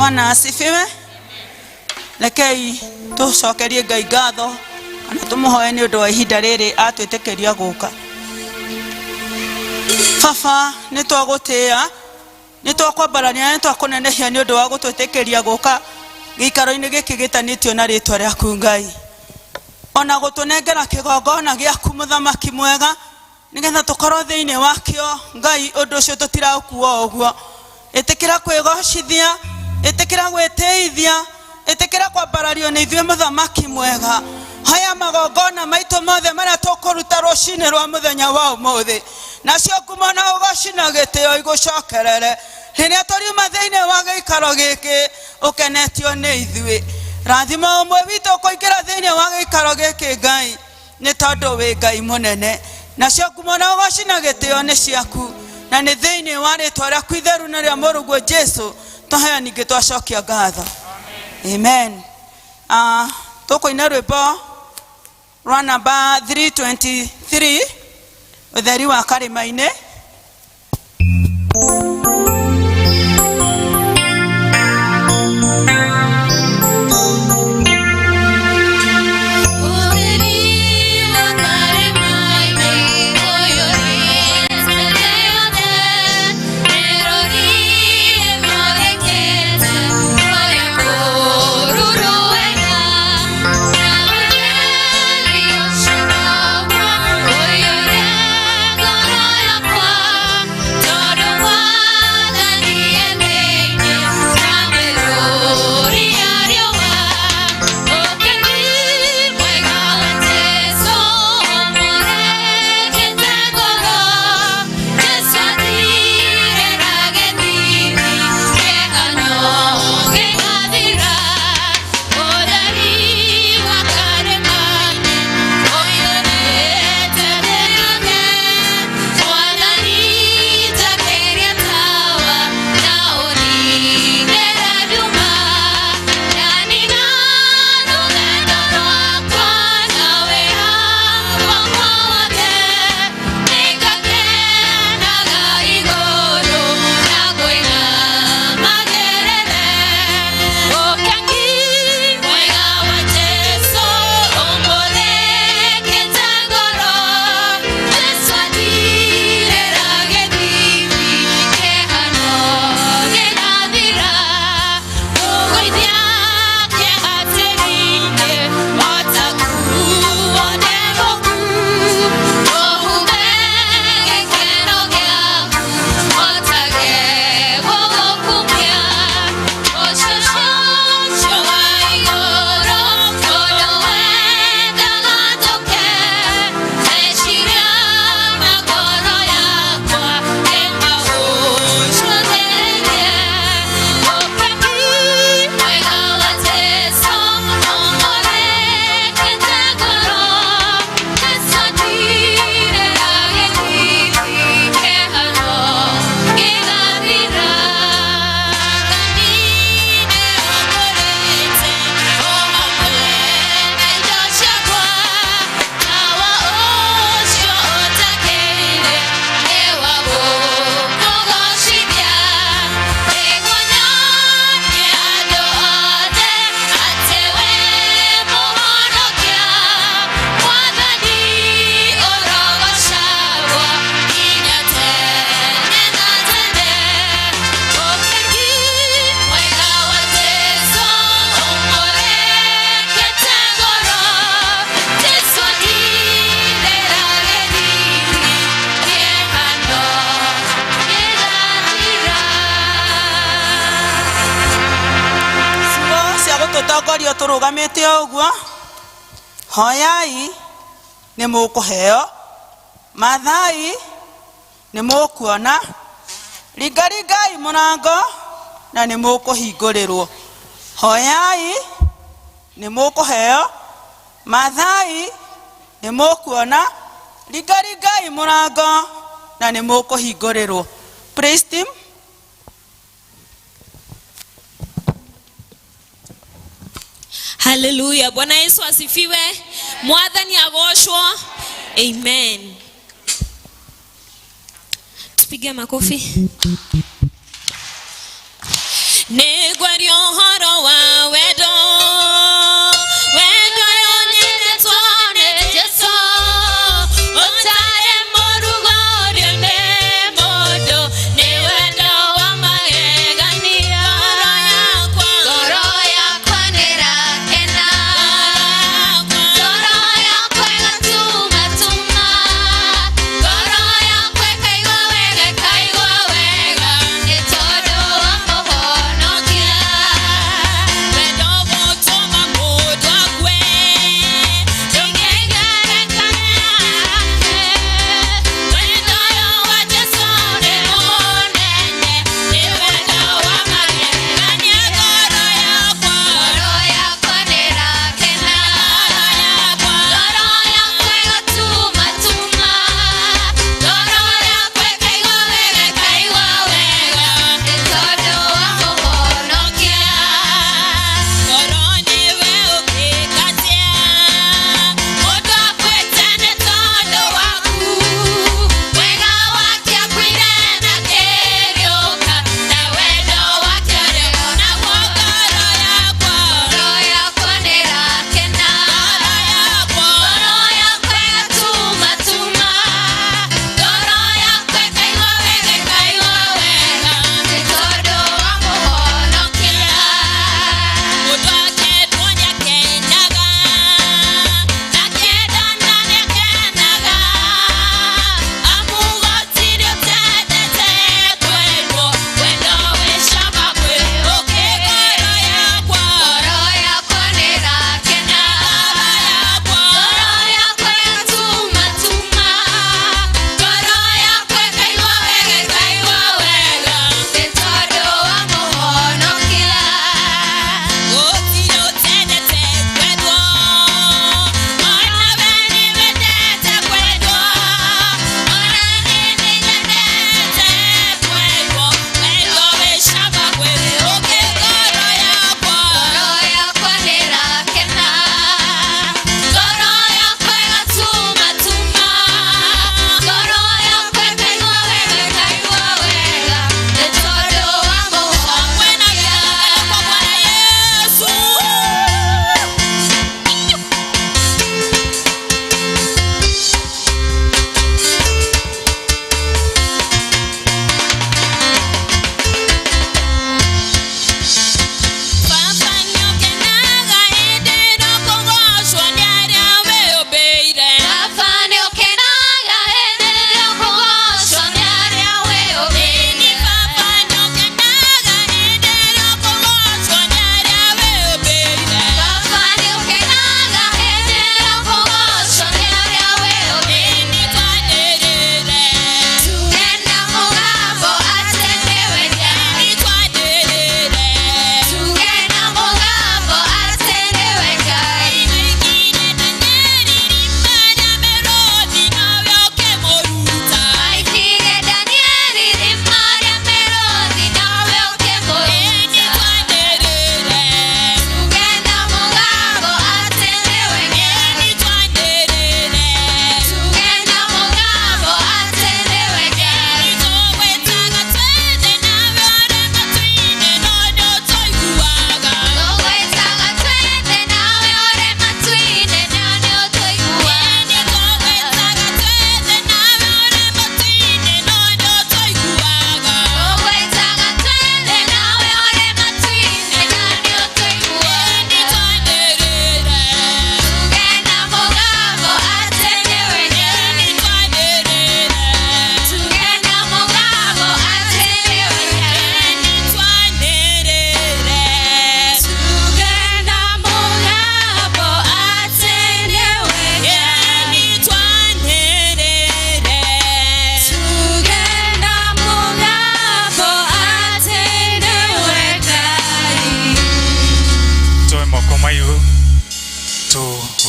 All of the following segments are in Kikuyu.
Bwana asifiwe. Rekei tũcokerie Ngai ngatho kana tũmũhoe nĩ ũndũ wa ihinda rĩrĩ atwĩtĩkĩria gũka. Baba, nĩ twagũtĩĩa, nĩ twakwambarania, nĩ twakũnenehia nĩ ũndũ wa gũtwĩtĩkĩria gũka gĩikaro-inĩ gĩkĩ gĩtanĩtio na rĩtwa rĩaku Ngai, ona gũtũnengera kĩgongona gĩaku mũthamaki mwega, nĩgetha tũkorwo thĩinĩ wakĩo Ngai. Ũndũ ũcio tũtiraũkua o ũguo. Ĩtĩkĩra kwĩgocithia, ĩtĩkĩra gwĩtĩithia, ĩtĩkĩra kwambarario nĩ ithuĩ mũthamaki mwega. Haya magongona maitũ mothe marĩa tũkũruta rũcinĩ rwa mũthenya wa ũmũthĩ, nacio ngumo na ũgoci na gĩtĩo igũcokerere rĩrĩa tũriuma thĩinĩ wa gĩikaro gĩkĩ ũkenetio nĩ ithuĩ. Rathima ũmwe witũ kũingĩra thĩinĩ wa gĩikaro gĩkĩ Ngai, nĩ tondũ wĩ Ngai mũnene, nacio ngumo na ũgoci na gĩtĩo nĩ ciaku, na nĩ thĩinĩ wa rĩtwa rĩaku itheru na rĩa mũrũguo Jesu twaheo ningĩ twacokia ngatho, amen. Tũkũina rwĩmbo rwa namba 323, ũtheri wa karĩma-inĩ. Ciugo cia gũtũtongoria tũrũgamĩte o ũguo: hoyai nĩ mũkũheo, mathai nĩ mũkuona, ringaringai mũrango na nĩ mũkũhingũrĩrwo. Hoyai nĩ mũkũheo, mathai nĩ mũkuona, ringaringai mũrango na nĩ mũkũhingũrĩrwo. Praise team. Haleluya! Bwana Yesu asifiwe. Mwathani agoocwo. Amen. Tupige makofi. Nĩngwario.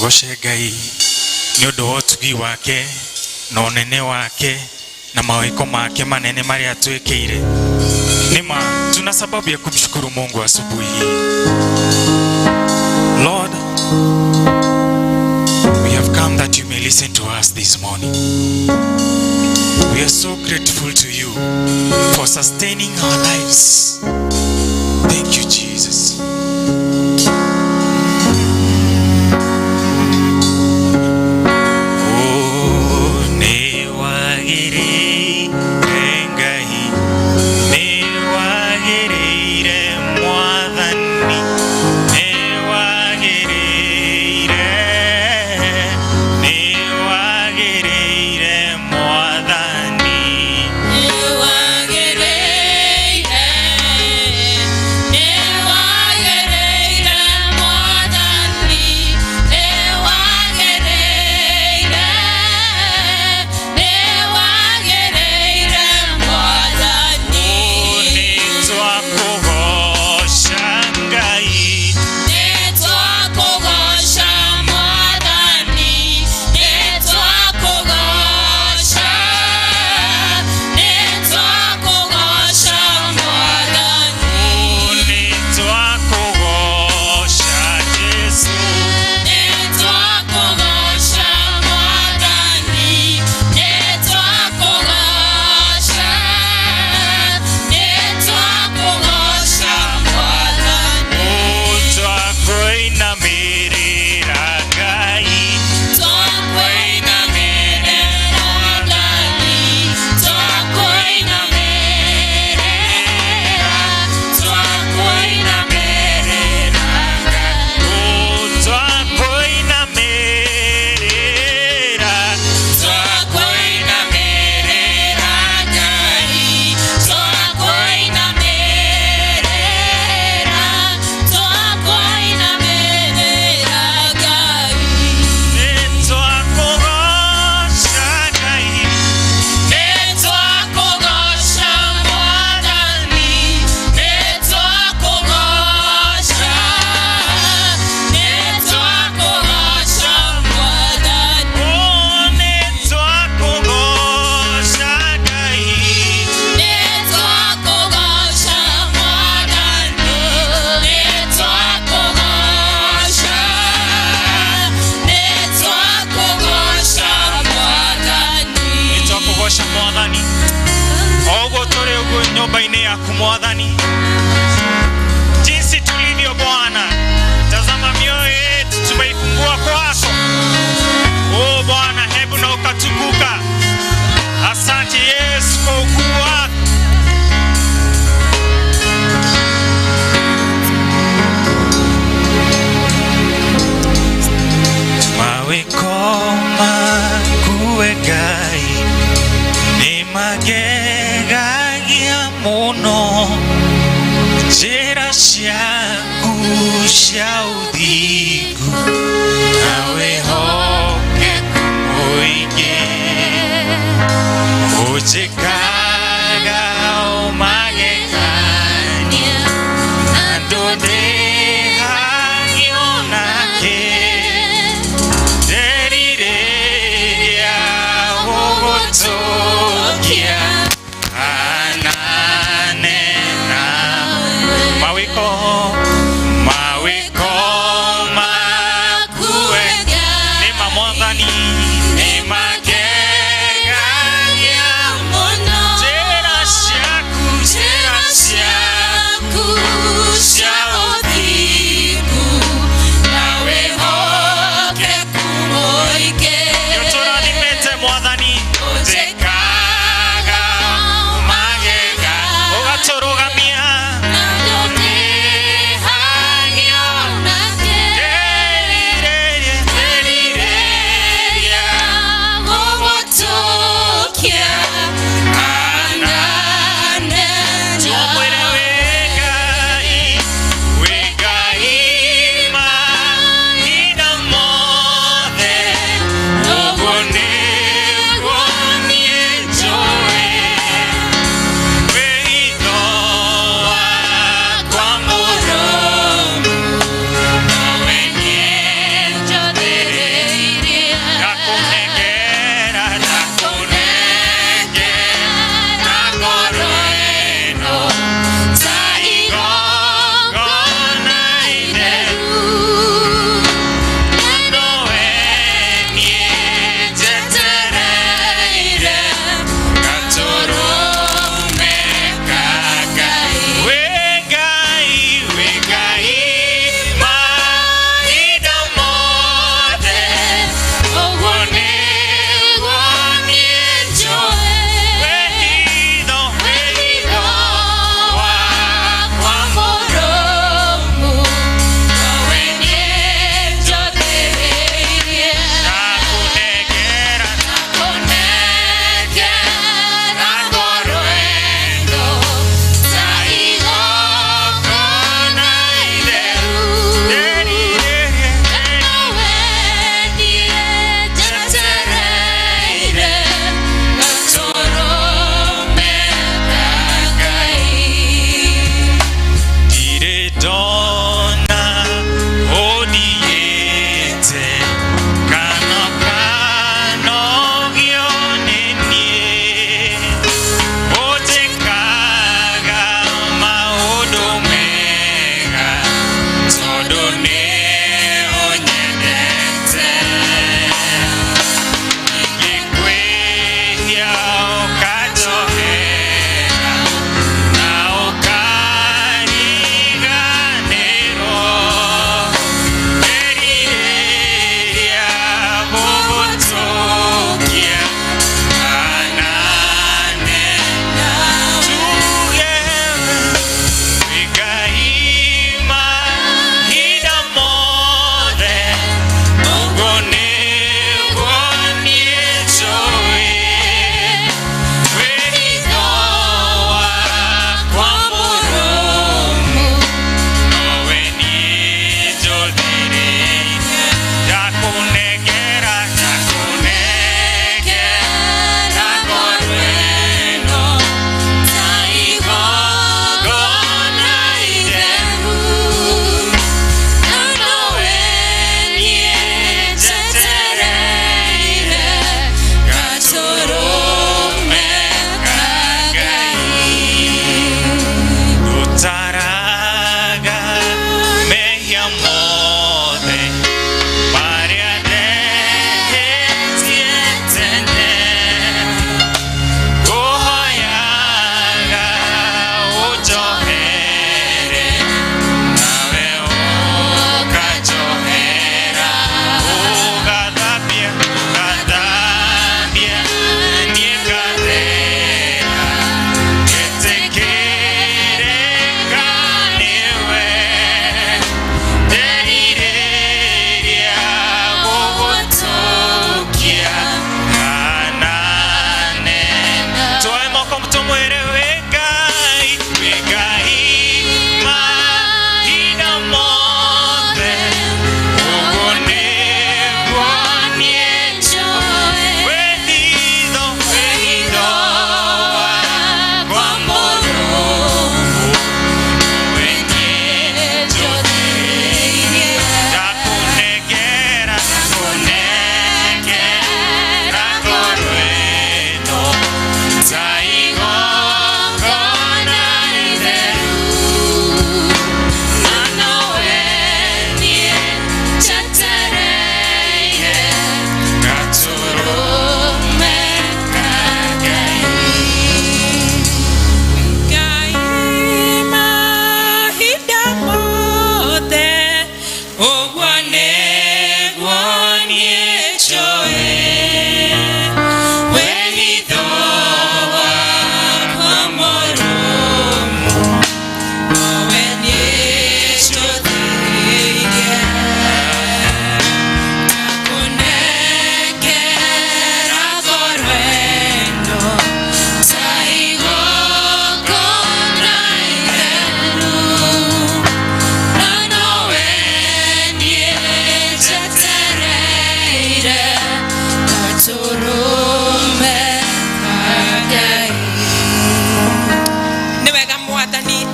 Tugoce Ngai nĩ ũndũ wa ũtugi wake na ũnene wake na mawĩko make manene marĩa atwĩkĩire. Nĩma tuna sababu ya kumshukuru Mungu asubuhi hii. Lord, we have come that you may listen to us this morning. We are so grateful to you for sustaining our lives. Thank you, Jesus. Oh, nĩ wagĩrĩire Ngai, nĩ wagĩrĩire Mwathani, nĩ wagĩrĩire, nĩ wagĩrĩire Mwathani. Nĩ wagĩrĩire, nĩ wagĩrĩire Mwathani, nĩ wagĩrĩire, nĩ wagĩrĩire Mwathani. Nĩ twakũgoca Ngai. Nĩ twakũgoca Mwathani, nĩ twakũgoca, nĩ twakũgoca Mwathani. Nĩ twakũgoca Jesũ. Nĩ twakũgoca Mwathani, nĩ twakũgoca, nĩ twakũgoca Mwathani. Twakwinamĩrĩra Ngai. Twakwinamĩrĩra Ngai, twakwinamĩrĩra, twakwinamĩrĩra Ngai. Twakwinamĩrĩra. Twakwinamĩrĩra Ngai, twakwinamĩrĩra, twakwinamĩrĩra Ngai. Nĩ twakũgoca Ngai. Nĩ twakũgoca Mwathani, nĩ twakũgoca, nĩ twakũgoca Mwathani. Nĩ twakũgoca Ngai. Nĩ twakũgoca Mwathani, nĩ twakũgoca, nĩ twakũgoca Mwathani. Nĩ twakũgoca Mwathani. O ũguo tũrĩ ũguo nyũmba-inĩ yaku Mwathani, jinsi tulivyo Bwana, tazama mioyo yetu tumeifungua kwako. O Bwana, hebu na ukatukuka. Asante Yesu kwa ukuu wako. Mawĩko maku we Ngai nĩ magegagia mũno, njĩra ciaku cia ũthingu na wĩhokeku mũingĩ, ũnjĩkaga o magegania na ndũndĩhagio nake. Nderirĩria gũgũtũkia hanane nawe. Mawĩko, mawĩko maku we nĩ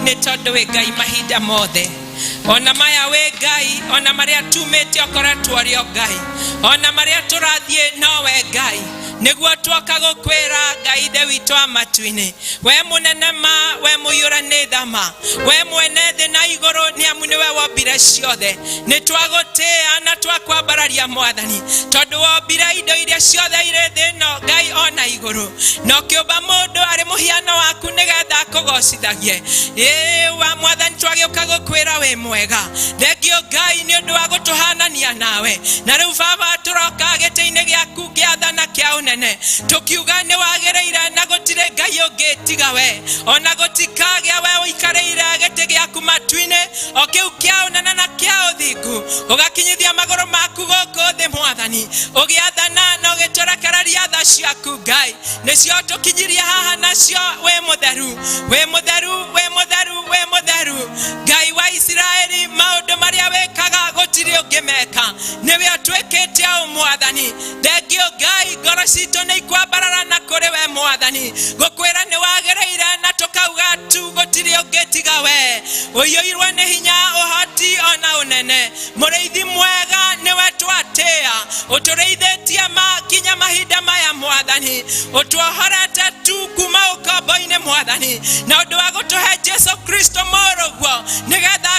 Nĩ tondũ wĩ Ngai mahinda mothe. Ona maya wĩ Ngai, ona marĩa tumĩte ũkoretwo ũrĩ o Ngai, ona marĩa tũrathiĩ nowe Ngai. Nĩguo twoka gũkwĩra Ngai Ithe witũ wa matu-inĩ, we mũnene ma, we mũiyũre nĩ thama, we mwene thĩ na igũrũ, nĩ amu nĩwe wombire ciothe. Nĩ twagũtĩĩa na twakwambararia Mwathani, tondũ wombire indo iria ciothe irĩ thĩ ĩno Ngai ona igũrũ, na ũkĩũmba mũndũ arĩ mũhiano waku nĩgetha akũgocithagie. Ĩĩ wa Mwathani, twagĩũka gũkwĩra wĩ mwega. Thengio Ngai nĩ ũndũ wa gũtũhanania nawe. Na rĩu Baba, tũroka gĩtĩ-inĩ gĩaku gĩa tha na kĩa ũnene, tũkiuga nĩ wagĩrĩire na gũtirĩ Ngai ũngĩ tiga we, ona gũtikagĩa we ũikarĩire gĩtĩ gĩaku matu-inĩ, o kĩu kĩa ũnene na kĩa ũthingu, ũgakinyithia magũrũ maku gũkũ thĩ Mwathani, ũgĩathana na ũgĩtũrekereria tha ciaku Ngai, nĩcio tũkinyirie haha nacio. Wĩ mũtheru, wĩ mũtheru, wĩ mũtheru, wĩ mũtheru, Ngai wa Isiraeli. Maũndũ marĩa wĩkaga gũtirĩ ũngĩmeka, nĩwe ũtwĩkĩte ũũ Mwathani. Thengio Ngai, ngoro citũ nĩ ikwambarara na kũrĩ we Mwathani, gũkwĩra nĩ wagĩrĩire, na tũkauga tu gũtirĩ ũngĩ tiga we. Ũiyũirwo nĩ hinya, ũhoti ona ũnene. Mũrĩithi mwega nĩwe twatĩĩa, ũtũrĩithĩtie ma kinya mahinda maya Mwathani, ũtuohorete tu kuma ũkombo-inĩ Mwathani, na ũndũ wa gũtũhe Jesu Kristo mũrũguo nĩgetha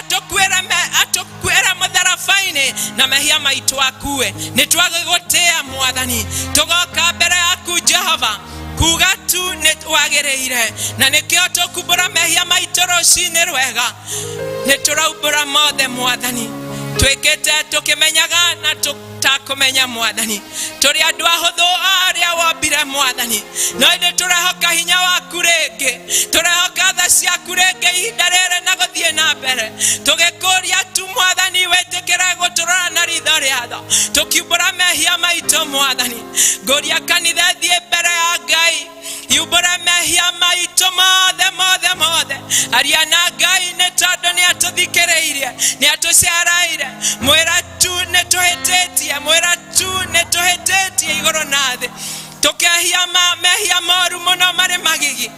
atũkuĩre mũtharaba-inĩ na mehia maitũ akue. Nĩ twagĩgũtĩĩa Mwathani, tũgoka mbere yaku Jehova kuga tu nĩ wagĩrĩire, na nĩkĩo tũkumbũra mehia maitũ rũcinĩ rwega. Nĩ tũraumbũra mothe Mwathani, twĩkĩte tũkĩmenyaga na tũtakũmenya Mwathani. Tũrĩ andũ ahũthũ arĩa wombire Mwathani, no ĩndĩ tũrehoka hinya waku rĩngĩ, tũrehoka tha ciaku rĩngĩ ihinda rĩrĩ na gũthiĩ na mbere, tũgĩkũria tu Mwathani wĩtĩkĩre gũtũrora na ritho rĩa tha, tũkiumbũra mehia maitũ Mwathani. Ngũria kanitha thiĩ mbere ya Ngai, yumbũra mehia maitũ mothe mothe mothe. Aria na Ngai nĩ tondũ nĩ atũthikĩrĩirie, nĩ atũcereire. Mwĩra tu nĩ tũhĩtĩtie, mwĩra tu nĩ tũhĩtĩtie igũrũ na thĩ, tũkehia mehia moru mũno marĩ magigi.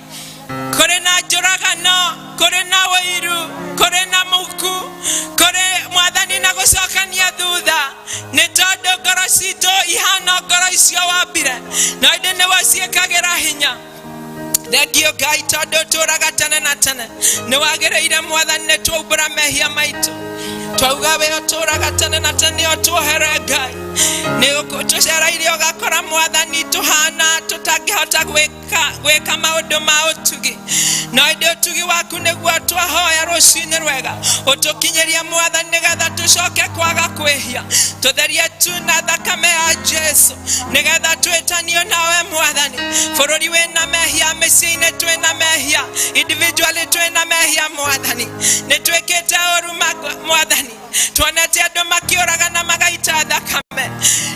Kũrĩ na njũragano, kũrĩ na ũiru, kũrĩ na muku, kũrĩ Mwathani na gũcokania thutha, nĩ tondũ ngoro citũ ihana ngoro icio wambire, no ĩndĩ nĩwe ciĩkagĩra hinya. Thengio Ngai, tondũ ũtũũraga tene na tene. Nĩ wagĩrĩire Mwathani, nĩ twaumbũra mehia maitũ, twauga we ũtũũraga tene na tene ũtuohere Ngai. Nĩ tũcereire ũgakora Mwathani tũhana tũtangĩhota gwĩka maũndũ ma ũtugi, no ĩndĩ ũtugi waku nĩguo twahoya rũcinĩ rwega ũtũkinyĩrie Mwathani, nĩgetha tũcoke kwaga kwĩhia. Tũtherie tu na thakame ya Jesu, nĩgetha twĩtanio nawe Mwathani. Bũrũri wĩna mehia, mĩciĩ-inĩ twĩna mehia, individually twĩna mehia Mwathani. Nĩ twĩkĩte ũru Mwathani, tuonete andũ makĩũraga na magaita thakame,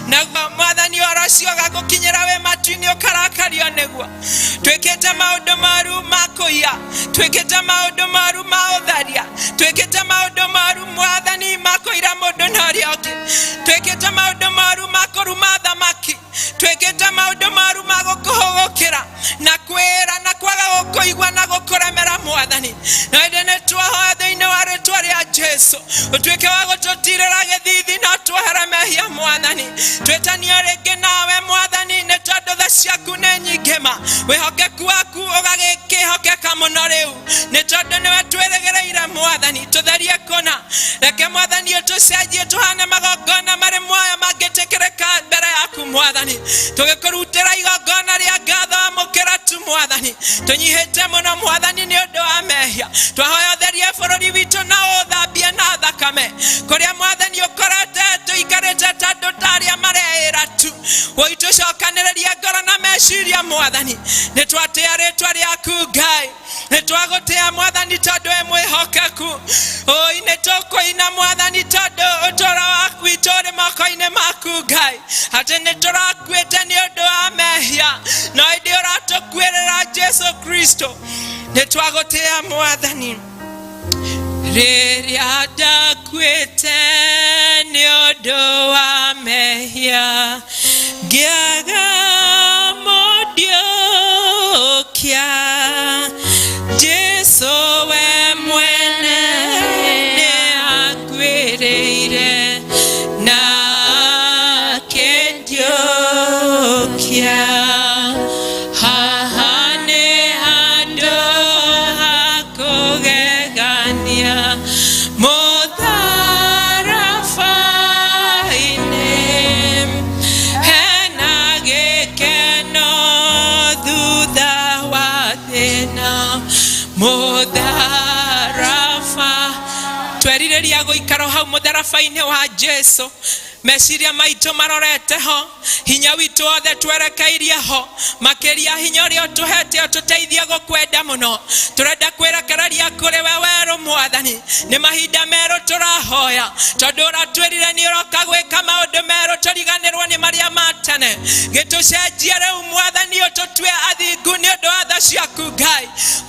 naguo Mwathani ũhoro ũcio ũgagũkinyĩra wĩ matu-inĩ, ũkarakario nĩguo. Twĩkĩte maũndũ moru ma kũiya, twĩkĩte maũndũ moru ma ũtharia, twĩkĩte maũndũ moru Mwathani ma kũira mũndũ na ũrĩa ũngĩ, twĩkĩte maũndũ moru ma kũruma thamaki, twĩkĩte maũndũ moru ma gũkũhũgũkĩra na kwĩra na kwaga gũkũigua na gũkũremera Mwathani. Na ĩndĩ nĩ twahoya thĩinĩ wa rĩtwa rĩa Jesu ũtuĩke wa gũtũtirĩra gĩthithi na tuohere mehia Mwathani. Twĩtanio rĩngĩ nawe Mwathani, nĩ tondũ tha ciaku nĩ nyingĩ ma, wĩhokeku waku ũgagĩkĩhokeka mũno rĩu, nĩ tondũ nĩwe twĩrĩgĩrĩire Mwathani. Tũtherie kũna, reke Mwathani ũtũcenjie tũhane magongona marĩ muoyo mangĩtĩkĩrĩka mbere yaku Mwathani. Tũgĩkũrutĩra igongona rĩa ngatho, amũkĩra tu Mwathani. Tũnyihĩte mũno Mwathani nĩ ũndũ wa mehia. Twahoya ũtherie bũrũri witũ na ũthambie na thakame, kũrĩa Mwathani ũkorete tũikarĩte ta andũ ta arĩa mareĩra tu. Ũitũcokanĩrĩrie ngoro na meciria Mwathani. Nĩ twatĩa rĩtwa rĩaku Ngai, nĩ twagũtĩa Mwathani tondũ wĩ mwĩhokeku. Oi, nĩ tũkũina Mwathani tondũ ũtũũro waku witũ ũrĩ moko-inĩ maku Ngai, atĩ nĩ tũrakuĩte nĩ ũndũ wa mehia, no ĩndĩ ũratũkuĩrĩra Jesu Kristo. Nĩ twagũtĩa Mwathani. Rĩrĩa ndakuĩte nĩ ũndũ wa mehia, ngĩaga mũndiũkia, Jesu we. Mũtharaba. Twerirĩria gũikara hau mũtharaba-inĩ wa Jesu, meciria maitũ marorete ho, hinya witũ wothe twerekeirie ho, makĩria hinya ũrĩa ũtũhete ũtũteithie gũkwenda mũno. Tũrenda kwĩrekereria kũrĩ we werũ Mwathani, nĩ mahinda merũ tũrahoya, tondũ ũratwĩrire nĩ ũroka gwĩka maũndũ merũ, tũriganĩrwo nĩ marĩa ma tene. Gĩtũcenjie rĩu Mwathani, ũtũtue athingu nĩ ũndũ wa tha ciaku Ngai.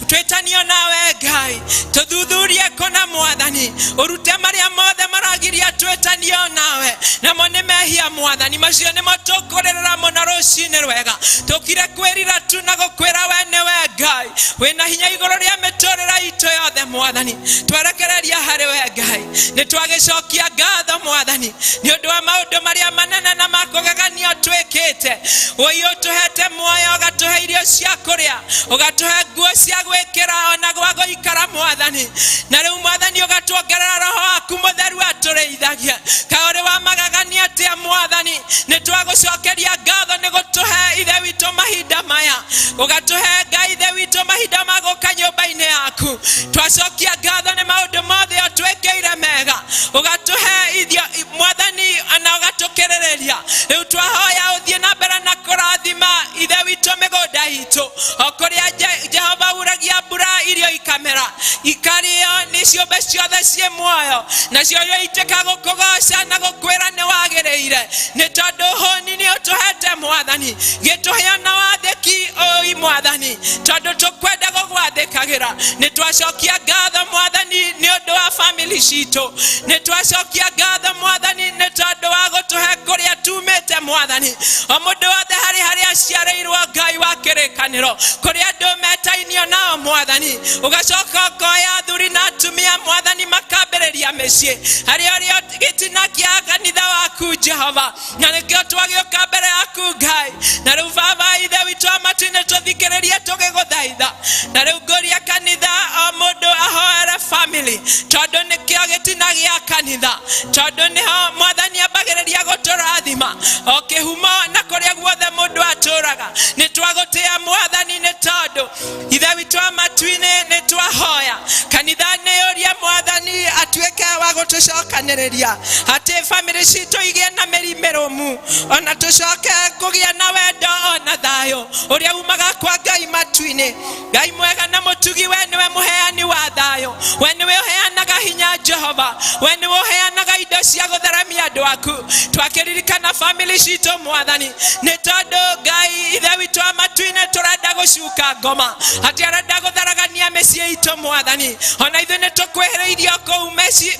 Twĩtanio nawe Ngai, tũthuthurie kũna Mwathani, ũrute marĩa mothe maragiria twĩtanio nawe, namo nĩ mehia Mwathani, macio nĩmo tũkũrĩrĩra mũno rũcinĩ rwega. Tũkire kwĩrira tu na gũkwĩra we nĩwe Ngai wĩna hinya igũrũ rĩa mĩtũrĩre itũ yothe Mwathani. Twerekereria harĩ we Ngai, nĩ twagĩcokia ngatho Mwathani nĩ ũndũ wa maũndũ marĩa manene na makũgegania twĩkĩte. Woi ũtũhete muoyo, ũgatũhe irio cia kũrĩa, ũgatũhe nguo cia gwĩkĩra ona gwa gũikara Mwathani. Na rĩu Mwathani ũgatuongerera roho waku mũtheru atũrĩithagia. Kaĩ ũrĩ wa magegania atĩa Mwathani, nĩ twagũcokeria ngatho nĩ gũtũhe Ithe witũ mahinda maya, ũgatũhe Ngai Ithe witũ mahinda ma gũka nyũmba-inĩ yaku. Twacokia ngatho nĩ maũndũ mothe ũtwĩkĩire mega, ũgatũhe ithio Mwathani ona ũgatũkĩrĩrĩria. Rĩu twahoya ũthiĩ na mbere na kũrathima Ithe witũ mĩgũnda itũ, o kũrĩa Jehova uragia mbura irio ikamera, ikarĩo nĩ ciũmbe ciothe ciĩ muoyo, nacio iraitĩka gũkũgoca na gũkwĩra nĩ wagĩrĩire, nĩ tondũ hũni nĩ ũtũhete Mwathani. Gĩtũhe ona wathĩki ũi Mwathani, tondũ tũkwenda gũgwathĩkagĩra. Nĩ twacokia ngatho Mwathani nĩ ũndũ wa family citũ, nĩ twacokia ngatho Mwathani nĩ tondũ wa gũtũhe kũrĩa tumĩte Mwathani. O mũndũ wothe harĩ harĩa aciarĩirwo Ngai wa kĩrĩkanĩro, kũrĩa andũ metainio nao Mwathani, ũgacoka ũkoya athuri na atumia Mwathani makambĩrĩria mĩciĩ harĩa ũrĩa gĩtina kĩa kanitha waku Jehova, na nĩkĩo twagĩũka mbere yaku Ngai. Na rĩu Baba Ithe witũ wa matu-inĩ, tũthikĩrĩrie tũgĩgũthaitha. Na rĩu ngũria kanitha o mũndũ ahoere family, tondũ nĩkĩo gĩtina gĩa kanitha, tondũ nĩho Mwathani ambagĩrĩria gũtũrathima o kĩhumo na kũrĩa guothe mũndũ atũraga. Nĩ twagũtĩa Mwathani nĩ tondũ Ithe witũ wa matu-inĩ nĩ twahoya kanitha nĩ ũria Mwathani atuĩke wa gũtũcokanĩrĩria, atĩ family citũ igĩe na mĩri mĩrũmu, ona tũcoke kũgĩa na wendo ona thayũ ũrĩa umaga kwa Ngai matu-inĩ. Ngai mwega na mũtugi, we nĩwe mũheani wa thayũ, we nĩwe ũheanaga hinya Jehova, we nĩwe ũheanaga indo cia gũtheremia andũ aku. Twakĩririkana family citũ Mwathani, nĩ tondũ Ngai Ithe witũ wa matu-inĩ tũrenda gũcuka ngoma, atĩ arenda gũtharagania mĩciĩ itũ Mwathani. Ona ithuĩ nĩ tũkwĩhĩrĩirio kũu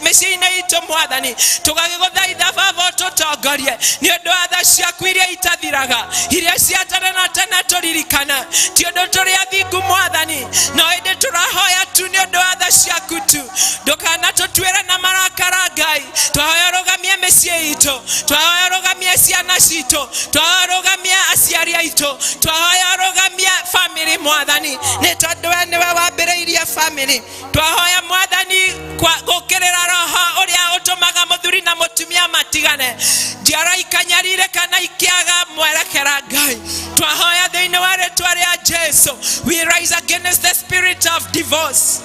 mĩciĩ-inĩ itũ Mwathani, tũgagĩgũthaitha Baba ũtũtongorie nĩ ũndũ wa tha ciaku iria itathiraga, iria cia tene na tene tũririkane. Ti ũndũ tũrĩ athingu Mwathani, no ĩndĩ tũrahoya tu nĩ ũndũ wa tha ciaku tu. Ndũkanatũtuĩre na marakara Ngai, twahoya ũrũgamie mĩciĩ itũ, twahoya ũrũgamie ciana citũ, twahoya ũrũgamie aciari aitũ, twahoya ũrũgamie family Mwathani, nĩ tondũ we nĩwe wambĩrĩirie family. Twahoya Mwathani gũkĩrĩra roho ũrĩa ũtũmaga mũthuri na mũtumia matigane, njiaro ikanyarirĩka na ikĩaga mwerekera Ngai. Twahoya thĩinĩ wa rĩtwa rĩa Jesu, we rise against the spirit of divorce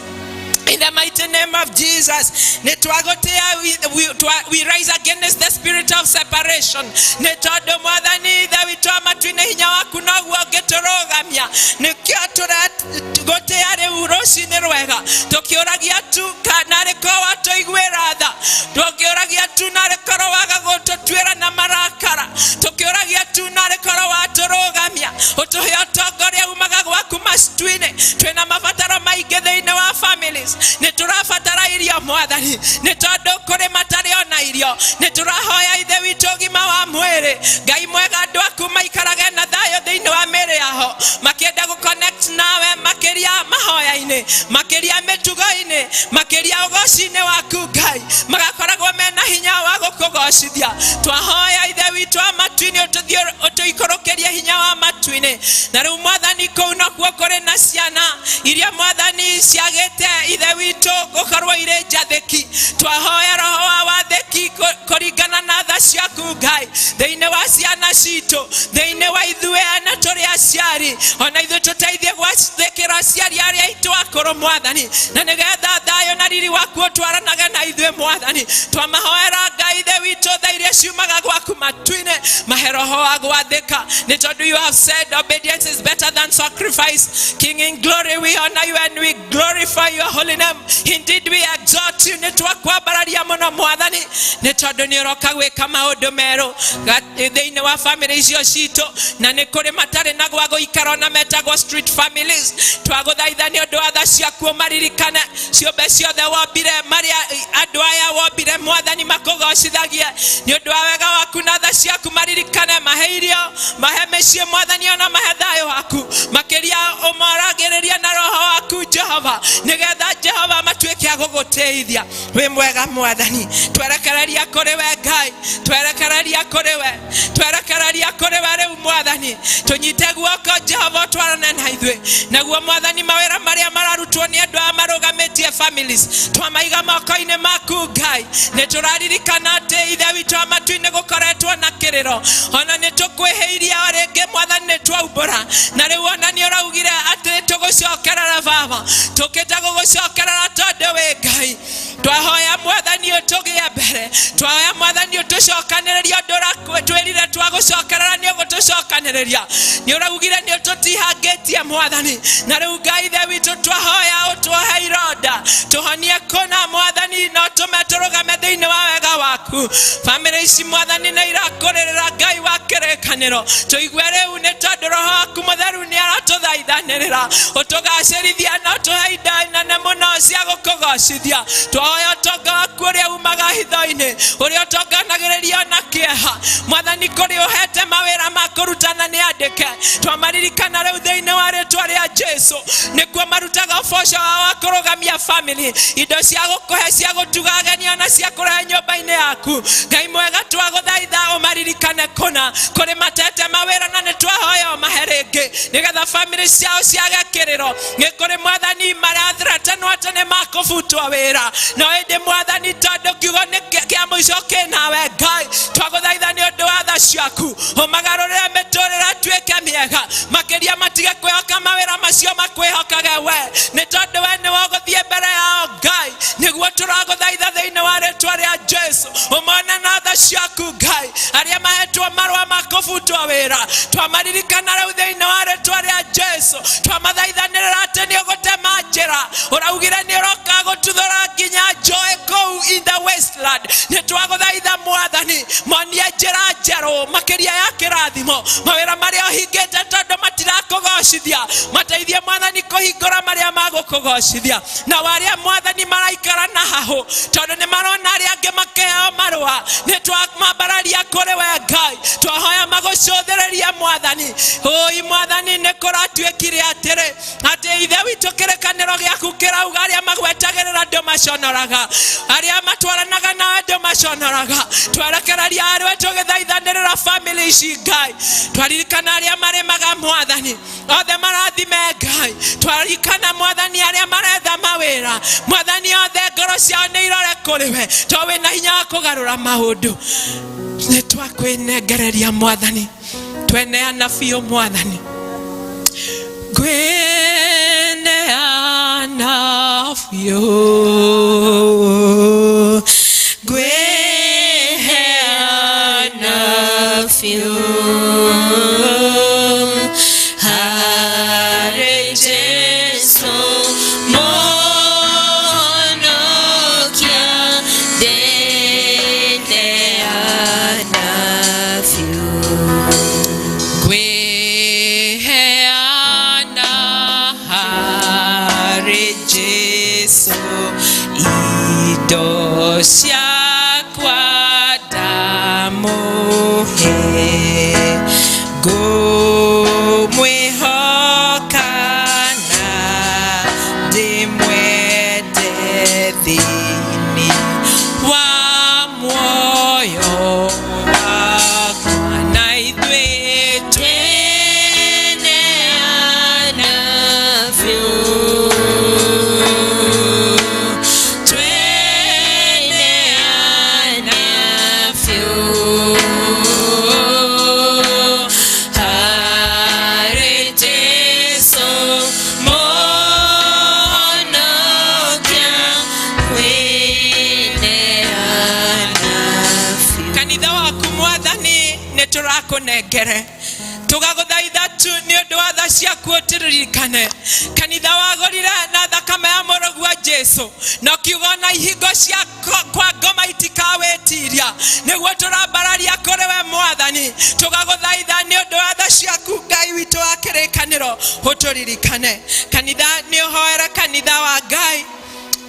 in the mighty name of Jesus. Nĩ twagũtĩa, we rise against the spirit of separation, nĩ tondũ Mwathani Ithe witũ wa matu-inĩ hinya waku noguo ũngĩtũrũgamia. Nĩkĩo tũragũtĩa rĩu rũcinĩ rwega, tũkĩũragia tu kana rĩkorwo watũiguĩra tha, tũkĩũragia tu na rĩkorwo waga gũtũtuĩra na marakara, tũkĩũragia tu na rĩkorwo watũrũgamia, ũtũhe ũtongoria umaga gwaku matu-inĩ. Twĩna mabataro maingĩ thĩinĩ wa families, nĩ tũrabatara irio Mwathani, nĩ tondũ kũrĩ matarĩ ona irio. Nĩ tũrahoya Ithe witũ ũgima wa mwĩrĩ, Ngai mwega, andũ aku maikarage na thayũ thĩinĩ wa mĩĩrĩ yao, makĩenda gũconnect nawe makĩria mahoya-inĩ, makĩria mĩtugo-inĩ, makĩria ũgoci-inĩ waku Ngai, magakoragwo mena hinya wa gũkũgocithia. Twahoya Ithe witũ wa matu-inĩ ũtũthiĩ ũtũikũrũkĩrie hinya wa matu-inĩ. Na rĩu mwathani kũu nokuo kũrĩ na ciana iria mwathani ciagĩte ithe witũ gũkorwo irĩ njathĩki. Twahoya roho wa wathĩki kũringana na tha ciaku Ngai thĩinĩ wa ciana citũ, thĩinĩ wa ithuĩ ana tũrĩ aciari, ona ithuĩ tũteithie gwathĩkĩra aciari arĩa aitũ akũrũ mwathani, na nĩgetha thayũ na riri waku ũtwaranage na ithuĩ mwathani. Twamahoera Ngai ithe witũ tha iria ciumaga gwaku matu-inĩ, mahe roho wa gwathĩka, nĩ tondũ you have said obedience is better than sacrifice. King in glory, we honor you and we glorify your holy name. Indeed we exalt you. Nĩ twakwambararia mũno mwathani, nĩ tondũ nĩ ũroka gwĩka maũndũ merũ thĩinĩ wa family icio citũ, na nĩ kũrĩ matarĩ na gwa gũikara ona metagwo street families. Twagũthaitha nĩ ũndũ wa tha ciaku ũmaririkane, ciũmbe ciothe wombire, marĩa andũ aya wombire mwathani makũgocithagie nĩ ũndũ wa wega waku na tha ciaku. Maririkane, mahe irio, mahe mĩciĩ mwathani, ona mahe thayũ waku makĩria, ũmaragĩrĩria na roho waku Jehova, nĩgetha Jehova matuĩke a gũgũtĩithia. Wĩ mwega mwathani, twerekereria kũrĩ we Ngai, twerekereria kũrĩ we, twerekereria kũrĩ we rĩu mwathani. Tũnyite guoko Jehova, ũtwarane na ithuĩ. Naguo mwathani mawĩra marĩa mararutwo nĩ andũ aya marũgamĩtie families, twamaiga moko-inĩ maku Ngai. Nĩ tũraririkana atĩ ithe witũ wa matu-inĩ gũkoretwo na kĩrĩro, ona nĩ tũkwĩhĩirie o rĩngĩ mwathani, nĩ twaumbũra, na rĩu ona nĩ ũraugire atĩ tũgũcokerera baba, tũkĩte gũgũcokerera tondũ wĩ Ngai. Twahoya mwathani ũtũgĩe mbere, twahoya mwathani ũtũcokanĩrĩrie ũndũ ũratwĩrire twagũcokerera nĩ ũgũtũcokanĩrĩria. Nĩ ũraugire nĩ ũtũtihangĩtie mwathani, na rĩu Ngai ithe witũ twahoya ũtuohe ironda, tũhonie kũna mwathani, na ũtũme tũrũgame thĩinĩ wa wega waku. Bamĩrĩ ici mwathani nĩ irakũrĩrĩra Ngai wa kĩrĩkanĩro, tũigue rĩu nĩ tondũ roho waku mũtheru nĩ aratũthaithanĩrĩra, ũtũgacĩrithia na ũtũhe indo nene mũno cia gũkũgocithia. Twahoya ũtonga waku ũrĩa umaga hitho-inĩ, ũrĩa ũtonganagĩrĩria na kĩeha mwathani, kũrĩ ũhete mawĩra ma kũrutana nĩ andĩke, twamaririkana rĩu thĩinĩ wa rĩtwa rĩa Jesu, nĩkuo marutaga ũboco wao wa kũrũgamia family, indo cia gũkũhe cia gũtuga ageni ona cia kũrehe nyũmba-inĩ yaku. Ngai mwega, twagũthaitha ũmaririkane kũna kũrĩ matete mawĩra, na nĩ twahoya ũmahe rĩngĩ nĩgetha family ciao ciage kĩrĩro. Nĩ kũrĩ mwathani maratretenwo atĩ nĩ makũbutwo wĩra, no ĩndĩ mwathani tondũ kiugo nĩ kĩa mũico kĩnawe Ngai, twagũthaitha nĩ ũndũ wa tha ciaku ũmagarũrĩre mĩtũrĩre ĩtuĩke mĩega makĩria, matige kwĩhoka mawĩra macio, makwĩhokage we, nĩ tondũ we nĩwe ũgũthiĩ mbere yao Ngai. Nĩguo tũragũthaitha thĩinĩ wa rĩtwa rĩa Jesu, ũmone na tha ciaku Ngai. Arĩa mahetwo marũa ma kũbutwo wĩra, twamaririkana rĩu thĩinĩ wa rĩtwa rĩa Jesu, twamathaithanĩrĩra atĩ nĩ ũgũtema njĩra. Ũraugire nĩ ũroka gũtuthũra nginya njũĩ kũu in the wasteland. Nĩ twagũthaitha mwathani, monie njĩra njerũ makĩria ya kĩrathimo. Mawĩra marĩa ũhingĩte tondũ matirakũgocithia, mateithie mwathani kũhingũra marĩa magũkũgocithia. Na arĩa mwathani maraikara na hahũ tondũ nĩ marona arĩa angĩ makĩheo marũa, nĩ twamambararia kũrĩ we Ngai, twahoya magũcũthĩrĩria mwathani. Ũi mwathani, nĩ kũratuĩkire atĩrĩ atĩ ithe witũ kĩrĩkanĩro gĩaku kĩrauga arĩa magwetagĩrĩra ndũmaconoraga, arĩa matwaranaga nawe ndũmaconoraga. Twerekereria arĩwe tũgĩthaithanĩrĩra family ici Ngai. Twaririkana arĩa marĩmaga mwathani, othe marathime Ngai. Twaririkana mwathani arĩa maretha mawĩra mwathani, othe ngoro ciao nĩ irore kũrĩ we, to wĩna hinya wa kũgarũra maũndũ. Nĩ twakwĩnengereria mwathani, tweneana biũ mwathani. Ngwĩneana biũ, ngwĩheana biũ harĩ Jesu Mũhonokia, ndeneana biũ. Ngwĩheana harĩ Jesu, indo ciakwa ndamũhe, ngũmwĩhoka na ndĩmwende thĩinĩ wa muoyo wakwa na ithuĩ. Tũrakũnengere tũgagũthaitha tu nĩ ũndũ wa tha ciaku ũtũririkane. Kanitha wagũrire na thakame ya mũrũguo Jesu, na ũkiuga ona ihingo cia kwa ngoma itikawĩtiria. Nĩguo tũrambararia kũrĩ we Mwathani, tũgagũthaitha nĩ ũndũ wa tha ciaku Ngai witũ wa kĩrĩkanĩro, ũtũririkane. Kanitha nĩ ũhoere kanitha wa Ngai,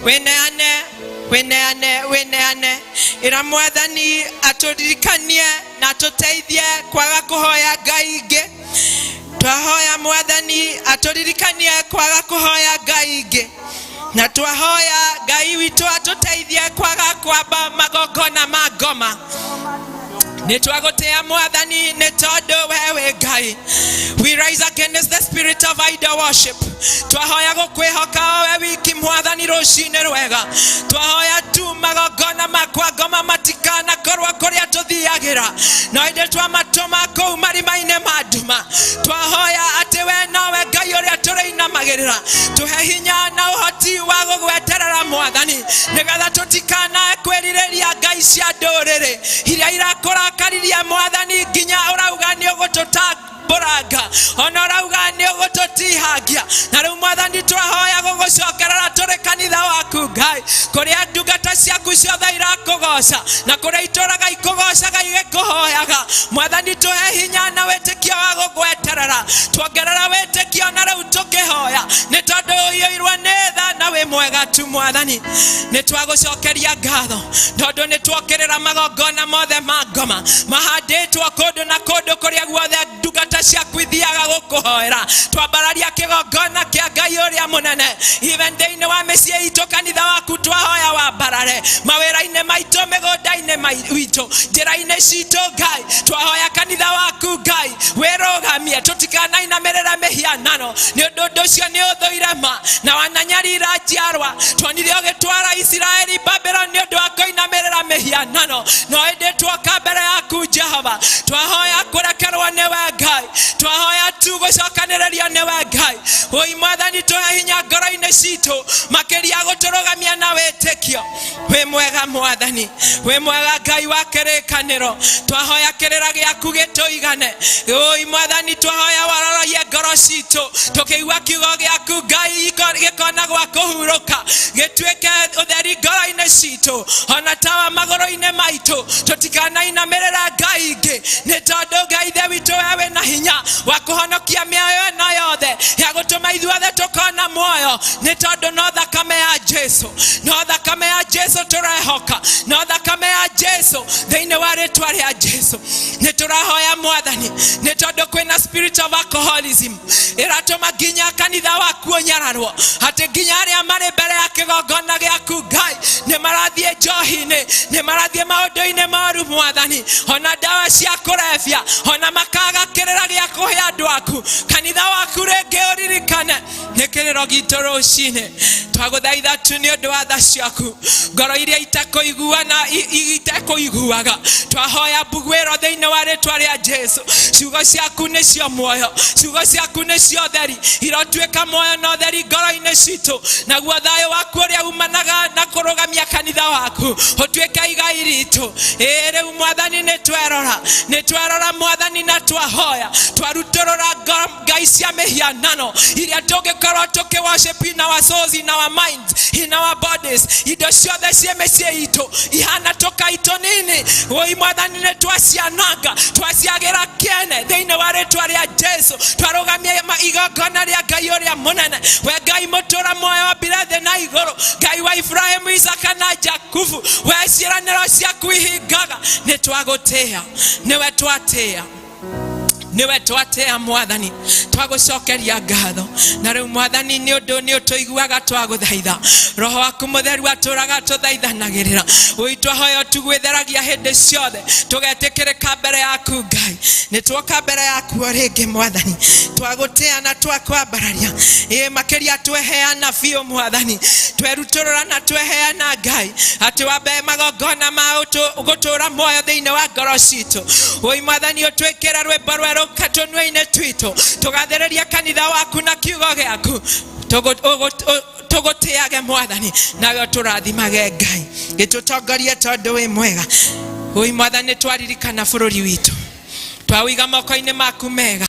wĩneane wĩneane wĩneane, ĩra Mwathani atũririkanie na atũteithie kwaga kũhoya Ngai ingĩ. Twahoya Mwathani atũririkanie kwaga kũhoya Ngai ingĩ, na twahoya Ngai witũ atũteithie kwaga kwamba magongona ma ngoma. Nĩ twagũtĩa Mwathani nĩ tondũ we wĩ Ngai. We rise against the spirit of idol worship. Twahoya gũkwĩhoka o we wiki Mwathani rũcinĩ rwega. Twahoya tu magongona makwa ngoma matikanakorwo kũrĩa tũthiagĩra, no ĩndĩ twamatũma kũu marima-inĩ ma nduma. Twahoya atĩ we nowe Ngai ũrĩa tũrĩinamagĩrĩra, tũhe hinya na ũhoti wa gũgweterera Mwathani, nĩgetha tũtikanae kwĩrirĩria ngai cia ndũrĩrĩ iria irakũrakariria Mwathani, nginya ũrauga nĩ ũgũtũtambũranga, ona ũrauga nĩ ũgũtũtihangia. Na rĩu Mwathani twahoya gũgũcokerera tũrĩ kanitha waku Ngai, kũrĩa ndungata ciaku ciothe irakũgoca na kũrĩa itũraga ikũgocaga igĩkũhoyaga. Mwathani tũhe hinya na wĩtĩkio wa gũgweterera, tuongerera wĩtĩkio na rĩu tũkĩhoya, nĩ tondũ ũiyũirwo nĩ tha na wĩ mwega tu Mwathani. Nĩ twagũcokeria ngatho tondũ nĩ tuokĩrĩra magongona mothe ma ngoma mahandĩtwo kũndũ na kũndũ kũrĩa guothe ndungata ciaku ithiaga gũkũhoera. Twambararia kĩgongona kĩa Ngai ũrĩa mũnene even thĩinĩ wa mĩciĩ itũ, kanitha waku twahoya wambarare mawĩra-inĩ maitũ, mĩgũnda-inĩ witũ, njĩra-inĩ citũ Ngai. Twahoya kanitha waku Ngai wĩrũgamie, tũtikanainamĩrĩre mĩhianano, nĩ ũndũ ũndũ ũcio nĩ ũthũire ma na wananyarira njiarwa. Tuonire ũgĩtwara Isiraeli Babuloni nĩ ũndũ wa kũinamĩrĩra mĩhianano, no ĩndĩ tuoka mbere yaku Jehova, twahoya kũrekerwo nĩwe Ngai, twahoya tu gũcokanĩrĩrio nĩwe Ngai. Oi Mwathani, tũhe hinya ngoro-inĩ citũ makĩria gũtũrũgamia na wĩtĩkio. Wĩ mwega Mwathani, wĩ mwega Ngai wa kĩrĩkanĩro. Twahoya kĩrĩra gĩaku gĩtũigane. Oi Mwathani, twahoya warorohie ngoro citũ tũkĩigua kiugo gĩaku Ngai gĩkona gwa kũhurũka, gĩtuĩke ũtheri ngoro-inĩ citũ ona tawa magũrũ-inĩ maitũ. Tũtikanainamĩrĩra Ngai ingĩ, nĩ tondũ Ngai Ithe witũ we wĩna hinya wa kũhonokia mĩoyo ĩno yothe ya gũtũma ithuothe tũkona muoyo, nĩ tondũ no thakame ya Jesu, no thakame ya Jesu tũrehoka, no thakame ya Jesu. Thĩinĩ wa rĩtwa rĩa Jesu nĩ tũrahoya Mwathani, nĩ tondũ kwĩna spirit of alcoholism ĩratũma nginya kanitha waku ũnyararwo, atĩ nginya arĩa marĩ mbere ya kĩgongona gĩaku Ngai nĩ marathiĩ njohi-inĩ, nĩ marathiĩ maũndũ-inĩ moru Mwathani, ona ndawa cia kũrebia, ona makaga kĩrĩra gĩa kũhe andũ aku. Kanitha waku rĩngĩ ũririkane nĩ kĩrĩro gitũ rũcinĩ. Twagũthaitha tu nĩ ũndũ wa tha ciaku, ngoro iria itekũiguana itekũiguaga, twahoya mbuguĩro thĩinĩ wa rĩtwa rĩa Jesu. Ciugo ciaku nĩcio muoyo, ciugo ciaku nĩcio theri, irotuĩka muoyo na ũtheri ngoro-inĩ citũ, naguo thayũ waku ũrĩa umanaga na kũrũgamia kanitha waku ũtuĩke igai ritũ. Ĩĩ rĩu Mwathani nĩ twerora, nĩ twerora Mwathani, na twahoya twarutũrũra ngai cia mĩhianano iria tũngĩkorwo tũkĩ worship in our souls, in our minds, in our bodies. Indo ciothe ciĩ mĩciĩ itũ ihana tũkai tũnini. Oi Mwathani, nĩ twaciananga, twaciagĩra kĩene thĩinĩ wa rĩtwa rĩa Jesu. Twarũgamia igongona rĩa Ngai ũrĩa mũnene, we Ngai mũtũra muoyo wambire thĩ na igũrũ, Ngai wa Ibrahimu, Isaka na Jakubu, we ciĩranĩro ciaku ihingaga. Nĩ twagũtĩĩa, nĩwe twatĩĩa, niwe twatea Mwathani, twagũcokeria ngatho. Na rĩu Mwathani, nĩ ũndũ nĩ ũtũiguaga, twagũthaitha roho waku mũtheru atũraga tũthaithanagĩrĩra. Ũi twahoya ũtugwĩtheragia hĩndĩ ciothe, tũgetĩkĩrĩka mbere yaku Ngai. Nĩ tuoka mbere yaku o rĩngĩ Mwathani, twagũtĩa na twakwambararia, ĩ makĩria tweheana biũ Mwathani, twerutũrũra na tweheana Ngai, atĩ wambe magongona ma gũtũra muoyo thĩinĩ wa ngoro citũ. Oi Mwathani, ũtwĩkĩre rwĩmbo rwerũ tũnua-inĩ twitũ, tũgathĩrĩria kanitha waku na kiugo gĩaku. Tũgũtĩage Mwathani, nawe ũtũrathimage Ngai, gĩtũtongorie tondũ wĩ mwega. Oi Mwathani, twaririkana bũrũri witũ. Twawiga moko-inĩ maku mega.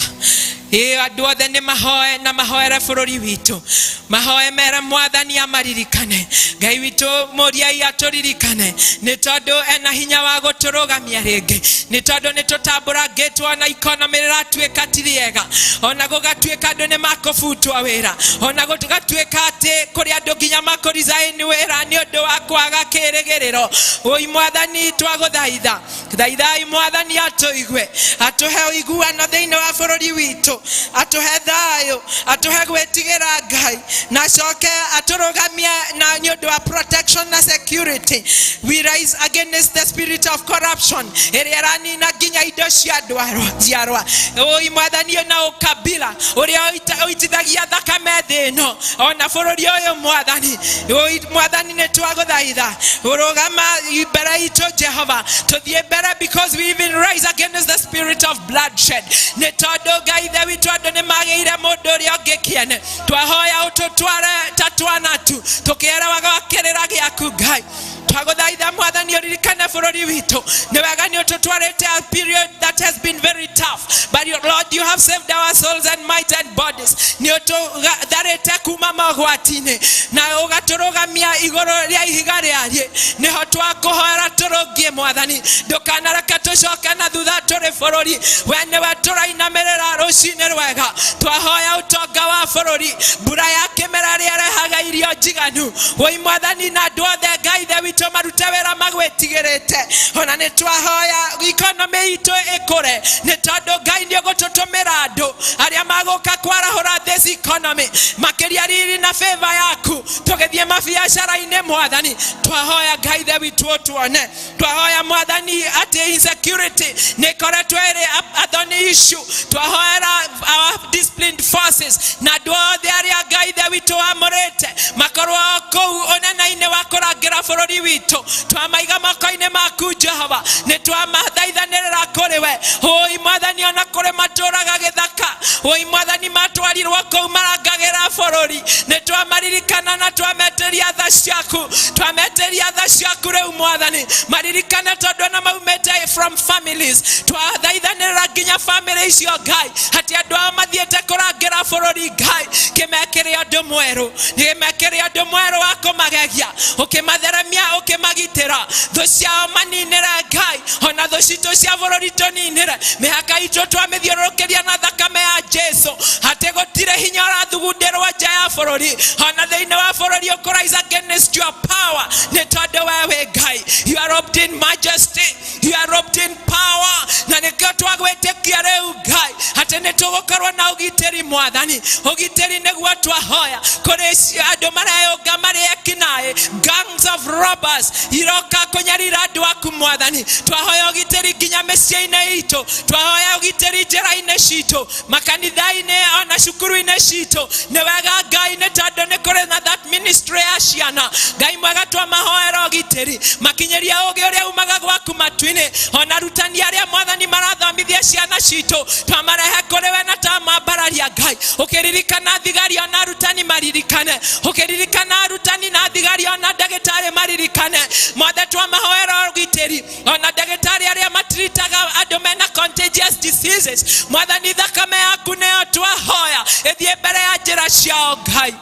Ĩ andũ othe nĩ mahoe na mahoere bũrũri witũ, mahoe mere Mwathani amaririkane. Ngai witũ mũriai atũririkane, nĩ tondũ ena hinya wa gũtũrũgamia rĩngĩ, nĩ tondũ nĩ tũtambũrangĩtwo na ikonomĩ rĩratuĩka ti rĩega, ona gũgatuĩka andũ nĩ makũbutwo wĩra, ona gũgatuĩka atĩ kũrĩ andũ nginya makũresign wĩra nĩ ũndũ wa kwaga kĩrĩgĩrĩro. Ũi Mwathani, twagũthaitha, thaithai Mwathani atũigue, atũhe ũiguano thĩinĩ wa bũrũri witũ, atũhe thayũ, atũhe gwĩtigĩra Ngai, na acoke atũrũgamie na nĩ ũndũ wa protection na security. We rise against the spirit of corruption ĩrĩa ĩranina nginya indo cia andũ njiarwa. Ũi Mwathani, na ũkabila ũrĩa ũitithagia thakame thĩ ĩno ona bũrũri ũyũ Mwathani. Ũi Mwathani, nĩ twagũthaitha, ũrũgama mbere itũ Jehova, tũthiĩ mbere, because we even rise against the spirit of bloodshed, nĩ tondũ Ngai ithe witũ andũ nĩ magĩire mũndũ ũrĩa ũngĩ kĩene. Twahoya ũtũtware ta twana tu tũkĩerewaga kĩrĩra gĩaku Ngai. Twagũthaitha Mwathani ũririkane bũrũri witũ. Nĩ wega nĩ ũtũtwarĩte a period that has been very tough, but you, Lord, you have saved our souls and minds and bodies. Nĩ ũtũtharĩte kuma mogwati-inĩ na ũgatũrũgamia igũrũ rĩa ihiga rĩariĩ. Nĩho twakũhoera tũrũngie Mwathani, ndũkanareke tũcoke na thutha tũrĩ bũrũri. We nĩwe tũrainamĩrĩra rũcinĩ rwega. Twahoya ũtonga wa bũrũri, mbura ya kĩmera ĩrĩa ĩrehaga irio njiganu. Woi Mwathani, na andũ othe Ngai ithe witũ marute wĩra magwĩtigĩrĩte. Ona nĩ twahoya ikonomĩ itũ ĩkũre, nĩ tondũ Ngai nĩ ũgũtũtũmĩra andũ arĩa magũka kwarahũra this economy, makĩria riri na favor yaku tũgĩthiĩ mabiacara-inĩ. Mwathani, twahoya Ngai ithe witũ ũtuone. Twahoya Mwathani atĩ insecurity nĩ ĩkoretwo ĩrĩ a thorny issue. Twahoera our disciplined forces na andũ othe arĩa Ngai ithe witũ wamũrĩte makorwo kũu ũnene-inĩ wa kũrangĩra bũrũri witũ, twamaiga moko-inĩ maku Jehova. Nĩ twamathaithanĩrĩra kũrĩ we. Ũi Mwathani, ona kũrĩ matũraga gĩthaka, ũi Mwathani, matwarirwo kũu marangagĩra bũrũri, nĩ twamaririkana na twametĩria tha ciaku, twametĩria tha ciaku rĩu Mwathani, maririkane tondũ ona maumĩte from families. Twathaithanĩrĩra nginya family icio Ngai, atĩ andũ ao mathiĩte kũrangĩra bũrũri. Ngai, kĩmekĩre ũndũ mwerũ, kĩmekĩre ũndũ mwerũ wa kũmagegia, ũkĩmatheremia, ũkĩmagitĩra, thũ ciao maninĩre Ngai, ona thũ citũ cia bũrũri tũninĩre. Mĩhaka itũ twamĩthiũrũrũkĩria na thakame ya Jesu, atĩ gũtirĩ hinya ũrathugundĩrwo nja ya bũrũri ona thĩinĩ wa bũrũri ũkũrise against your power, nĩ tondũ we wĩ Ngai. You are robed in majesty, you are robed in power, na nĩkĩo twagwĩtĩkia rĩu Ngai atĩ nĩ tũgũkorwo na ũgitĩri. Mwathani, ũgitĩri nĩguo twahoya. Kũrĩ andũ mareyũnga marĩ ekinaĩ, gangs of robbers iroka kũnyarira andũ aku. Mwathani, twahoya ũgitĩri nginya mĩciĩ-inĩ itũ, twahoya ũgitĩri njĩra-inĩ citũ, makanitha-inĩ ona cukuru-inĩ citũ. Nĩ wega Ngai, nĩ tondũ nĩ kũrĩ na that ministry ya ciana. Ngai mwega, twamahoera ũgitĩri, makinyĩria ũgĩ ũrĩa umaga gwaku matu-inĩ. Ona arutani arĩa Mwathani marathomithia ciana citũ, twamarehe kũrĩ we na tamambararia Ngai, ũkĩririkana thigari ona arutani maririkane, ũkĩririkana arutani na thigari ona ndagĩtarĩ maririkane mothe. Twamahoera ũgitĩri, ona ndagĩtarĩ arĩa matiritaga andũ mena contagious diseases. Mwathani, thakame yaku nĩyo twahoya ĩthiĩ mbere ya njĩra ciao. Ngai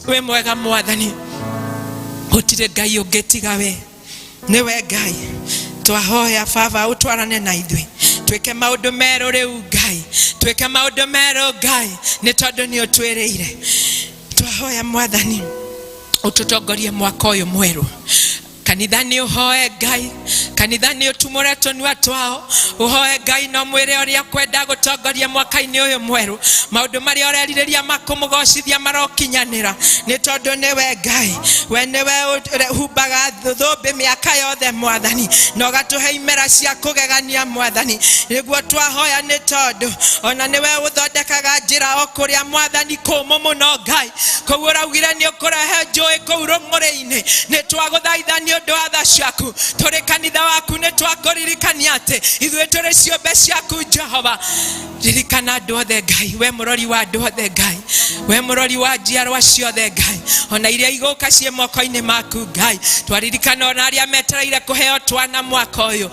wĩ mwega. Mwathani, gũtirĩ Ngai ũngĩ tiga we, nĩwe Ngai. Twahoya Baba ũtwarane na ithuĩ, twĩke maũndũ merũ rĩu Ngai, twĩke maũndũ merũ Ngai, nĩ tondũ nĩ ũtwĩrĩire. Twahoya Mwathani ũtũtongorie mwaka ũyũ mwerũ. Kanitha nĩ ũhoe Ngai, kanitha nĩ ũtumũre tũnua twao ũhoe Ngai no mwĩre ũrĩa ũkwenda gũtongoria mwaka-inĩ ũyũ mwerũ, maũndũ marĩa ũrerirĩria makũmũgocithia marokinyanĩra, nĩ tondũ nĩwe Ngai. We nĩwe humbaga thũmbĩ mĩaka yothe Mwathani, na ũgatũhe imera cia kũgegania. Mwathani, nĩguo twahoya, nĩ tondũ ona nĩwe ũthondekaga njĩra o kũrĩa Mwathani kũmũ mũno. Ngai, kũu ũraugire nĩ ũkũrehe njũĩ kũu rũng'ũrĩ-inĩ, nĩ twagũthaitha nĩ ũndũ wa tha ciaku. Tũrĩ kanitha waku nĩ twakũririkania atĩ ithuĩ tũrĩ ciũmbe ciaku Jehova. Ririkana andũ othe Ngai, we mũrori wa andũ othe Ngai, we mũrori wa njiarwa ciothe Ngai, ona iria igũka ciĩ moko-inĩ maku Ngai. Twaririkana ona arĩa metereire kũheo twana mwaka ũyũ,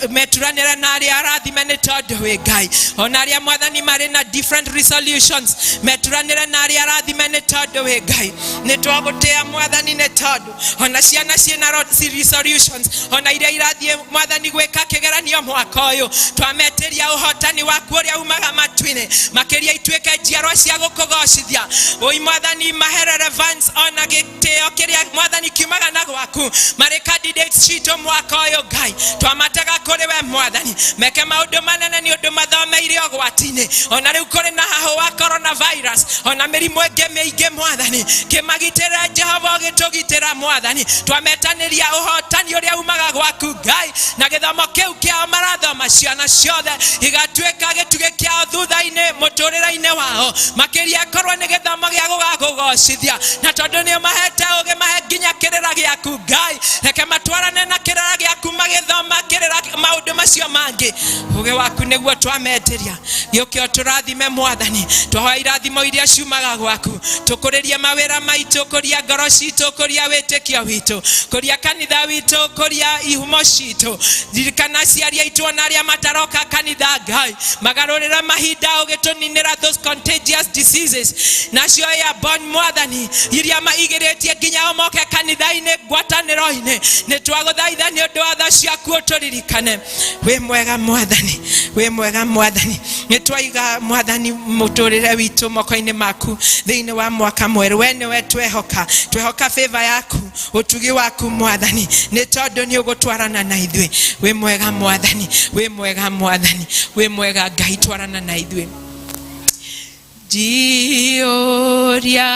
meturanĩre na arĩa arathime nĩ tondũ wĩ Ngai. Ona arĩa Mwathani marĩ na different resolutions, meturanĩre na arĩa arathime nĩ tondũ wĩ Ngai. Nĩ twagũtĩa Mwathani nĩ tondũ ona ciana ciĩna resolutions, ona iria irathiĩ Mwathani gwĩka kĩgeranio mwaka ũyũ, twametĩria ũhotani waku ũrĩa umaga matu-inĩ, makĩria ituĩke njiarwa cia gũkũgocithia. Ũi Mwathani, mahe relevance ona gĩtĩo kĩrĩa Mwathani kiumaga na gwaku marĩ candidates citũ mwaka ũyũ Ngai. Twamatega kũrĩ we Mwathani, meke maũndũ manene nĩ ũndũ mathomeire ũgwati-inĩ. Ona rĩu kũrĩ na hahũ wa coronavirus, ona mĩrimũ ĩngĩ mĩingĩ Mwathani, kĩmagitĩre Jehova ũgĩtũgitĩra Mwathani. Twametanĩria ũhotani ũrĩa umaga gwaku Ngai, na gĩthomo kĩu kĩao marathoma ciana ciothe igatuĩka gĩtugĩ kĩao thutha-inĩ mũtũrĩre-inĩ wao, makĩria korwo nĩ gĩthomo gĩa gũgakũgocithia. Na tondũ nĩ ũmahete ũgĩ, mahe nginya kĩrĩra gĩaku Ngai, reke matwarane na kĩrĩra gĩaku magĩthoma kĩrĩra maũndũ macio mangĩ. Ũgĩ waku nĩguo twametĩria, gĩũke ũtũrathime Mwathani. Twahoya irathimo iria ciumaga gwaku, tũkũrĩrie mawĩra maitũ, kũria ngoro citũ, kũria wĩtĩkio witũ, kũria kanitha witũ, kũria ihumo citũ. Ririkana aciari aitũ ona arĩa mataroka kanitha Ngai, magarũrĩra mahinda ũgĩtũninĩra those contagious diseases nacio airborne Mwathani, iria maigĩrĩtie nginya o moke kanitha-inĩ ngwatanĩro-inĩ. Nĩ twagũthaitha nĩ ũndũ wa tha ciaku ũtũririkane. Wĩ mwega Mwathani, wĩ mwega Mwathani. Nĩ twaiga Mwathani mũtũrĩre witũ moko-inĩ maku thĩinĩ wa mwaka mwerũ. We nĩwe twehoka, twehoka favor yaku, ũtugi waku Mwathani, nĩ tondũ nĩ ũgũtwarana na ithuĩ. Wĩ mwega Mwathani, wĩ mwega Mwathani, wĩ mwega Ngai, twarana na ithuĩ. Jiũria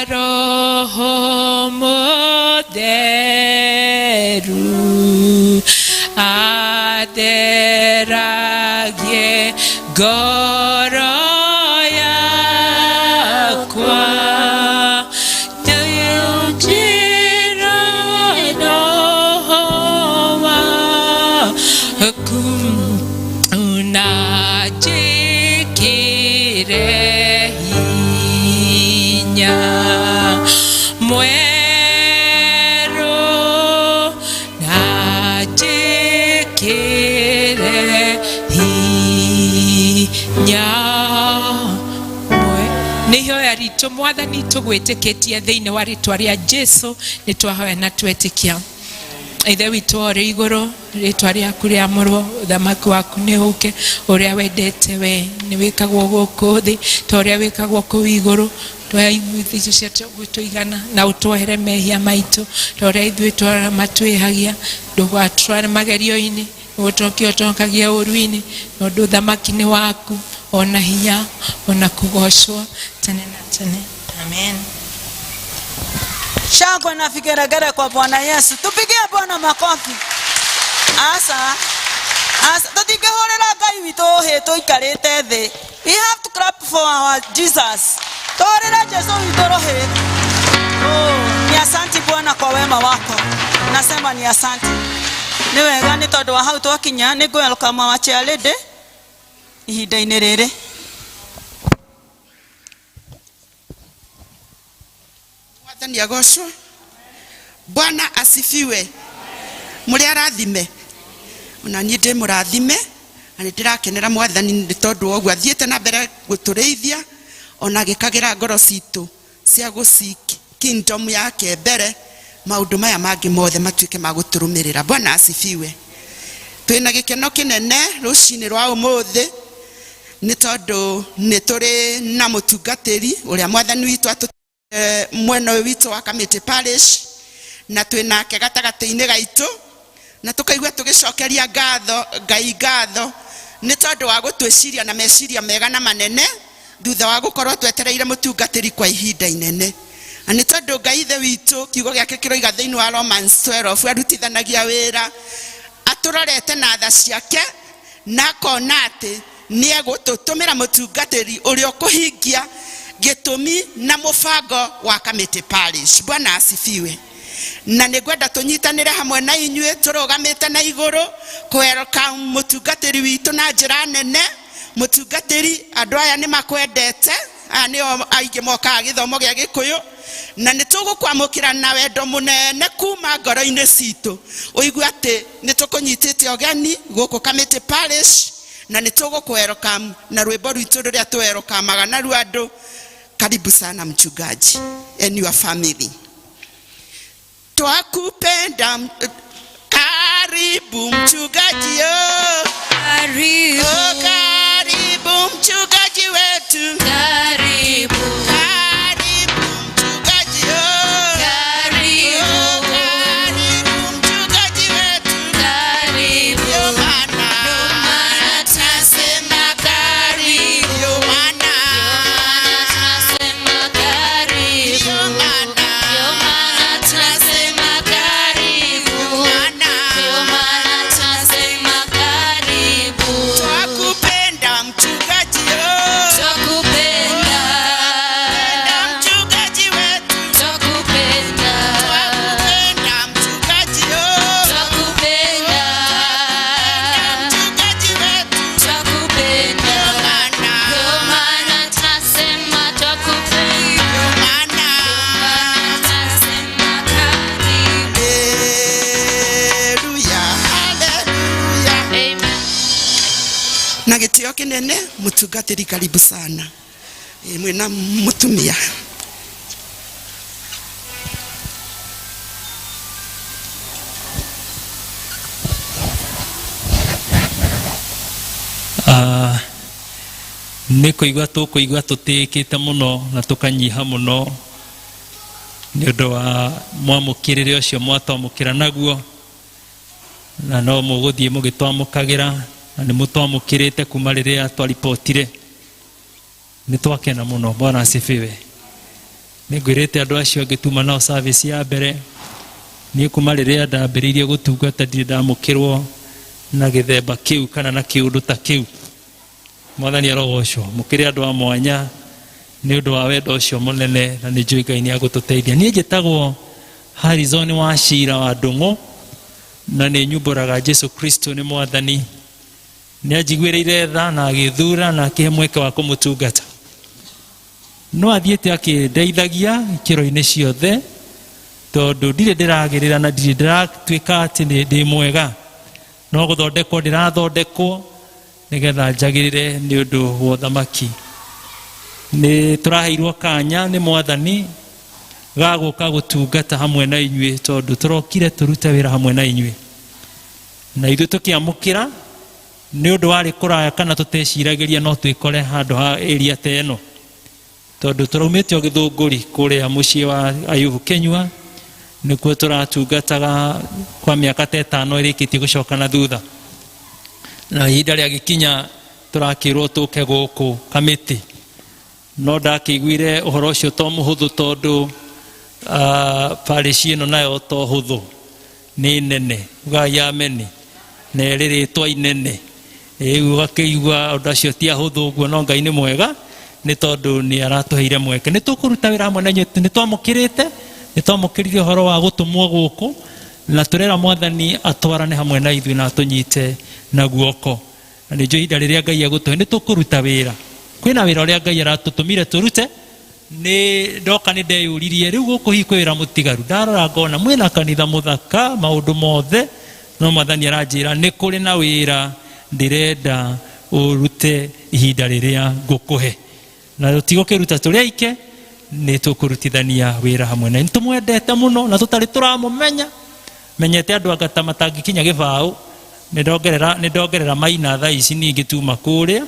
Roho Mũtheru atheragie ngoro yakwa, njĩra Roho waku unanjĩkĩre hinya mwerũ, nanjĩkĩre hinya mwerũ. Nĩ ihoya ritũ Mwathani, tũgwĩtĩkĩtie thĩinĩ wa rĩtwa rĩa Jesu nĩ twahoya na twetĩkia. Ithe witũ ũrĩ igũrũ, rĩtwa rĩaku rĩamũrwo, ũthamaki waku nĩ ũke, ũrĩa wendete we nĩ wĩkagwo gũkũ thĩ ta ũrĩa wĩkagwo kũu igũrũ. Twoya icio cia tũigana na ũtwohere mehia maitũ ta ũrĩa ithuĩ matwĩhagia, ndũgatware magerio-inĩ, ũtũhonokie ũtũhonokagie ũũru-inĩ, tondũ ũthamaki nĩ waku, ona hinya, ona kũgocwo tene na tene. Amen. Shangwe na vigeregere kwa Bwana Yesu. Tupigie Bwana makofi. Asa. Asa. Tũtingĩhũrĩra Ngai witũ hĩ tũikarĩte thĩ. We have to clap for our Jesus. Tũhũrĩre Jesu witũ rũhĩ. Oh, ni asanti Bwana kwa wema wako. Nasema ni asanti. Nĩ wega nĩ tondũ wa hau twakinya nĩ ngũ welcome our chair lady ihinda-inĩ rĩrĩ. Mwathani agocwo. Bwana asifiwe. Mũrĩ arathime. Ona niĩ ndĩ mũrathime na nĩ ndĩrakenera Mwathani nĩ tondũ wa ũguo athiĩte na mbere gũtũrĩithia ona agĩkagĩra ngoro citũ cia gũ kingdom yake mbere, maũndũ maya mangĩ mothe matuĩke ma gũtũrũmĩrĩra. Bwana asifiwe. Twĩna gĩkeno kĩnene rũcinĩ rwa ũmũthĩ nĩ tondũ nĩ tũrĩ na mũtungatĩri ũrĩa Mwathani witũ atũ mwena ũyũ witũ wa Kamĩtĩ Parish, na twĩ nake gatagatĩ-inĩ gaitũ, na tũkaigua tũgĩcokeria ngatho Ngai ngatho nĩ tondũ wa gũtwĩciria na meciria mega na manene thutha wa gũkorwo twetereire mũtungatĩri kwa ihinda inene. Na nĩ tondũ Ngai Ithe witũ kiugo gĩake kĩroiga thĩinĩ wa Romans 12 arutithanagia wĩra atũrorete na tha ciake na akona atĩ nĩ egũtũtũmĩra mũtungatĩri ũrĩa ũkũhingia gĩtũmi na mũbango wa Kamĩtĩ Parish. Bwana asifiwe. Na nĩ ngwenda tũnyitanĩre hamwe na inyuĩ tũrũgamĩte na igũrũ kũ-welcome mũtungatĩri witũ na njĩra nene. Mũtungatĩri, andũ aya nĩ makwendete, aya nĩo aingĩ mokaga gĩthomo gĩa Gĩkũyũ, na nĩ tũgũkwamũkĩra na wendo mũnene kuma ngoro-inĩ citũ. Ũigue atĩ nĩ tũkũnyitĩte ũgeni gũkũ Kamĩtĩ Parish, na nĩ tũgũkũ-welcome na rwĩmbo rwitũ rũrĩa tũ-welcome-aga naruo andũ. Karibu sana mchungaji and your family. Twakupenda, karibu mchungaji, oh. Karibu. Oh, karibu mchungaji wetu. Karibu. Karibu mchungaji, oh. Karibu. Oh, karibu mchungaji wetu. Karibu. Ndio maana. Ndio maana tunasema karibu. Ndio maana. Tunasema karibu. Ndio maana. Ndio maana tunasema karibu. Ndio maana. Ndio maana tunasema karibu. Twakupenda mchungaji, oh. Twakupenda. Twakupenda mchungaji wetu. Twakupenda. Twakupenda mchungaji, oh. Twakupenda. Mchungaji wetu. Twakupenda. Ndio maana. Ndio maana tunasema twakupenda. Ndio maana. Tunasema karibu. Haleluya, haleluya. Amen. Na gĩtĩo kĩnene mũtungatĩri, karibu sana. Ĩ, mwĩna mũtumia. Ah, nĩ kũigua tũkũigua tũtĩĩkĩte mũno na tũkanyiha mũno nĩ ũndũ wa mwamũkĩrĩre ũcio mwatwamũkĩra naguo, na no mũgũthiĩ mũgĩtwamũkagĩra, na nĩ mũtwamũkĩrĩte kuma rĩrĩa twaripotire. Nĩ twakena mũno. Bwana asifiwe. Nĩ ngwĩrĩte andũ acio angĩ tuma nao service ya mbere, niĩ kuma rĩrĩa ndambĩrĩirie gũtungata ndirĩ ndamũkĩrwo na gĩthemba kĩu kana na kĩũndũ ta kĩu. Mwathani arogocwo. Mũkĩrĩ andũ a mwanya nĩ ũndũ wa wendo ũcio mũnene, na nĩ njũĩ Ngai nĩ agũtũteithia. Niĩ njĩtagwo Harrison wa Cira wa Ndũng'ũ, na nĩ nyumbũraga Jesu Kristo nĩ Mwathani. Nĩ anjiguĩrĩire tha na agĩthura na akĩhe mweke wa kũmũtungata. No athiĩte akĩndeithagia ikĩro-inĩ ciothe, tondũ ndirĩ ndĩragĩrĩra na ndirĩ ndĩratuĩka atĩ nĩ ndĩ mwega, no gũthondekwo ndĩrathondekwo nĩgetha njagĩrĩre nĩ ũndũ wa ũthamaki. Nĩ tũraheirwo kanya nĩ Mwathani ga gũka gũtungata hamwe na inyuĩ, tondũ tũrokire tũrute wĩra hamwe na inyuĩ, na ithuĩ tũkĩamũkĩra nĩ ũndũ warĩ kũraya kana tũteciragĩria no twĩkore handũ ha area ta ĩno, tondũ tũraumĩte o Gĩthũngũri kũrĩa mũciĩ wa Ayubu Kenyua, nĩkuo tũratungataga kwa mĩaka ta 5 ĩrĩkĩtie gũcoka na thutha, na ihinda rĩagĩkinya tũrakĩrwo tũke gũkũ Kamĩtĩ. No ndakĩiguire ũhoro ũcio to mũhũthũ, tondũ parish ĩno nayo to hũthũ, nĩ nene, ugai ameni, na ĩrĩ rĩtwa inene. Rĩu ũgakĩigua ũndũ acio ti ahũthũ ũguo, no Ngai nĩ mwega nĩ tondũ nĩ aratũheire mweke. Nĩ tũkũruta wĩra hamwe na inyuĩ, nĩ twamũkĩrĩte, nĩ twamũkĩrire ũhoro wa gũtũmwo gũkũ, na tũrera Mwathani atwarane hamwe na ithuĩ na atũnyite na guoko. Na nĩ njũĩ ihinda rĩrĩa Ngai egũtũhe nĩ tũkũruta wĩra. Kwĩna wĩra ũrĩa Ngai aratũtũmire tũrute. Nĩ ndoka nĩ ndeyũririe rĩu gũkũ hihi kwĩ wĩra mũtigaru, ndarora ngona mwĩna kanitha mũthaka maũndũ mothe, no Mwathani aranjĩra nĩ kũrĩ na wĩra ndĩrenda ũrute ihinda rĩrĩa ngũkũhe, na tũtigũkĩruta tũrĩ aike, nĩ tũkũrutithania wĩra hamwe na nĩ tũmwendete mũno na tũtarĩ tũramũmenya. Menyete andũ anga ta matangĩkinya gĩbaũ, nĩ ndongerera maina thaa ici ningĩ tuma kũrĩa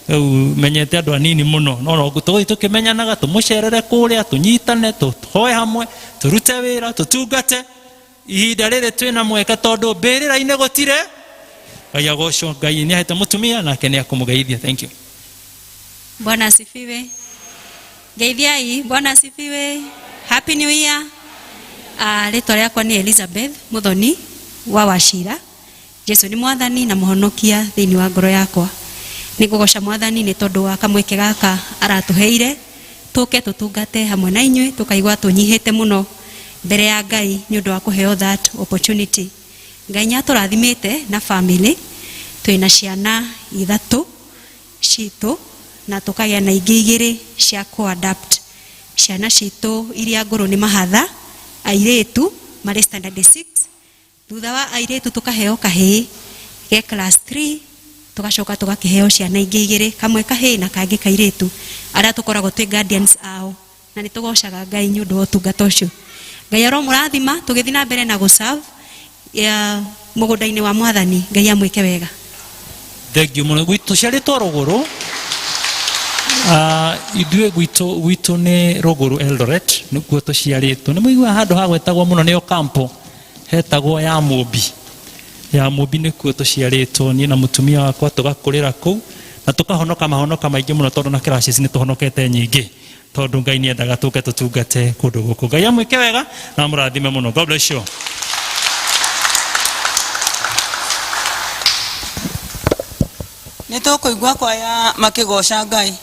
rĩu menyete andũ anini mũno, no no tũgũthiĩ tũkĩmenyanaga, tũmũcerere kũrĩa, tũnyitane, tũhoe hamwe, tũrute wĩra, tũtungate. Ihinda rĩrĩ twĩna mweke, tondũ mbĩrĩra-inĩ gũtirĩ. Ngai agocwo. Ngai nĩ ahete mũtumia nake nĩ akũmũgeithia. Thank you. Bwana asifiwe. Geithiai, Bwana asifiwe. Happy New Year. Rĩtwa rĩakwa nĩ Elizabeth Muthoni wa Wachira. Jesu nĩ Mwathani na Mũhonokia thĩinĩ wa ngoro yakwa. Nĩ ngũgoca Mwathani nĩ tondũ wa kamweke gaka aratũheire tũke tũtungate hamwe na inyuĩ, tũkaigua tũnyihĩte mũno Mbere ya Ngai nĩ ũndũ wa kũheo that opportunity. Ngai nĩ atũrathimĩte na family, twĩna ciana ithatũ citũ na tũkagĩa na ingĩ igĩrĩ cia kũ-adapt. Ciana citũ iria ngũrũ nĩ mahatha, airĩtu marĩ standard 6. Thutha wa airĩtu tũkaheo kahĩĩ ge class 3, tũgacoka tũgakĩheo ciana ingĩ igĩrĩ, kamwe kahĩĩ na kangĩ kairĩtu, arĩa tũkoragwo twĩ guardians ao, na nĩ tũgocaga Ngai nĩ ũndũ wa ũtungata ũcio. Ngai aromũrathima tũgĩthiĩ na mbere na gũserve mũgũnda-inĩ wa Mwathani. Ngai amwĩke wega. Thengiũ mũno. Gwitũ ciarĩtwo rũgũrũ. Ithuĩ gwitũ nĩ rũgũrũ Eldoret, nĩkuo tũciarĩtwo. Nĩ mũiguaga handũ hagwetagwo mũno nĩ Ocampo, hetagwo ya Mũmbi. Ya Mũmbi nĩkuo tũciarĩtwo, niĩ na mũtumia wakwa tũgakũrĩra kũu na tũkahonoka mahonoka maingĩ mũno, tondũ na classes nĩ tũhonokete nyingĩ, tondũ Ngai nĩendaga tũke tũtungate kũndũ gũkũ. Ngai amwĩke wega na amũrathime mũno. God bless you. Nĩ tũkũigua kwaya makĩgoca Ngai.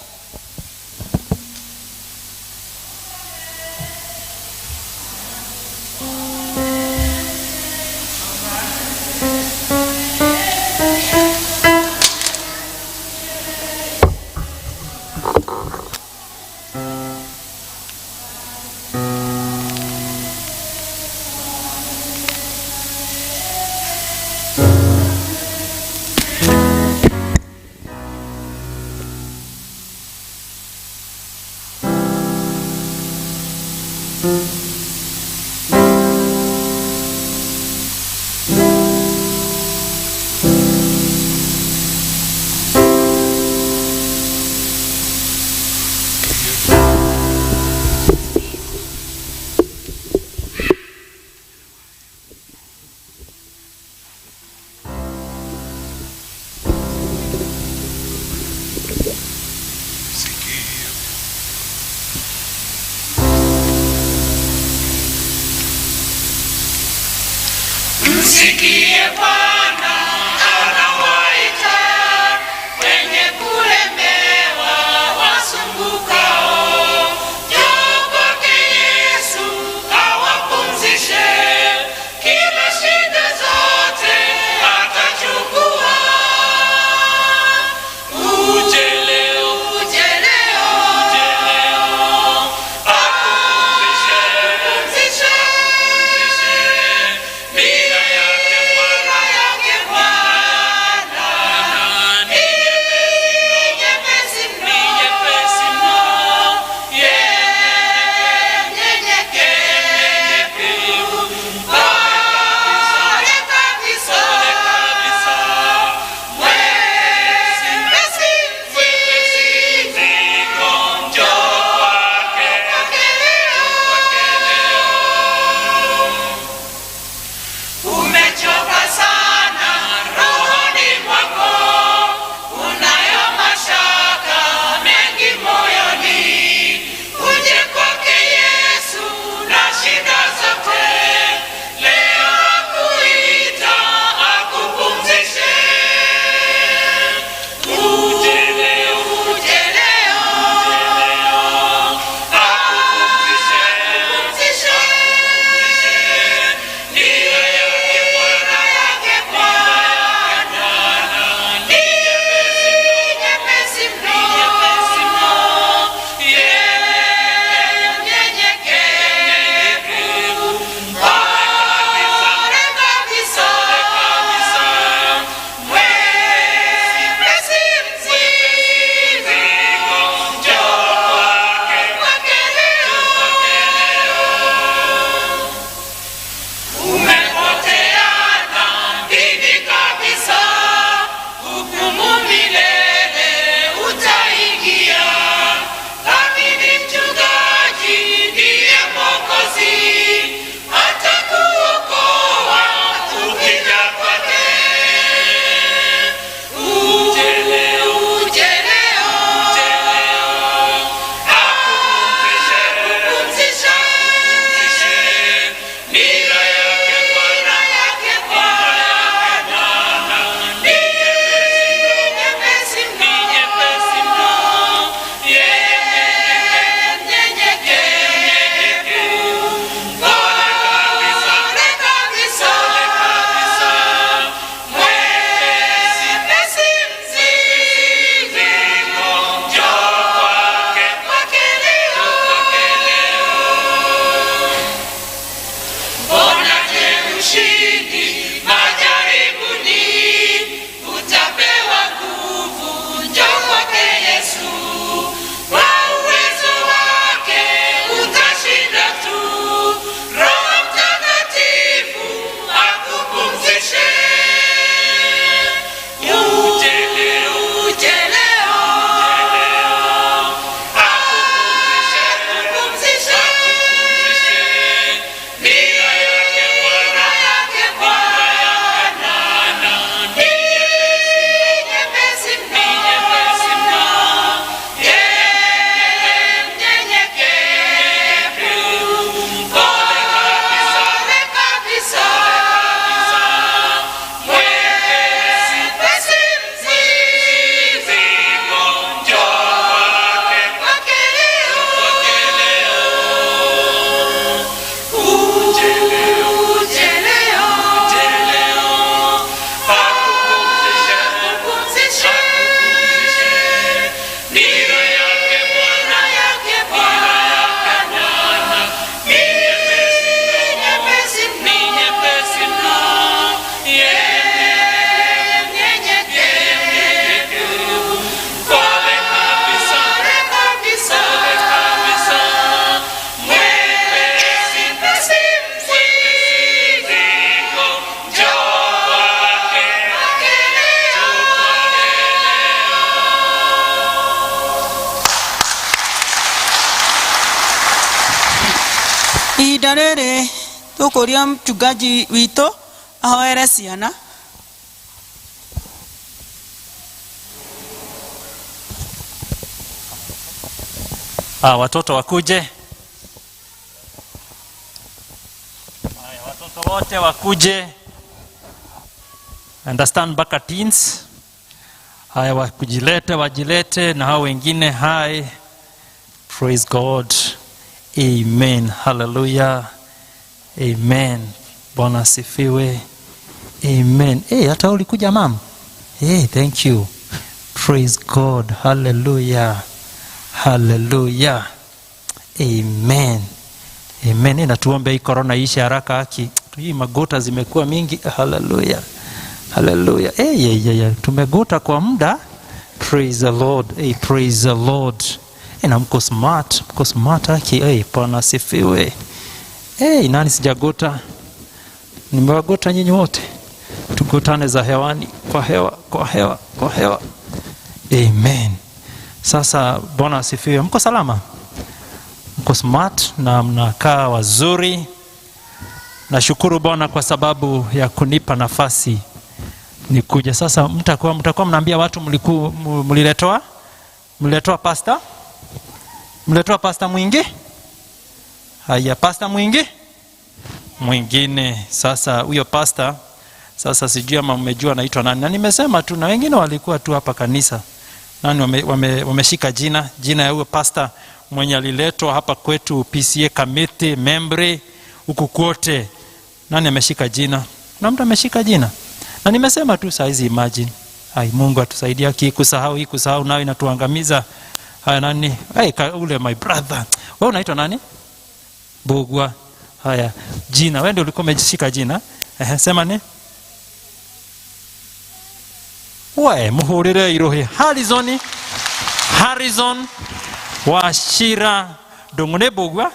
Msikie Bwana anawaita wenye kulemewa wasumbukao. Njoo kwake Yesu awapumzishe, kila shida zote atachukua. Uje leo, uje leo, uje leo, akupumzishe, pumzishe, nira yake Bwana. Ihinda rĩrĩ tũkũria mchungaji witũ ahoere ciana. Watoto wakuje. Haya, watoto wote wakuje. Understand mpaka teens. Haya, wakujilete, wajilete na hao wengine. Hi. Praise God. Amen. Hallelujah. Amen. Bwana asifiwe. Amen. Hey, hata ulikuja mama. Hey, thank you. Praise God. Hallelujah. Hallelujah. Amen. Amen. Na tuombe hii corona iishe haraka haki. Hii magota zimekuwa mingi. Hallelujah. Hallelujah. Hey, hey, hey, hey. Tumegota kwa muda. Praise the Lord. Hey, praise the Lord. Hey, na mko smart. Mko smart haki. Hey, Bwana asifiwe. Hey, nani sijagota? Nimewagota nyinyi wote. Tugotane za hewani, kwa hewa, kwa hewa, kwa hewa. Amen. Sasa Bwana asifiwe. Mko salama? Mko smart na mnakaa wazuri. Nashukuru Bwana kwa sababu ya kunipa nafasi nikuja. Sasa mtakuwa mnaambia watu mliletwa? Mliletwa pastor? Mliletwa pastor mwingi? Haya, pastor mwingi? Mwingine. Sasa huyo pastor, sasa sijui ama mmejua anaitwa nani. Na nimesema tu na wengine walikuwa tu hapa kanisa. Nani wameshika jina ya huyo pastor mwenye aliletwa hapa kwetu PCA Kamiti, Membre, huku kwote. Nani ameshika jina? Na mtu ameshika jina. Na nimesema tu saa hizi imagine. Ai, Mungu atusaidie, akikusahau hii kusahau nayo inatuangamiza. Haya nani? Ai, ule my brother. Wewe unaitwa nani? Bogwa. Haya, jina. Wewe ndio ulikuwa umeshika jina. Sema ni? We, muhurire irohe. Harrison Wachira Ndung'u. Bogwa.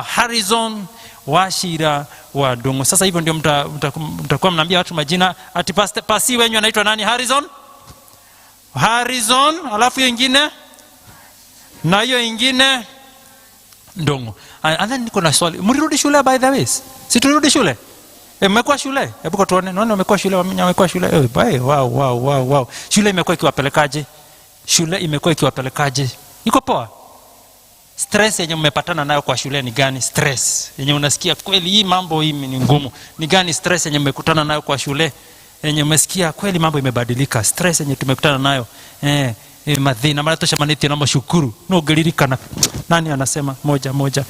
Harrison Wachira wa Ndung'u. Sasa hivyo ndio mtakuwa mnaambia watu majina. Ati pasi wenyu anaitwa nani? Harrison? Harrison, alafu hiyo ingine? Na hiyo ingine Ndung'u. And then niko na swali. Mlirudi shule by the way? Si tulirudi shule? Mmekuwa shule? Hebu kwa tuone. Naona wamekuwa shule, wamekuwa shule. Bye. Wow, wow, wow, wow. Shule imekuwa ikiwapelekaje? Shule imekuwa ikiwapelekaje? Iko poa? Stress yenye mmepatana nayo kwa shule ni gani? Stress yenye unasikia kweli hii mambo hii ni ngumu. Ni gani stress yenye mmekutana nayo kwa shule? Yenye umesikia kweli mambo imebadilika. Stress yenye tumekutana nayo. Madhina mara tosha maneti na mashukuru. No gelirika. Nani anasema moja moja?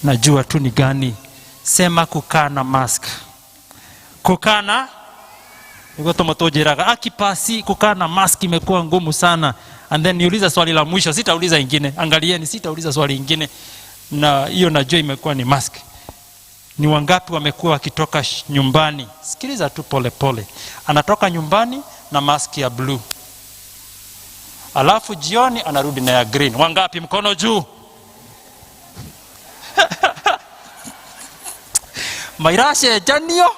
Najua tu ni gani. Sema kukaa na mask. Kukaa na niko tomotojeraga akipasi kukaa na mask imekuwa ngumu sana. And then niuliza swali la mwisho, sitauliza ingine. Angalieni, sitauliza swali ingine. Na hiyo najua imekuwa ni mask. Ni wangapi wamekuwa wakitoka nyumbani? Sikiliza tu pole pole. Anatoka nyumbani na mask ya blue. Alafu jioni anarudi na ya green. Wangapi? Mkono juu. Mairacenjanio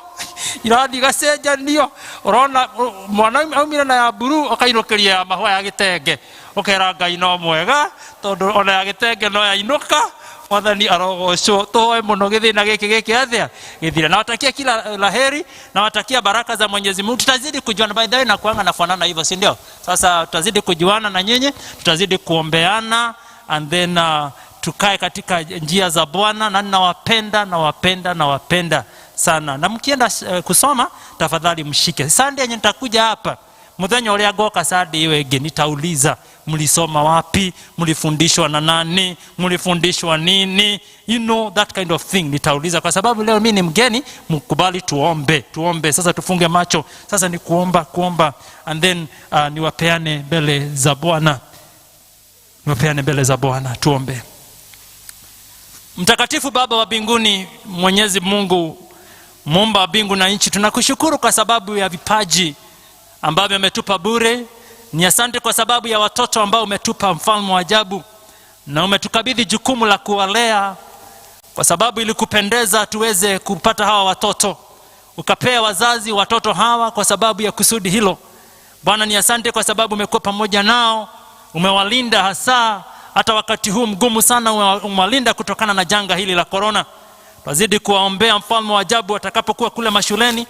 irathi gacenjanio urona mwana aumire na ya blue akainukiria ya mahua ya gitenge ukera Ngai no mwega tondu ona ya gitenge no yainuka. Mwathani arogocwo. Tuhoe muno githina giki giki athia githire. Nawatakia kila laheri, nawatakia baraka za Mwenyezi Mungu. Tutazidi kujuana by the way, na kuanga nafanana hivyo, si ndio? Sasa tutazidi kujuana na nyinyi, tutazidi kuombeana and then tukae katika njia za Bwana. Na ninawapenda, nawapenda, nawapenda sana. Na mkienda kusoma tafadhali mshike. Sunday yenye nitakuja hapa, muthenya uria ngoka Sunday iwe ingi, nitauliza mlisoma wapi, mlifundishwa na nani, mlifundishwa nini, you know that kind of thing. Nitauliza kwa sababu leo mimi ni mgeni. Mkubali tuombe, tuombe. Sasa tufunge macho. Sasa ni kuomba, kuomba and then niwapeane mbele za Bwana. Niwapeane mbele za Bwana, tuombe. Mtakatifu Baba wa mbinguni, Mwenyezi Mungu muumba wa mbingu na nchi, tunakushukuru kwa sababu ya vipaji ambavyo umetupa bure. Ni asante kwa sababu ya watoto ambao umetupa, mfalme wa ajabu, na umetukabidhi jukumu la kuwalea kwa sababu ilikupendeza tuweze kupata hawa watoto. Ukapea wazazi watoto hawa kwa sababu ya kusudi hilo. Bwana, ni asante kwa sababu umekuwa pamoja nao, umewalinda hasa Hata wakati huu mgumu sana umewalinda kutokana na janga hili la korona. Twazidi kuwaombea, mfalme wa ajabu, watakapokuwa kule mashuleni,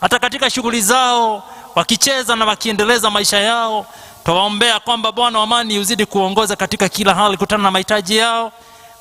hata katika shughuli zao, wakicheza na wakiendeleza maisha yao. Twawaombea kwamba Bwana wa amani uzidi kuongoza katika kila hali, kutana na mahitaji yao,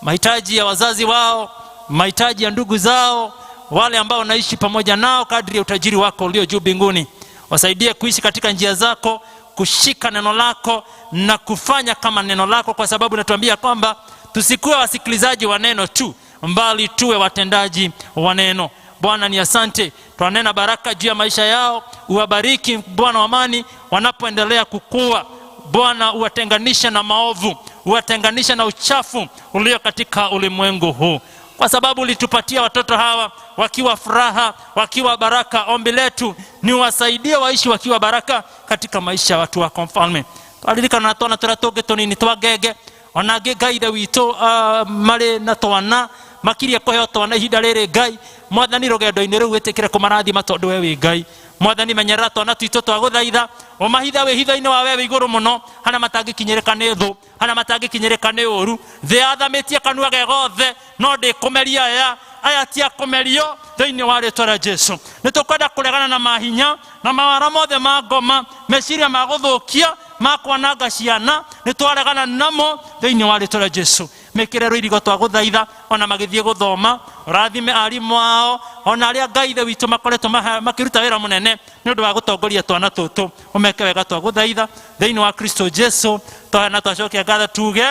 mahitaji ya wazazi wao, mahitaji ya ndugu zao, wale ambao wanaishi pamoja nao, kadri ya utajiri wako ulio juu mbinguni. Wasaidie kuishi katika njia zako, kushika neno lako na kufanya kama neno lako, kwa sababu natuambia kwamba tusikuwe wasikilizaji wa neno tu, mbali tuwe watendaji wa neno. Bwana ni asante, twanena baraka juu ya maisha yao. Uwabariki Bwana wa amani wanapoendelea kukua. Bwana uwatenganishe na maovu, uwatenganishe na uchafu ulio katika ulimwengu huu, kwa sababu ulitupatia watoto hawa wakiwa furaha, wakiwa baraka. Ombi letu ni wasaidie waishi wakiwa baraka katika maisha ya watu wako Mfalme. Twaririkana na twana turia tungi tunini twa ngenge, ona angĩ Ngai ithe witũ marĩ na twana makirie kũheo twana ihinda rĩrĩ. Ngai Mwathani, rũgendo-inĩ rũu wĩtĩkĩre kũmarathima tondũ we wĩ Ngai. Mwathani, menyerera twana twitũ, twagũthaitha ũmahitha wĩhitho-inĩ wa we wĩ igũrũ mũno, harĩa matangĩkinyĩrĩka nĩ thũ, harĩa matangĩkinyĩrĩka nĩ ũru. Thĩ yathamĩtie kanua ge gothe, no ndĩkũmeria aya aya ti akũmerio thĩinĩ wa rĩtwa rĩa Jesu. Nĩ tũkwenda kũregana na mahinya na mawara mothe ma ngoma, meciria ma gũthũkia, ma kwananga ciana, nĩ twaregana namo thĩinĩ wa rĩtwa rĩa Jesu. Mĩkĩre rũirigo, twagũthaitha, ona magĩthiĩ gũthoma. Ũrathime arimũ ao, ona arĩa Ngai ithe witũ makoretwo makĩruta wĩra mũnene nĩ ũndũ wa gũtongoria twana tũtũ. Ũmeke wega, twagũthaitha, thĩinĩ wa Kristo Jesu twana twacokia ngatho, tuge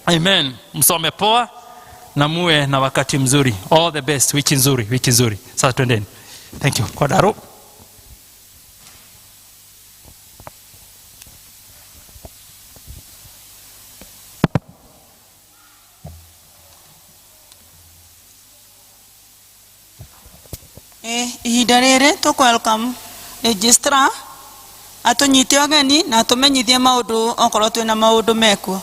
amen. Msome poa na muwe na wakati mzuri. All the best. Wiki nzuri, wiki nzuri. Sasa twendeni. Thank you. Kwa daro. Ihinda rĩrĩ tũkũ welcome registrar atũnyite ũgeni na atũmenyithie maũndũ okorwo twĩna maũndũ mekuo.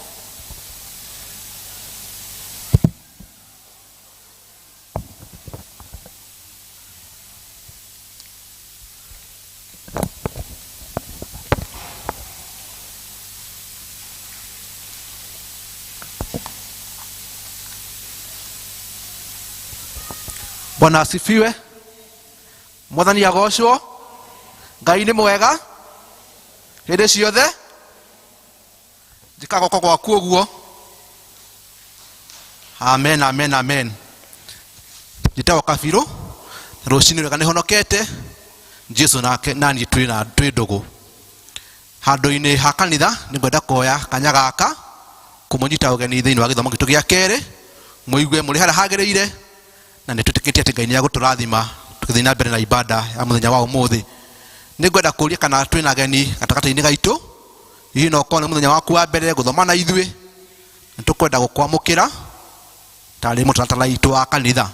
Bwana asifiwe. Mwathani agocwo. Ngai nĩ mwega hĩndĩ ciothe. Njĩka guoko gwaku ũguo. Amen, amen, amen. Njĩtagwo Kabirũ, na rũcinĩ rwega nĩhonokete. Jesu nake naniĩ twĩ twĩ ndũgũ. Handũ-inĩ ha kanitha nĩngwenda kuoya kanya gaka kũmũnyita ũgeni thĩinĩ wa gĩthomo gitũ gĩa kerĩ, mũigue mũrĩ harĩa hagĩrĩire, na nĩ twĩtĩkĩtie atĩ Ngai nĩ egũtũrathima tũgĩthiĩ na mbere na ibada ya mũthenya wa ũmũthĩ. Nĩngwenda kũria kana twĩna ageni gatagatĩ-inĩ gaitũ. Hihi no ũkorwo nĩ mũthenya waku wa mbere gũthoma na ithuĩ, nĩ tũkwenda gũkwamũkĩra tarĩ mũtaratara witũ wa kanitha,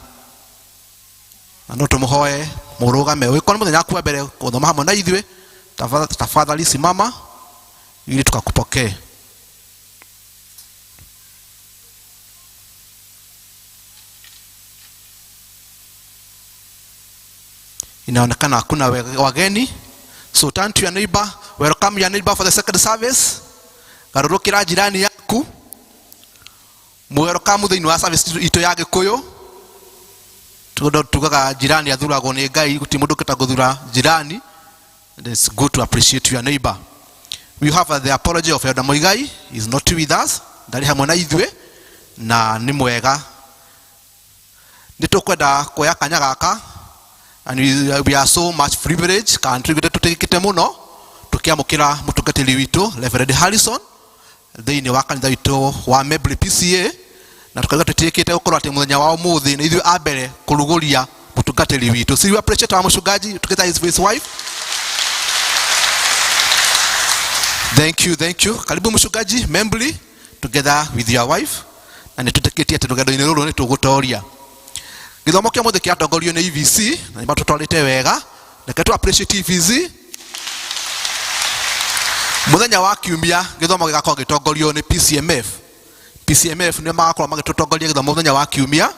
na no tũmũhoe mũrũgame. Ũngĩkorwo nĩ mũthenya waku wa mbere gũthoma hamwe na ithuĩ, tafadhali simama ili tukakupokee. Inaonekana hakuna wageni, so turn to your neighbor, welcome your neighbor for the second service. Garũrũkĩra jirani yaku, mwelcome thĩinĩ wa service itũ ya Gĩkũyũ. Tondũ tugaga jirani athuragwo nĩ Ngai, gũtirĩ mũndũ ũngĩhota gũthura jirani. And it's good to appreciate your neighbor. We have the apology of Elder Muigai. He is not with us, ndarĩ hamwe na ithuĩ, na nĩ mwega. Nĩ tũkwenda kuoya kanya gaka, and we are so much privileged kana tũiguĩte tũtĩkĩte mũno tũkĩamũkĩra mũtungatĩri witũ Reverend Harrison thĩinĩ wa kanitha witũ wa Membly PCA, na tũkaigua tũtĩkĩte gũkorwo atĩ mũthenya wa ũmũthĩ nĩ ithuĩ a mbere kũrugũria mũtungatĩri witũ. So we appreciate our mũchungaji together with his wife. Thank you, thank you. Karibu mũchungaji Membly together with your wife, na nĩ tũtĩkĩtie atĩ rũgendo-inĩ rũrũ nĩ tũgũtoria. Gĩthomo kĩa mũthĩ kĩratongorio nĩ EVC na nĩ matũtwarĩte wega. Reke tu appreciate EVC. Mũthenya wa kiumia gĩthomo gĩgakorwo gĩtongorio nĩ PCMF. PCMF nĩo magakorwo magĩtũtongoria gĩthomo mũthenya wa kiumia,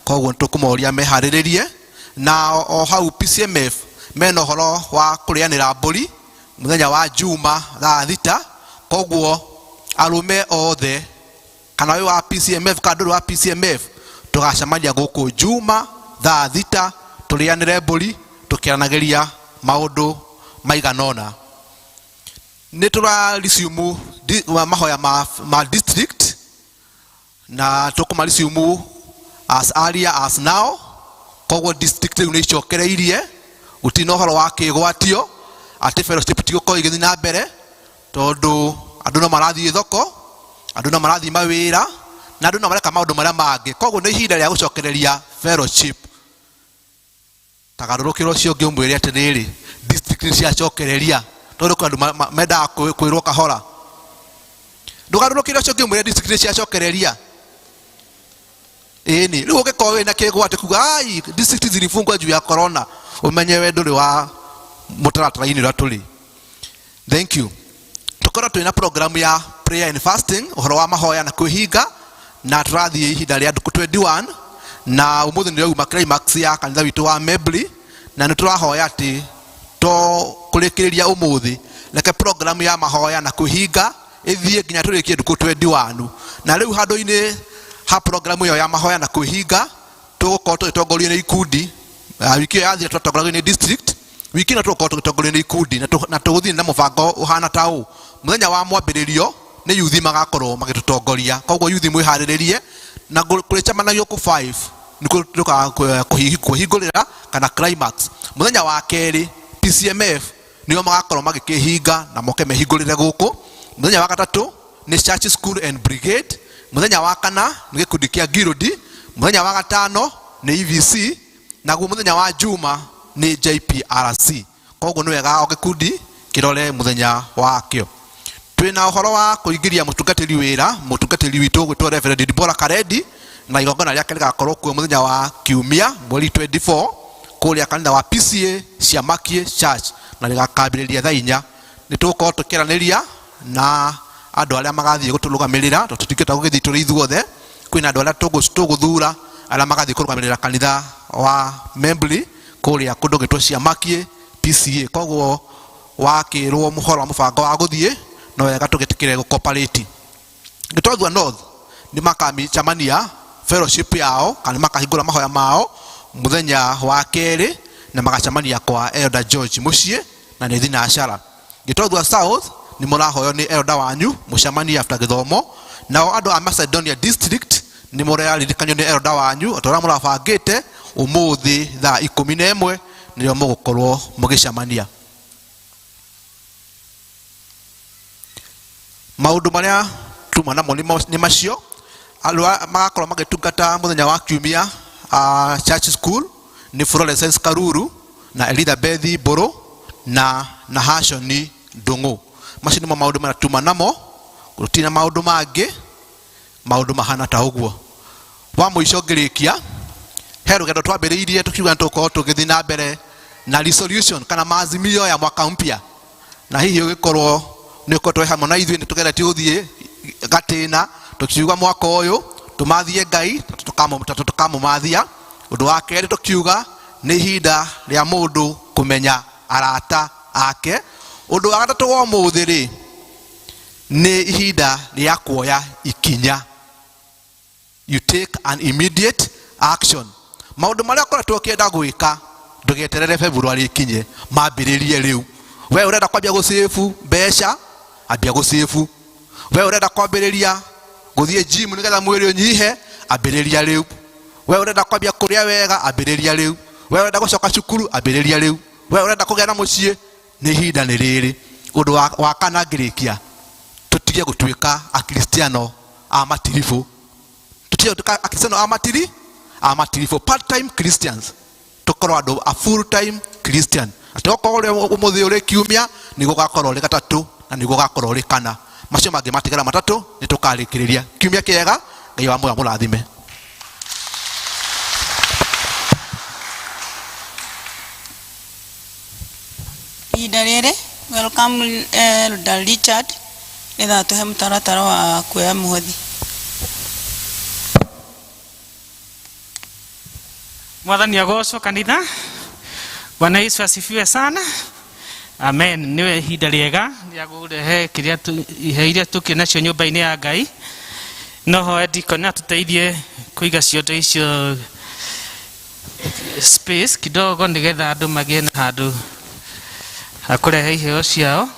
koguo nĩ tũkũmoria meharĩrĩrie. Na o hau PCMF mena ũhoro wa kũrĩanĩra mbũri mũthenya wa Juma thaa 6, koguo Arũme othe, kana wĩ wa PCMF kana ndũrĩ wa PCMF, tũgacemania gũkũ Juma thaa 6 tũrĩanĩre mbũri tũkĩaranagĩria maũndũ maigana ũna. Nĩ tũra resume mahoya ma district na tũkũma resume as earlier as now. Koguo district rĩu nĩ icokereirie, gũtirĩ na ũhoro wa kĩgwatio atĩ fellowship tigũkorwo igĩthiĩ na mbere, tondũ andũ no marathiĩ thoko, andũ no marathiĩ mawĩra na andũ no mareka maũndũ marĩa mangĩ. Koguo nĩ ihinda rĩa gũcokereria fellowship. Tagarũrũkĩra ũcio ũngĩ ũmwĩre atĩrĩrĩ, district nĩ ciacokereria, tondũ kwĩ andũ mendaga kwĩrwo kahora. Ndũgarũrũkĩre ũcio ũngĩ ũmwĩre district nĩ ciacokereria. Ĩni rĩu ũngĩkorwo wĩna kĩgwatĩ kuga ai district zilifungwa juu ya corona, ũmenye we ndũrĩ wa mũtaratara-inĩ ũrĩa tũrĩ. Thank you. Tũkorwo twĩna program ya prayer and fasting, ũhoro wa mahoya na kwĩhinga, na tũrathiĩ ihinda rĩa ndukũ 21, na ũmũthĩ nĩrĩo uma climax ya kanitha witũ wa Membly, na nĩ tũrahoya atĩ to kũrĩkĩrĩria ũmũthĩ reke program ya mahoya na kwĩhinga ĩthiĩ nginya tũrĩkie ndukũ 21. Na rĩu handũ-inĩ ha program ĩyo ya mahoya na kwĩhinga tũgũkorwo tũgĩtongorio nĩ ikundi. Wiki ĩyo yathira twatongoragio nĩ district, wiki ĩno tũgũkorwo tũgĩtongorio nĩ ikundi, na tũgũthiĩ na mũbango ũhana ta ũũ. Mũthenya wa mwambĩrĩrio nĩ yuthi magakorwo magĩtũtongoria, koguo yuthi mwĩharĩrĩrie, na kũrĩcemanagio kũ 5 nĩkuo tũkaga kwĩhingũrĩra kana climax. Mũthenya wa kerĩ PCMF nĩo magakorwo magĩkĩhinga na moke mehingũrĩre gũkũ. Mũthenya wa gatatũ nĩ Church School and Brigade. Mũthenya wa kana nĩ gĩkundi kĩa Guild. Mũthenya wa gatano nĩ EVC, naguo mũthenya wa Juma nĩ JPRC. Koguo nĩ wega o gĩkundi kĩrore mũthenya wakĩo. Twĩna ũhoro wa kũingĩria mũtungatĩri wĩra, mũtungatĩri witũ ũgwĩtwo Reverend Deborah Karendi, na igongona rĩake rĩgakorwo kuo mũthenya wa Kiumia mweri 24 kũrĩa kanitha wa PCA Ciamakie Church, na rĩgakambĩrĩria thaa 4. Nĩ tũgũkorwo tũkĩaranĩria na andũ arĩa magathiĩ gũtũrũgamĩrĩra, tondũ tũtingĩhota gũgĩthiĩ tũrĩ ithuothe. Kwĩna andũ arĩa tũgũthura arĩa magathiĩ kũrũgamĩrĩra kanitha wa Membly kũrĩa kũndũ gwĩtwo Ciamakie PCA. Koguo wakĩrwo mũhoro wa mũbango wa gũthiĩ, no wega tũgĩtĩkĩre gũcooperate. Gĩtothua North nĩ makamĩcemania fellowship yao, kana makahingũra mahoya mao mũthenya wa kerĩ, na magacemania kwa Elder George mũciĩ na nĩ thinacara. Gĩtothua South nĩ mũrahoywo nĩ elder wanyu mũcemanie after gĩthomo. Nao andũ a Macedonia District nĩ mũraririkanio nĩ elder wanyu o ta ũrĩa mũrabangĩte ũmũthĩ thaa 11 nĩrĩo mũgũkorwo mũgĩcemania. Maũndũ marĩa tuma namo nĩ macio. Andũ magakorwo magĩtungata mũthenya wa Kiumia, Church School nĩ Florence Karuru na Elizabeth Mbũrũ na Nahashoni Ndung'u. Macio nĩmo maũndũ marĩa tuma namo, gũtirĩ na maũndũ mangĩ, maũndũ mahana ta ũguo. Wa mũico ngĩrĩkia, he rũgendo twambĩrĩirie tũkiuga nĩ tũgũkorwo tũgĩthiĩ na mbere na resolution kana maazimio ya mwaka mpya, na hihi ũgĩkorwo nĩ ũkoretwo wĩ hamwe na ithuĩ, nĩ tũgeretie gũthiĩ gatĩna tũkiuga mwaka ũyũ tũmathie Ngai ta tũkamũmathia. Ũndũ wa kerĩ tũkiuga nĩ ihinda rĩa mũndũ kũmenya arata ake. Ũndũ wa gatatũ wa ũmũthĩ rĩ, nĩ ihinda rĩa kuoya ikinya. You take an immediate action. Maũndũ marĩa ũkoretwo ũkĩenda gwĩka, ndũgeterere February ikinye, mambĩrĩrie rĩu. We ũrenda kwambia gũcĩbu mbeca, ambia gũcĩbu. We ũrenda kwambĩrĩria gũthiĩ gym nĩgetha mwĩrĩ ũnyihe, ambĩrĩria rĩu. We ũrenda kwambia kũrĩa wega, ambĩrĩria rĩu. We ũrenda gũcoka cukuru, ambĩrĩria rĩu. We ũrenda kũgĩa na mũciĩ, nĩ ihinda nĩ rĩrĩ. Ũndũ wa kana ngĩrĩkia, tũtige gũtuĩka akristiano a matiribũ. Tũtige gũtuĩka akristiano a matiri, a matiribũ, part time Christians. Tũkorwo andũ a full time Christian. Atĩ okorwo ũrĩa ũmũthĩ ũrĩ Kiumia, nĩguo ũgakorwo ũrĩ gatatũ, na nĩguo ũgakorwo ũrĩ kana. Macio mangĩ matigara matatũ nĩ tũkarĩkĩrĩria. Kiumia kĩega, Ngai wa muoyo amũrathime. Ihinda rĩrĩ, welcome Elder Richard, nĩgetha atũhe mũtaratara wa kuoya mũhothi. Mwathani agocwo kanitha. Bwana Yesu asifiwe sana. Amen. Nĩwe ihinda rĩega rĩa kũrehe kĩrĩa ihe iria tũkĩ nacio nyũmba-inĩ ya Ngai. No hoe dikoni atũteithie kũiga ciondo icio space kidogo nĩgetha andũ magĩe na handũ ha kũrehe iheo ciao.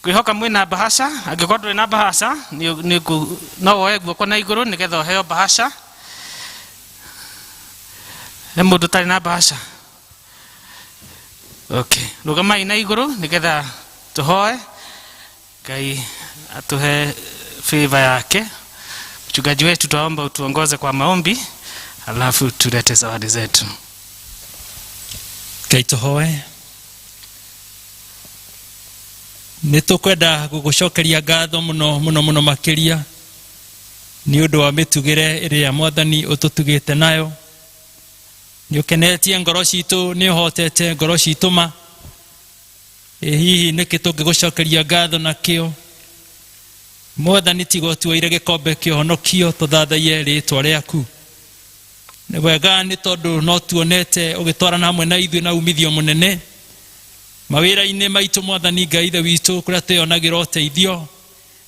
Ngwĩhoka mwĩna bahasha, angĩkorwo ndũrĩ na bahasha no woe guoko na igũrũ nĩgetha ũheo bahasha. He mũndũ ũtarĩ na bahasha? Okay, rũgamai na igũrũ nĩgetha tũhoe Ngai atuhe favor yake. Mchungaji wetu, twaomba utuongoze kwa maombi, alafu tulete zawadi zetu. Ngai tũhoe. Nĩ tũkwenda gũgũcokeria ngatho mũno mũno mũno makĩria nĩ ũndũ wa mĩtugĩre ĩrĩa Mwathani ũtũtugĩte nayo. Nĩ ũkenetie ngoro citũ, nĩ ũhotete ngoro citũ ma. Ĩ hihi nĩkĩ tũngĩgũcokeria ngatho nakĩo? Mwathani, tiga ũtuoire gĩkombe kĩa ũhonokio tũthathaiye rĩtwa rĩaku. Nĩ wega nĩ tondũ no tuonete ũgĩtwarana hamwe na ithuĩ na umithio mũnene mawĩra-inĩ maitũ. Mwathani Ngai Ithe witũ, kũrĩa twĩyonagĩra ũteithio,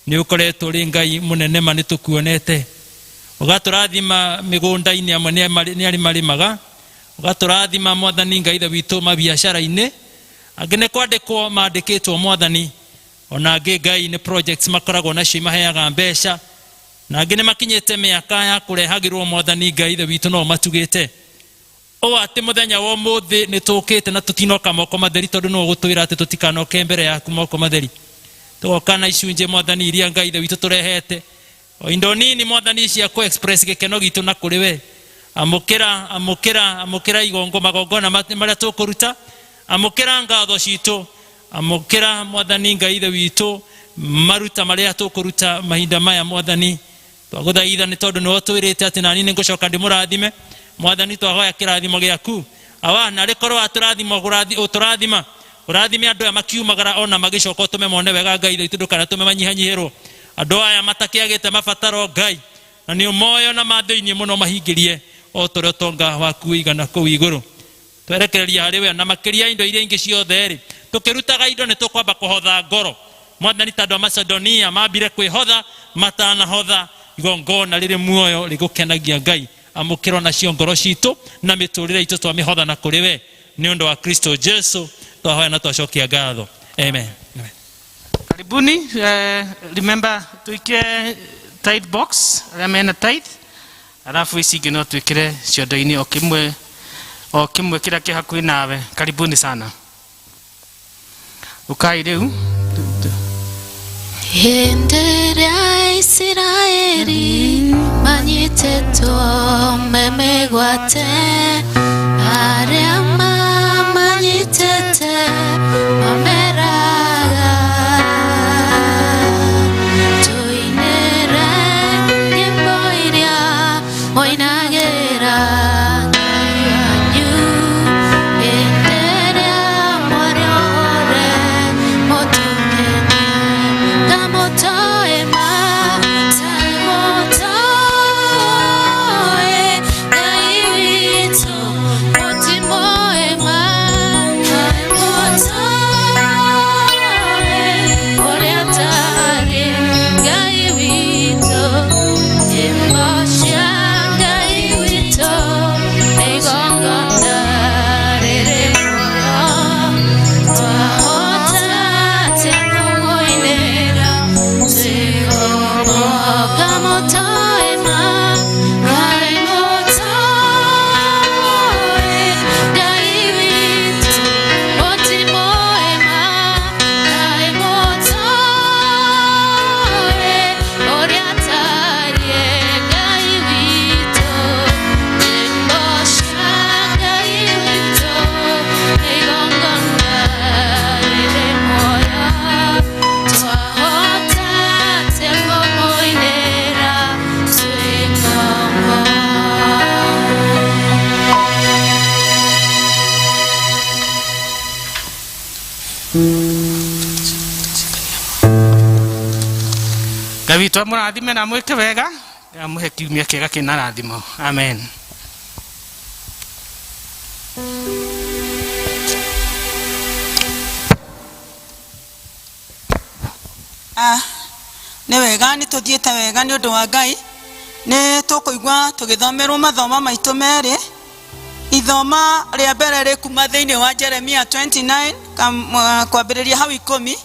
nĩ ũkoretwo ũrĩ Ngai mũnene ma, nĩ tũkuonete ũgatũrathima mĩgũnda-inĩ, amwe nĩ arĩ marĩmaga, ũgatũrathima Mwathani Ngai Ithe witũ mabiacara-inĩ, angĩ nĩ kwandĩkwo mandĩkĩtwo Mwathani, ona angĩ Ngai nĩ projects makoragwo nacio imaheaga mbeca, na angĩ nĩ makinyĩte mĩaka ya kũrehagĩrwo. Mwathani Ngai Ithe witũ, no matugĩte ũũ atĩ mũthenya wa ũmũthĩ nĩ tũkĩte na tũtinoka moko matheri, tondũ nĩwe ũgũtwĩra atĩ tũtikanoke mbere yaku moko matheri. Tũgoka na icunjĩ Mwathani iria Ngai Ithe witũ tũrehete, o indo nini Mwathani cia kũ express gĩkeno gitũ na kũrĩ we. Amũkĩra, amũkĩra, amũkĩra igongo magongona marĩa tũkũruta, amũkĩra ngatho citũ, amũkĩra Mwathani Ngai Ithe witũ maruta marĩa tũkũruta mahinda maya. Mwathani, twagũthaitha nĩ tondũ nĩwe ũtwĩrĩte atĩ nani nĩ ngũcoka ndĩmũrathime. Mwathani, twahoya kĩrathimo gĩaku awa, narĩ korwo watũrathima ũtũrathima, ũrathime andũ aya makiumagara ona magĩcoka, ũtũme mone wega. Ngai Ithe witũ, ndũkanatũme manyihanyihĩrwo, andũ aya matakĩagĩte mabataro Ngai, na nĩ ũmoyo na mathĩiniĩ mũno, mahingĩrie o ta ũrĩa ũtonga waku ũigana kũu igũrũ. Twerekereria harĩ we na makĩria indo iria ingĩ ciothe rĩ, tũkĩrutaga indo nĩ tũkwamba kũhotha ngoro Mwathani, ta andũ a Macedonia mambire kwĩhotha matanahotha igongona rĩrĩ muoyo rĩgũkenagia Ngai. Amũkĩrwo nacio ngoro citũ na mĩtũrĩre itũ twamĩhotha na kũrĩ we, nĩ ũndũ wa Kristo Jesu twahoya na twacokia ngatho, amen, amen. Karibuni. Remember tuikie tithe box arĩa mena tithe, alafu ici ingĩ no twĩkĩre ciondo-inĩ o kĩmwe o kĩmwe kĩrĩa kĩ hakuhĩ nawe. Karibuni sana, ũkai rĩu. Hĩndĩ ĩrĩa Isiraeli manyitĩtwo me mĩgwate, arĩa mamanyitĩte mameraga, tũinĩre nyĩmbo iria mũinagĩra Ngai wanyu hĩndĩ ĩrĩa mwarĩ ohore mũtũkenie. Kamutoe ma, tamutoe Ngai witũ, mũtimoe ma, tamutoe ũrĩa tarĩ Ngai witũ. Nyĩmbo cia Ngai witũ nĩ igongona rĩrĩ muoyo, twahota atĩa kũmũinĩra twĩgombo? Kamutoe ma, kamutoe Ngai witũ, mũtimoe ma, kamutoe ũrĩa tariĩ Ngai witũ. Nyĩmbo cia Ngai witũ nĩ igongona rĩrĩ muoyo, twahota atĩa kũmũinĩra twĩ ngombo? Ngai witũ amũrathime na mwĩke wega, amũhe kiumia kĩega kĩna rathimo. Amen. Wega nĩ tũthiĩte wega nĩ ũndũ wa Ngai. Nĩ tũkũigua tũgĩthomerwo mathoma maitũ merĩ. Ithoma rĩa mbere rĩ kuma thĩinĩ wa Jeremia 29 kwambĩrĩria hau 10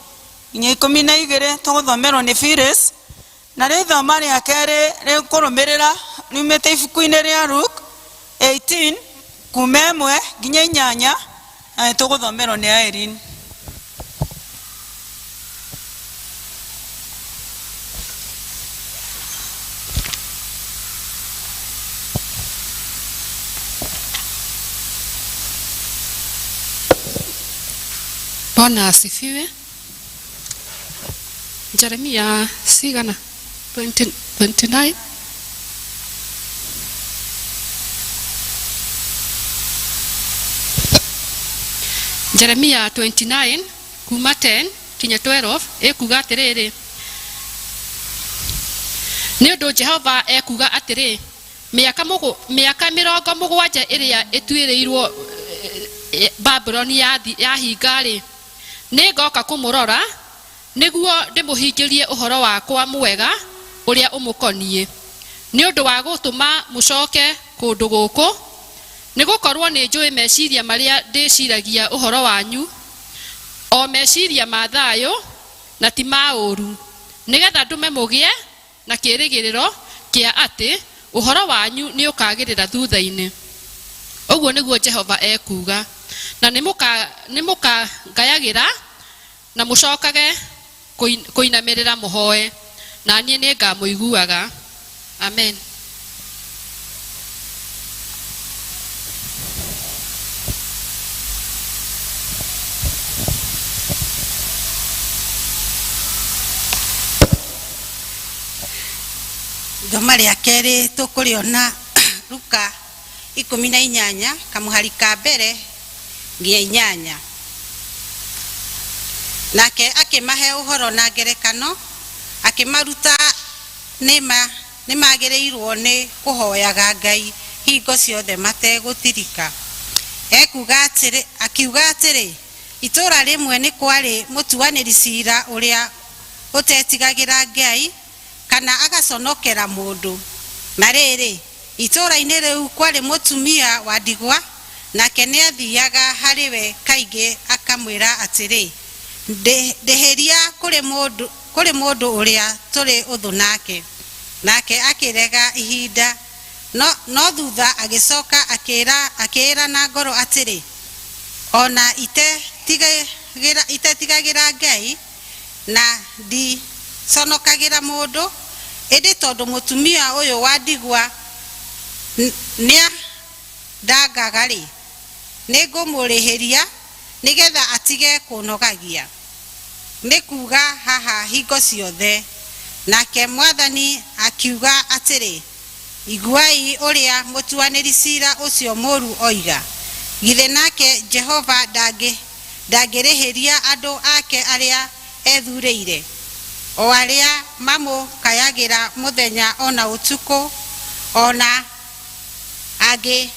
nginya 12 tũgũthomerwo nĩ Phyllis. Na rĩ ithoma rĩa kerĩ rĩkũrũmĩrĩra riumĩte ibuku-inĩ rĩa Luke 18 kuma 1 nginya 8 na tũgũthomerwo nĩ Irene. Bwana asifiwe. Jeremia sigana 20, 29. Jeremia 29 kuma 10 kinya 12 ekuga atiriri, ni undu Jehova ekuga atiri, miaka 70 iria ituiriirwo Babuloni yahinga-rĩ, nĩngoka kũmũrora nĩguo ndĩmũhingĩrie ũhoro wakwa mwega ũrĩa ũmũkoniĩ, nĩ ũndũ wa gũtũma mũcoke kũndũ gũkũ, nĩgũkorwo nĩnjũĩ meciria marĩa ndĩciragia ũhoro wanyu, o meciria ma thayũ na ti ma ũũru, nĩgetha ndũme mũgĩe na kĩĩrĩgĩrĩro kĩa atĩ ũhoro wanyu nĩũkagĩrĩra thutha-inĩ. Ũguo nĩguo Jehova ekuuga. Na nĩmũkangayagĩra na mũcokage kũinamĩrĩra mũhoe, na niĩ nĩngamũiguaga. Amen. Ithoma rĩa kerĩ tũkũrĩona Luka 18 kamũhari ka mbere nginya 8. Nake akĩmahe ũhoro na ngerekano, akĩmaruta nĩmagĩrĩirwo nĩ kũhoyaga Ngai hingo ciothe mategũtirika. Akiuga atĩrĩ, itũũra rĩmwe nĩ kwarĩ mũtuanĩri cira ũrĩa ũtetigagĩra Ngai kana agaconokera mũndũ. Na rĩrĩ, itũũra-inĩ rĩu kwarĩ mũtumia wa ndigwa, nake nĩathiaga harĩ we kaingĩ akamwĩra atĩrĩ, ndĩhĩria kũrĩ mũndũ ũrĩa tũrĩ ũthũ nake. Nake akĩrega ihinda, no thutha agĩcoka akĩĩra na ngoro atĩrĩ, ona itetigagĩra Ngai na ndiconokagĩra mũndũ, ĩndĩ tondũ mũtumia ũyũ wa ndigwa nĩandangaga-rĩ, nĩngũmũrĩhĩria nĩgetha atige kũnogagia nĩ kuuga haha hingo ciothe. Nake Mwathani akiuga atĩrĩ, iguai ũrĩa mũtuanĩri cira ũcio mũũru oiga. Githĩ nake Jehova ndangĩrĩhĩria andũ ake arĩa ethurĩire, o arĩa mamũkayagĩra mũthenya ona ũtukũ, ona angĩ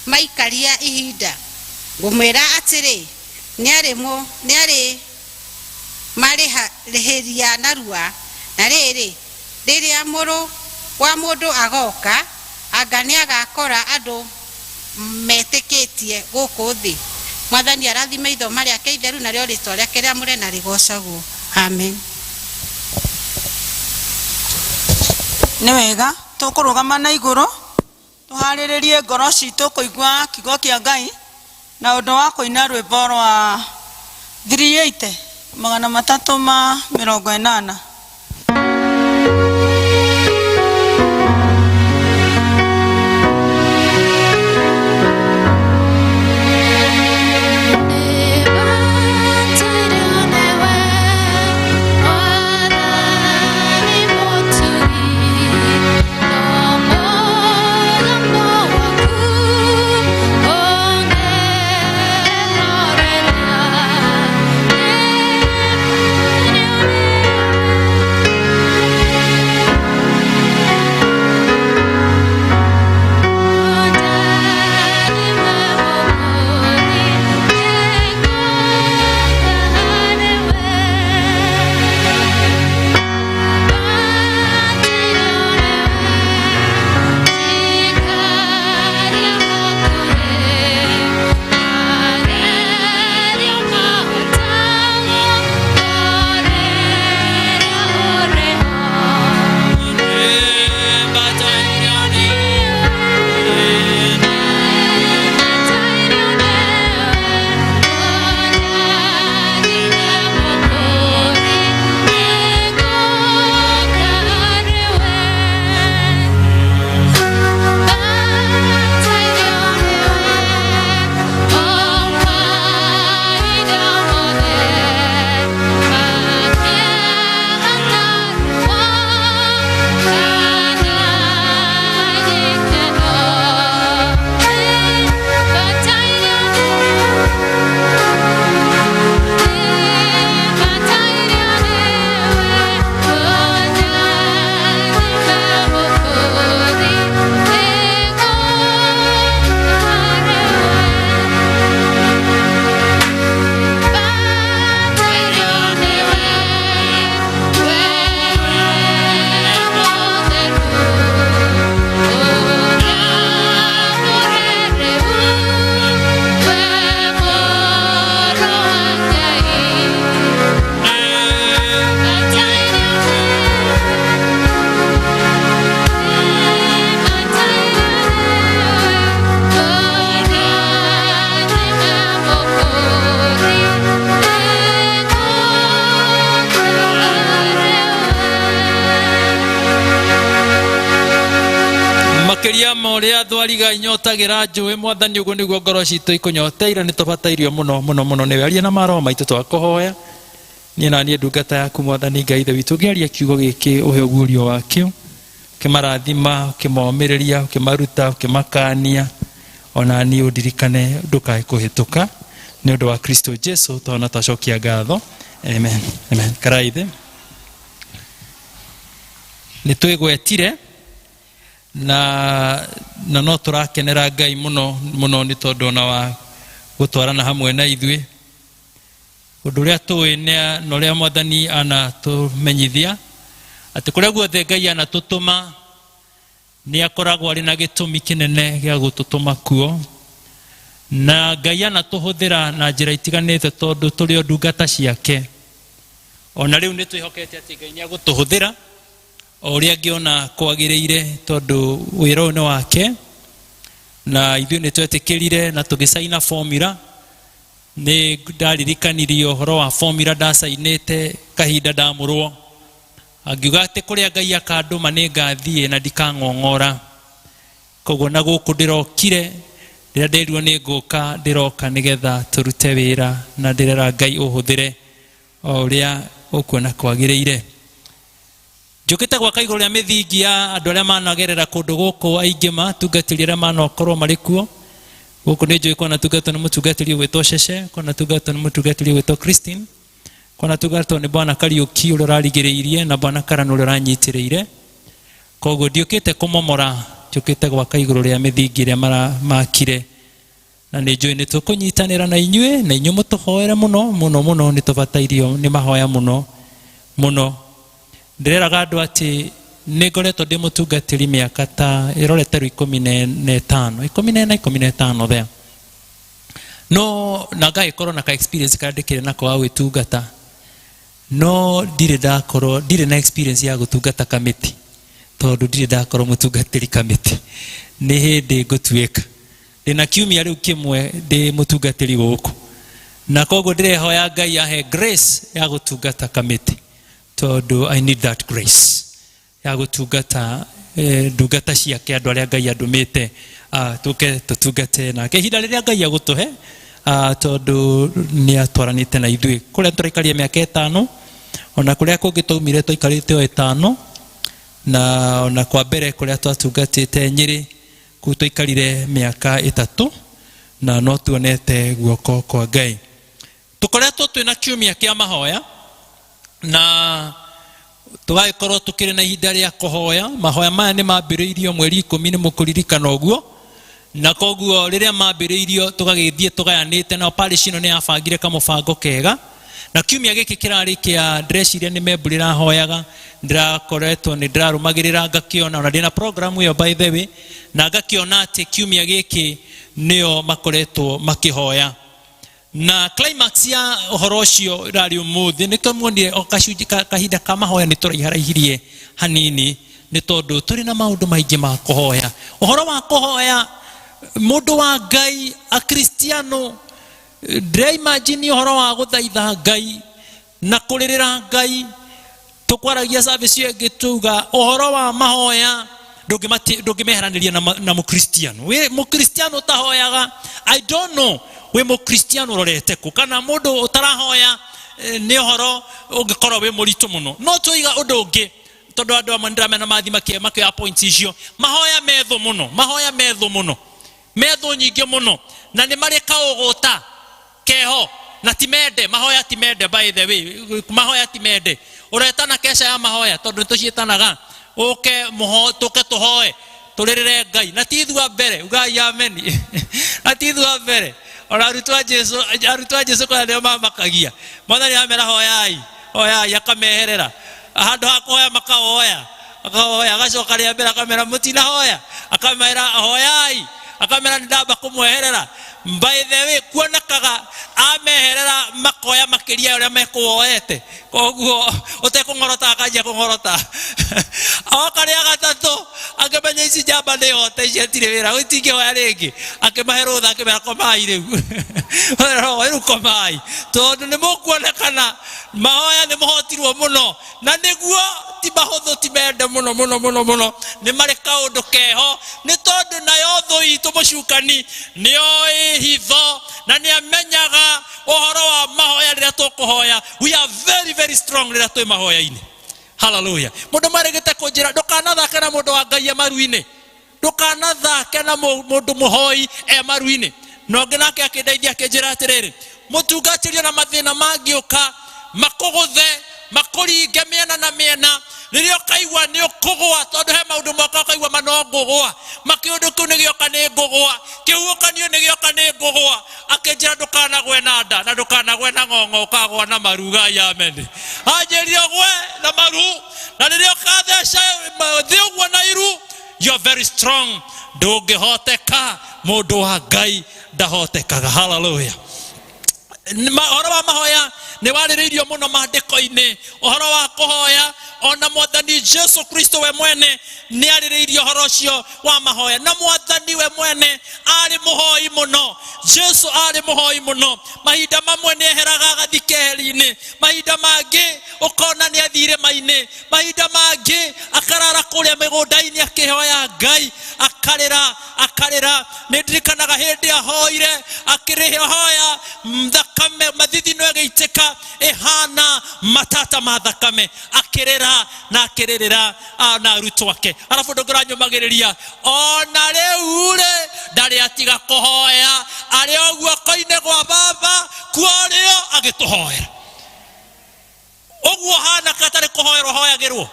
maikaria ihinda? Ngũmwĩra atĩrĩ, nĩarĩ marĩhĩria narua. Na rĩrĩ, rĩrĩa mũrũ wa mũndũ agoka, anga nĩagakora andũ metĩkĩtie gũkũ thĩ? Mwathani arathime ithoma rĩake itheru, narĩo rĩtwa rĩake rĩamũre na rĩgocagwo. Amen. Nĩ wega tũkũrũgama na igũrũ tũharĩrĩrie ngoro citũ kũigua kiugo kĩa Ngai na ũndũ wa kũina rwĩmbo rwa 380 380. Oh, Ũrĩa thwariga inyotagĩra njũĩ, Mwathani, ũguo nĩguo ngoro citũ ikũnyoteire. Nĩ tũbatairio mũno mũno mũno nĩwe. Aria na maroho maitũ twakũhoya. Niĩ na niĩ ndungata yaku, Mwathani Ngai Ithe witũ, ngĩaria kiugo gĩkĩ, ũhe ũguũrio wakĩo, ũkĩmarathima, ũkĩmomĩrĩria, ũkĩmaruta, ũkĩmakania. Ona niĩ ũndirikane, ndũkae kũhĩtũka. Nĩ ũndũ wa Kristo Jesu twana twacokia ngatho, amen, amen. Karai thĩ. Nĩ twĩgwetire na no tũrakenera Ngai mũno mũno nĩ tondũ ona wa gũtwarana hamwe na ithuĩ. Ũndũ ũrĩa tũĩ na ũrĩa Mwathani anatũmenyithia atĩ kũrĩa guothe Ngai anatũtũma, nĩ akoragwo arĩ na gĩtũmi kĩnene gĩa gũtũtũma kuo, na Ngai anatũhũthĩra na njĩra itiganĩte tondũ tũrĩ o ndungata ciake. Ona rĩu nĩ twĩhokete atĩ Ngai nĩ agũtũhũthĩra o ũrĩa angĩona kwagĩrĩire, tondũ wĩra ũyũ nĩ wake, na ithuĩ nĩ twetĩkĩrire na tũgĩcaina formula. Nĩ ndaririkanirio ũhoro wa formula ndacainĩte kahinda ndamũrwo, angiuga atĩ kũrĩa Ngai akandũma nĩ ngathiĩ na ndikang'ong'ora. Koguo na gũkũ ndĩrokire, rĩrĩa nderirwo nĩ ngũka, ndĩroka nĩgetha tũrute wĩra, na ndĩrera Ngai ũhũthĩre o ũrĩa ũkuona kwagĩrĩire. Njũkĩte gwaka igũrũ rĩa mĩthingi ya andũ arĩa managerera kũndũ gũkũ, aingĩ matungatĩri arĩa manakorwo marĩ kuo gũkũ. Nĩ njũĩ kwanatungatwo nĩ mũtungatĩri ũgwĩtwo Cece, kwanatungatwo nĩ mũtungatĩri ũgwĩtwo Christine, kwanatungatwo nĩ Bwana Kariũki ũrĩa ũrarigĩrĩirie, na Bwana Karan ũrĩa ũranyitĩrĩire. Koguo ndiũkĩte kũmomora, njũkĩte gwaka igũrũ rĩa mĩthingi ĩrĩa makire, na nĩ njũĩ nĩ tũkũnyitanĩra na inyuĩ, na inyuĩ mũtũhoere mũno mũno mũno. Nĩ tũbatairio nĩ mahoya mũno mũno. Ndĩreraga andũ atĩ nĩ ngoretwo ndĩ mũtungatĩri mĩaka ta ĩrorete rĩu 15, 14, 15 there, no na ngagĩkorwo na ka experience karĩa ndĩkĩrĩ nako ga gwĩtungata, no ndirĩ ndakorwo, ndirĩ na experience ya gũtungata kamĩtĩ, tondũ ndirĩ ndakorwo mũtungatĩri kamĩtĩ. Nĩ hĩndĩ ngũtuĩka. Ndĩna kiumia rĩu kĩmwe ndĩ mũtungatĩri gũkũ, na koguo ndĩrehoya Ngai ahe grace ya gũtungata kamĩtĩ, tondũ I need that grace ya gũtungata ndungata ciake, andũ arĩa Ngai andũmĩte tũke tũtungate nake ihinda rĩrĩa Ngai agũtũhe, tondũ nĩ atwaranĩte na ithuĩ kũrĩa tũraikaria mĩaka 5, ona kũrĩa kũngĩ twaumire twaikarĩte o 5, na ona kwa mbere kũrĩa twatungatĩte Nyĩrĩ, kũu twaikarire mĩaka 3, na no tuonete guoko kwa Ngai. Tũkoretwo twĩna kiumia kĩa mahoya, na tũgagĩkorwo tũkĩrĩ na ihinda rĩa kũhoya. Mahoya maya nĩ mambĩrĩirio mweri 10, nĩ mũkũririkana ũguo, na koguo rĩrĩa mambĩrĩirio tũgagĩthiĩ tũgayanĩte, nao parish ĩno nĩ yabangire kamũbango kega, na kiumia gĩkĩ kĩrarĩ kĩa, ndĩreciria nĩ membũ rĩrahoyaga. Ndĩrakoretwo nĩ ndĩrarũmagĩrĩra, ngakĩona ona ndĩna program ĩyo by the way, na ngakĩona atĩ kiumia gĩkĩ nĩo makoretwo makĩhoya, na climax ya ũhoro ũcio ĩrarĩ ũmũthĩ. Nĩkĩo muonire o gacunjĩ kahinda ka mahoya nĩ tũraiharaihirie hanini, nĩ tondũ tũrĩ na maũndũ maingĩ ma kũhoya. Ũhoro wa kũhoya, mũndũ wa Ngai, akristiano, ndĩraimagine ũhoro wa gũthaitha Ngai na kũrĩrĩra Ngai. Tũkwaragia service ĩyo ĩngĩ, tuga ũhoro wa mahoya ndũngĩmeheranĩria na mũkristiano. Wĩ mũkristiano ũtahoyaga, I don't know wĩ mũkristiano ũrorete kũ, kana mũndũ ũtarahoya, nĩ ũhoro ũngĩkorwo wĩ mũritũ mũno. No tũiga ũndũ ũngĩ, tondũ andũ amwe nĩndĩramena mathi makĩoya points icio. Mahoya methũ mũno, mahoya methũ mũno, methũ nyingĩ mũno, na nĩ marĩ kaũgũta keho, na ti mende mahoya, ti mende. By the way, mahoya ti mende. Ũretana keca ya mahoya, tondũ nĩ tũciĩtanaga, ũke mũho, tũke tũhoe, tũrĩrĩre Ngai, na ti ithuĩ a mbere. Ugai ameni. Na ti ithuĩ a mbere. Ona arutwo a Jesu, arutwo a Jesu kũrĩa nĩo mamakagia. Mwathani amera hoyai, hoyai, akameherera handũ ha kũhoya, makahoya, akahoya, agacoka rĩa mbere akamera mũtinahoya, akamera hoyai, akamera nĩ ndamba kũmweherera. By the way, kuonekaga ameherera makoya makĩria ya ũrĩa mekũwoete. Koguo ũtekũng'orota akanjia kũng'orota. Oka rĩa gatatũ akĩmenya ici njamba nĩ hote, ici hatirĩ wĩra, itingĩhoya rĩngĩ. Akĩmahe rũtha akĩmera komai rĩu. Rĩu komai tondũ nĩ mũkuonekana mahoya nĩ mũhotirwo mũno, na nĩguo ti mahũthũ, ti mende mũno mũno mũno mũno, nĩ marĩ kaũndũ keho, nĩ tondũ nayo thũ itũ mũcukani nĩoĩ hitho na nĩ amenyaga ũhoro wa mahoya. Rĩrĩa tũkũhoya, we are very very strong rĩrĩa twĩ mahoya-inĩ. Haleluya. Mũndũ marĩgĩte kũnjĩra ndũkanathake na mũndũ wa Ngai e maru-inĩ, ndũkanathake na mũndũ mũhoi e maru-inĩ. Na ũngĩ nake akĩndeithia akĩnjĩra atĩrĩrĩ, mũtungatĩri ona mathĩna mangĩũka makũgũthe makũringe mĩena na mĩena, rĩrĩa ũkaigua nĩ ũkũgũa, tondũ he maũndũ moka ũkaigua ma no ngũgũa, makĩũndũ kĩu nĩ gĩoka nĩ ngũgũa, kĩhuhũkanio nĩ gĩoka nĩ ngũgũa. Akĩnjĩra ndũkanagwe na nda na ndũkanagwe na ng'ong'o, ũkagwa na maru. Gai amen. Anjĩrire ũgwe na maru, na rĩrĩa ũkatheca thĩ ũguo na iru, you are very strong, ndũngĩhoteka. Mũndũ wa Ngai ndahotekaga. Haleluya. Ũhoro wa mahoya nĩ warĩrĩirio mũno maandĩko-inĩ, ũhoro wa kũhoya. Ona Mwathani Jesu Kristo we mwene nĩ arĩrĩirie ũhoro ũcio wa mahoya, na Mwathani we mwene arĩ mũhoi mũno. Jesu arĩ mũhoi mũno. Mahinda mamwe nĩ eheraga agathiĩ keheri-inĩ, mahinda mangĩ ũkona nĩ athiĩ irĩma-inĩ, mahinda mangĩ akarara kũrĩa mĩgũnda-inĩ akĩhoya Ngai, akarĩra akarĩra. Nĩ ndirikanaga hĩndĩ ahoire, akĩrĩhoya thakame mathithino ĩgĩitĩka ĩhana matata ma thakame, akĩrĩra na akĩrĩrĩra na arutwo ake. Arabu ũndũ ũngĩ ũranyũmagĩrĩria, ona rĩu rĩ ndarĩ atiga kũhoya, arĩ o guoko-inĩ gwa Baba kuorĩo agĩtũhoera. Ũguo hana katarĩ kũhoerwo hoyagĩrwo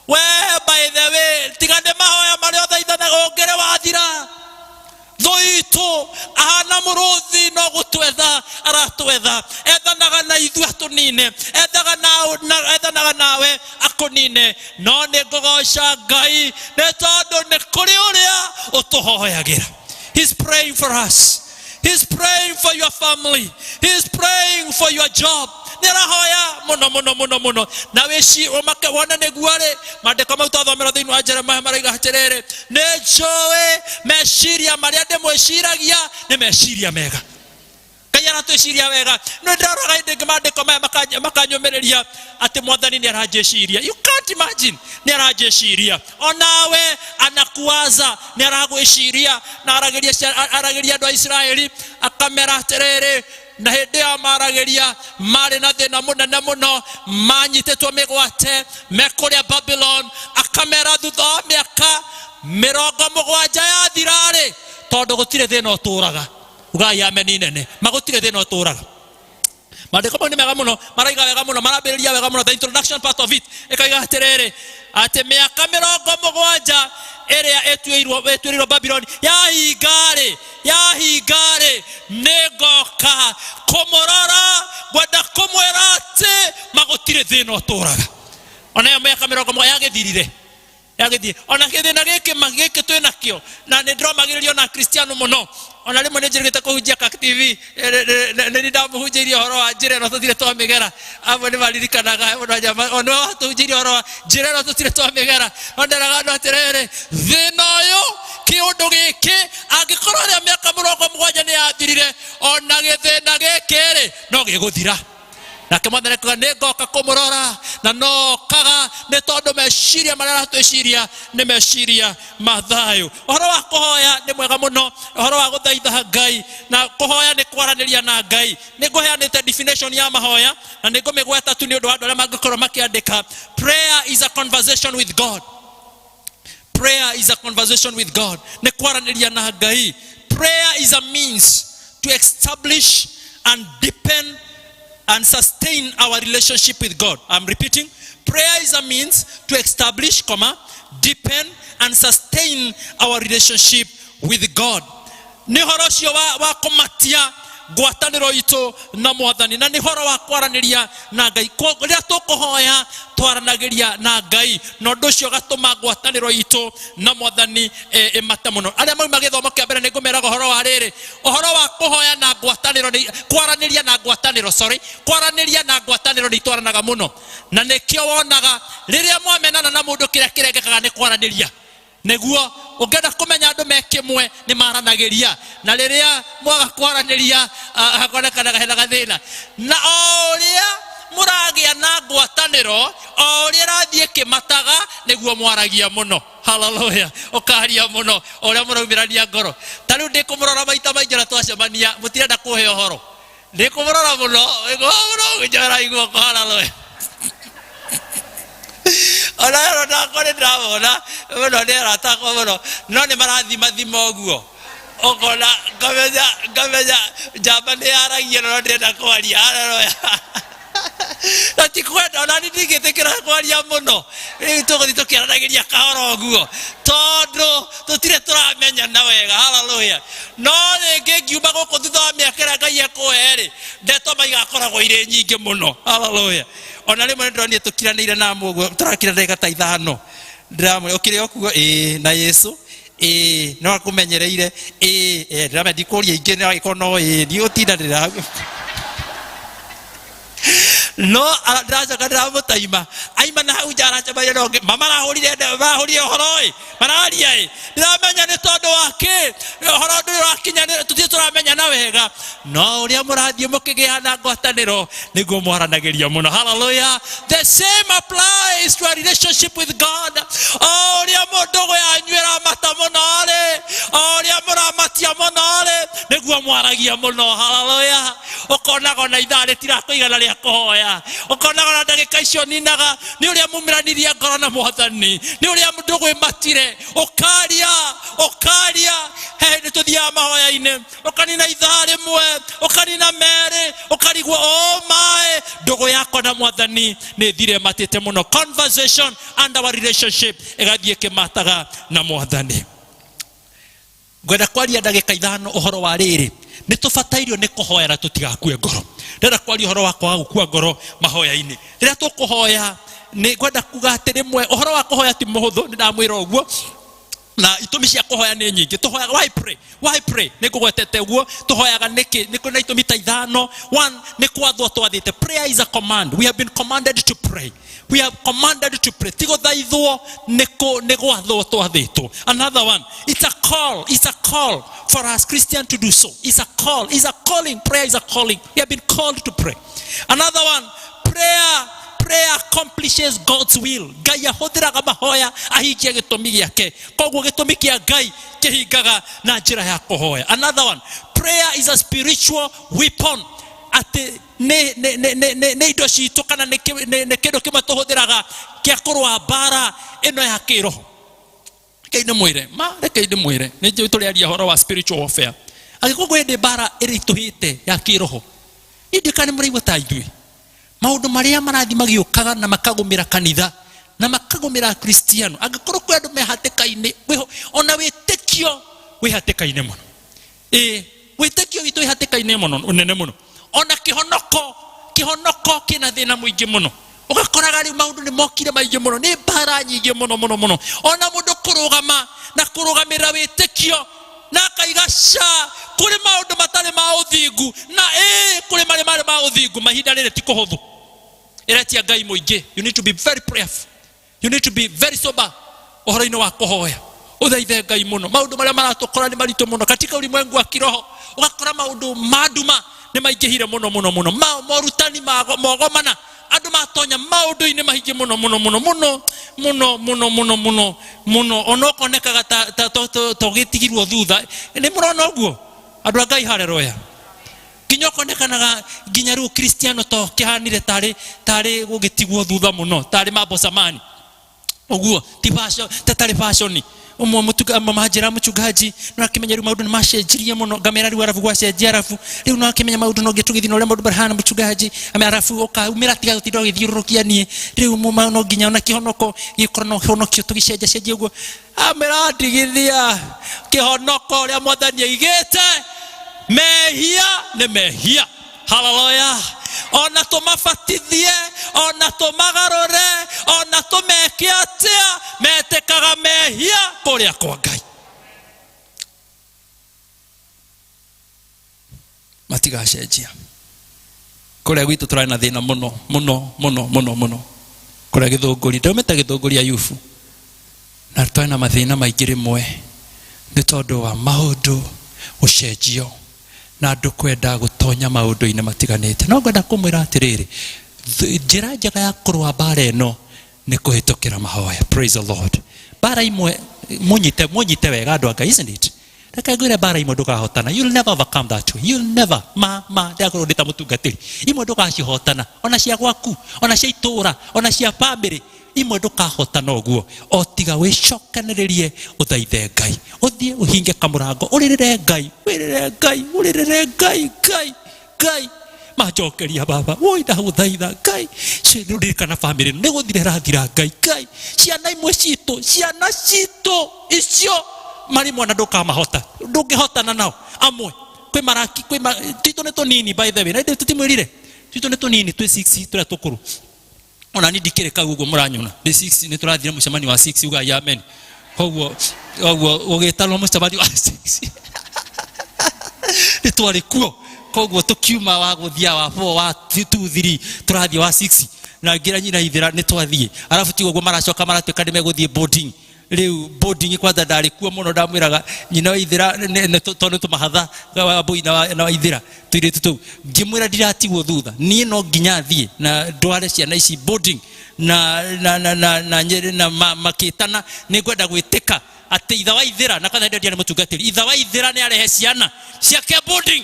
we. By the way, tiga nĩ mahoya marĩa ũthaithanaga ũngĩrĩ wathira. Thũ itũ ahana mũrũthi, no gũtwetha aratwetha, ethanaga na ithuĩ atũnine, ethaga na ethanaga nawe akũnine. No nĩ ngũgoca Ngai nĩ tondũ nĩ kũrĩ ũrĩa ũtũhoyagĩra. He's praying for us. He's praying for your family. He's praying for your job. Nĩ arahoya mũno mũno mũno mũno. Na wĩci ũmake wone nĩguo rĩ, maandĩko mau twathomera thĩinĩ wa Jeremiah marauga atĩrĩrĩ, nĩ njũĩ meciria marĩa ndĩmwĩciragia nĩ meciria mega. Ngai aratwĩciria wega. Nĩ ndĩroraga hĩndĩ ĩngĩ maandĩko maya makanyũmĩrĩria atĩ Mwathani nĩ aranjĩciria. You can't imagine, nĩ aranjĩciria. Onawe anakuwaza, nĩ aragwĩciria. Na aragĩria andũ a Isiraeli akamera atĩrĩrĩ, na hĩndĩ ĩyo maragĩria marĩ na thĩna mũnene mũno, manyitĩtwo mĩgwate me kũrĩa Babylon. Akamera thutha wa mĩaka 70 yathira-rĩ, tondũ gũtirĩ thĩna ũtũraga, ugai ameni nene, ma gũtirĩ thĩna ũtũraga. Maandĩko mau nĩ mega mũno, maraiga wega mũno, marambĩrĩria wega mũno. The introduction part of it ĩkaiga atĩrĩrĩ, atĩ mĩaka 70 ĩrĩa ĩtuĩrĩirwo Babylon yahinga-rĩ, yahinga-rĩ, nĩ ngoka kũmũrora. Ngwenda kũmwĩra atĩ magũtirĩ thĩna ũtũraga. Ona ĩyo mĩaka 70 yagĩthirire, yagĩthiĩ. Ona gĩthĩna gĩkĩ gĩkĩ twĩ nakĩo, na nĩ ndĩromagĩrĩrio na Kristiano mũno. Ona rĩmwe nĩ njĩrĩgĩte kũhunjia Kak TV, nĩ ndamũhunjĩirie ũhoro wa njĩra ĩno tũtirĩ twamĩgera. Amwe nĩ maririkanaga mũndũ wa nyama, o nĩwe watũhunjĩirie ũhoro wa njĩra ĩno tũtirĩ twamĩgera. No nderaga andũ atĩrĩrĩ, thĩna ũyũ, kĩũndũ gĩkĩ, angĩkorwo rĩa mĩaka 70 nĩ yathirire, ona gĩthĩna gĩkĩ rĩ no gĩgũthira. Nake Mwathani akuga nĩ ngoka kũmũrora, na nokaga nĩ tondũ meciria marĩa aratwĩciria nĩ meciria ma thayũ. Ũhoro wa kũhoya nĩ mwega mũno, ũhoro wa gũthaitha Ngai na kũhoya nĩ kwaranĩria na Ngai. Nĩ ngũheanĩte definition ya mahoya na nĩ ngũmĩgweta tu nĩ ũndũ wa andũ arĩa mangĩkorwo makĩandĩka. Prayer is a conversation with God. Prayer is a conversation with God, nĩ kwaranĩria na Ngai. Prayer is a means to establish and deepen and sustain our relationship with God. I'm repeating. Prayer is a means to establish, comma, deepen and sustain our relationship with God. Nĩ ũhoro ũcio wa kũmatia Ngwatanĩro itũ na Mwathani, na nĩ ũhoro wa kwaranĩria na Ngai. Rĩrĩa tũkũhoya twaranagĩria na Ngai, na ũndũ ũcio ũgatũma ngwatanĩro itũ na Mwathani ĩmate mũno. Arĩa mauma gĩthomo kĩa mbere nĩ ngũmeraga ũhoro wa rĩrĩ, ũhoro wa kũhoya na ngwatanĩro nĩ kwaranĩria na ngwatanĩro, sorry, kwaranĩria na ngwatanĩro nĩ itwaranaga mũno, na nĩkĩo wonaga rĩrĩa mwamenana na mũndũ kĩrĩa kĩrengekaga nĩ kwaranĩria. Nĩguo ũngĩenda kũmenya andũ me kĩmwe nĩ maranagĩria, na rĩrĩa mwaga kwaranĩria hakonekanaga hena gathĩna. Na o ũrĩa mũragĩa na ngwatanĩro, o ũrĩa ĩrathiĩ ĩkĩmataga, nĩguo mwaragia mũno. Haleluya! Ũkaria mũno o ũrĩa mũraumĩrania ngoro. Ta rĩu ndĩkũmũrora maita maingĩ na twacemania, mũtirenda kũhe ũhoro, ndĩkũmũrora mũno mũno ngĩnjoera guoko. Haleluya! Ona ĩno ndakwa nĩ ndĩramona mũno, nĩ arata akwa mũno, no nĩ marathimathima ũguo, ũkona ngamenya njamba nĩ yaragia, no ndĩrenda kwaria. Haleluya! Na ti kwenda, ona ni ndingĩtĩkĩra kwaria mũno. Rĩu tũgũthiĩ tũkĩaranagĩria kahora ũguo, tondũ tũtirĩ tũramenyana wega. Haleluya! No rĩngĩ ngiuma gũkũ thutha wa mĩaka ĩrĩa Ngai ekũhe rĩ, ndeto maigakoragwo irĩ nyingĩ mũno. Haleluya! Ona rĩmwe nĩ ndĩronire tũkiranĩire na ũguo, tũrakira ndagĩka ta 5, ndĩramwĩra ũkĩrĩ o kuo ĩĩ na Yesu ĩĩ no akũmenyereire ĩĩ, ndĩramenya ndikũria ingĩ, no agĩkorwo no ĩĩ ndigũtindanĩra hau, no ndĩracoka ndĩramũtaima aima na hau nja aracemania na ũngĩ, ma marahũrire marahũrire ũhoro ĩ mararia ĩ, ndĩramenya nĩ tondũ wa kĩ ũhoro ndũrĩ ũrakinya, tũtirĩ tũramenyana wega. No ũrĩa mũrathiĩ mũkĩgĩa na ngwatanĩro nĩguo mwaranagĩria mũno. Haleluya! The same applies to a relationship with God. O ũrĩa ndũgũ yanyu ĩramata mũno rĩ, o ũrĩa mũramatia mũno rĩ, nĩguo mwaragia mũno. Haleluya! Ũkonaga ona ithaa rĩtirakũigana rĩa kũhoya, ũkonaga ona ndagĩka icio ninaga nĩ ũrĩa mumĩranirie ngoro na Mwathani, nĩ ũrĩa ndũgũ ĩmatire, ũkaria ũkaria. He hĩndĩ tũthiaga mahoya-inĩ, ũkanina ithaa rĩmwe, ũkanina merĩ, ũkarigwo o maĩ, ndũgũ yakwa na Mwathani nĩ thire ĩmatĩte mũno. Conversation and our relationship ĩgathiĩ ĩkĩmataga na Mwathani. Ngwenda kwaria ndagĩka 5 ũhoro wa rĩrĩ, nĩ tũbatairio nĩ kũhoya na tũtigakue ngoro. Ndĩrenda kwaria ũhoro wa kwaga gũkua ngoro mahoya-inĩ rĩrĩa tũkũhoya. Nĩ ngwenda kuga atĩ rĩmwe ũhoro wa kũhoya ti mũhũthũ, nĩ ndamwĩra ũguo, na itũmi cia kũhoya nĩ nyingĩ. Tũhoyaga why pray? Why pray? Nĩ ngũgwetete ũguo. Tũhoyaga nĩkĩ? Nĩ kwĩna itũmi ta 5. One, nĩ kwathwo twathĩte. Prayer is a command. We have been commanded to pray. We are commanded to pray. Ti gũthaithwo, nĩ gwathwo twathĩtwo. Another one, it's a call. It's a call for us Christian to do so. It's a call. It's a calling. Prayer is a calling. We have been called to pray. Another one, prayer accomplishes God's will. Ngai ahũthĩraga mahoya ahingie gĩtũmi gĩake, koguo gĩtũmi kĩa Ngai kĩhingaga na njĩra ya kũhoya. Another one, prayer is a spiritual weapon. Atĩ nĩ indo citũ kana nĩ kĩndũ kĩmwe tũhũthĩraga kĩa kũrũa mbara ĩno ya kĩroho. Rekei ndĩmwĩre ma, rekei ndĩmwĩre, nĩ njũĩ tũrĩaria ũhoro wa spiritual warfare. Angĩkorwo kwĩ hĩndĩ mbara ĩritũhĩte ya kĩroho, niĩ ndiũĩ kana nĩ mũraigua ta ithuĩ, maũndũ marĩa marathiĩ magĩũkaga na makagũmĩra kanitha na makagũmĩra Akristiano. Angĩkorwo kwĩ andũ me hatĩka-inĩ, ona wĩtĩkio wĩ hatĩka-inĩ mũno, ĩĩ wĩtĩkio witũ wĩ hatĩka-inĩ mũno nene mũno, ona kĩhonoko kĩna thĩna mũingĩ mũno. Ũgakoraga rĩu maũndũ nĩ mokire maingĩ mũno, nĩ mbara nyingĩ mũno mũno mũno, ona mũndũ kũrũgama na kũrũgamĩrĩra wĩtĩkio na akaiga ca kũrĩ maũndũ matarĩ ma ũthingu, na ĩĩ kũrĩ marĩ marĩ ma ũthingu. Mahinda rĩrĩ ti kũhũthũ, ĩretia Ngai mũingĩ. You need to be very prayerful, you need to be very sober ũhoro-inĩ wa kũhoya, ũthaithe Ngai mũno. Maũndũ marĩa maratũkora nĩ maritũ mũno katika ulimwengu wa kiroho. Ũgakora maũndũ ma nduma nĩ maingĩhire mũno mũno mũno, morutani mogomana, andũ matonya maũndũ-inĩ maingĩ mũno mũno mũno mũno mũno mũno mũno mũno mũno, ona ũkonekaga ta tũgĩtigirwo thutha. Nĩ mũrona ũguo, andũ a Ngai? Haleluya! Nginya ũkonekanaga nginya rĩu Kristiano to kĩhanire tarĩ gũgĩtigwo thutha mũno, tarĩ mambo zamani ũguo, ti fashion, tatarĩ fashion. Ũmwe mũtuga manjĩra, mũchungaji, no akĩmenya rĩu maũndũ nĩ macenjirie mũno. Ngamera rĩu arabu gwacenjia, arabu rĩu no akĩmenya maũndũ no tũgĩthiĩ na ũrĩa maũndũ marahana, mũchungaji. Ame arabu ũkaumĩra, tiga gũtinda ũgĩthiũrũrũkia niĩ rĩu no nginya ona kĩhonoko gĩkorwo no kĩhonokio tũgĩcenjia cenjia ũguo. Amera ndigithia kĩhonoko ũrĩa Mwathani aigĩte. Mehia nĩ mehia. Haleluya. Ona tũmabatithie, ona tũmagarũre, ona tũmeke atĩa, metĩkaga mehia kũrĩa kwa Ngai. Matigacenjia. Kũrĩa gwitũ tũrarĩ na thĩna mũno mũno mũno mũno mũno. Kũrĩa Gĩthũngũri, ndaumĩte Gĩthũngũri Ayubu, na twarĩ na mathĩna maingĩ rĩmwe nĩ tondũ wa maũndũ gũcenjio na andũ kwenda gũtonya maũndũ-inĩ matiganĩte. No ngwenda kũmwĩra atĩrĩrĩ, njĩra njega ya kũrũa mbara ĩno nĩ kũhĩtũkĩra mahoya. Praise the Lord. Mbara imwe mũnyite wega andũ a Ngai, isn't it? Reke ngwĩre mbara imwe ndũkahotana. You'll never overcome that way. You'll never. Ma ndĩrakorwo ndĩ ta mũtungatĩri. Imwe ndũgacihotana, ona cia gwaku, ona cia itũũra, ona cia family. Imwe ndũkahotana ũguo, o tiga wĩcokanĩrĩrie ũthaithe Ngai, ũthiĩ ũhinge kamũrango, ũrĩrĩre Ngai, wĩrĩre Ngai, ũrĩrĩre Ngai, Ngai, Ngai manjokeria baba, woi ndagũthaitha Ngai, ririkana family nĩ gũthira ĩrathira Ngai, Ngai ciana imwe citũ, ciana citũ icio marĩ mwana ndũkamahota, ndũngĩhotana nao amwe. Kwĩ maraki, kwĩ ma, twitũ nĩ tũnini by the way, na ithuĩ tũtimwĩrire twitũ nĩ tũnini, twĩ 6 tũrĩa tũkũrũ. Ona ni ndikĩrĩ kau ũguo mũranyona ndĩ 6, nĩ tũrathire mũcemanio wa 6, ugai amen. Koguo koguo ũgĩtanwo mũcemanio wa 6 nĩ twarĩ kuo. Koguo tũkiuma wa gũthia wa 4 wa 2 3 tũrathiĩ wa 6 na ngĩra nyina ithĩra nĩ twathiĩ. Arabu tiga ũguo maracoka maratuĩka nĩ megũthiĩ boarding. Rĩu boarding kwanza ndarĩ kuo mũno, ndamwĩraga nyina wa ithĩra tondũ tũmahatha wa mbũi na wa ithĩra tũirĩtu tũu, ngĩmwĩra ndiratigwo thutha, niĩ no nginya thiĩ na ndware ciana ici boarding na na na na na nyĩrĩ na makĩtana nĩ ngwenda gwĩtĩka atĩ itha wa ithĩra na kwanza ndiarĩ mũtungatĩri, itha wa ithĩra nĩ arehe ciana ciake boarding.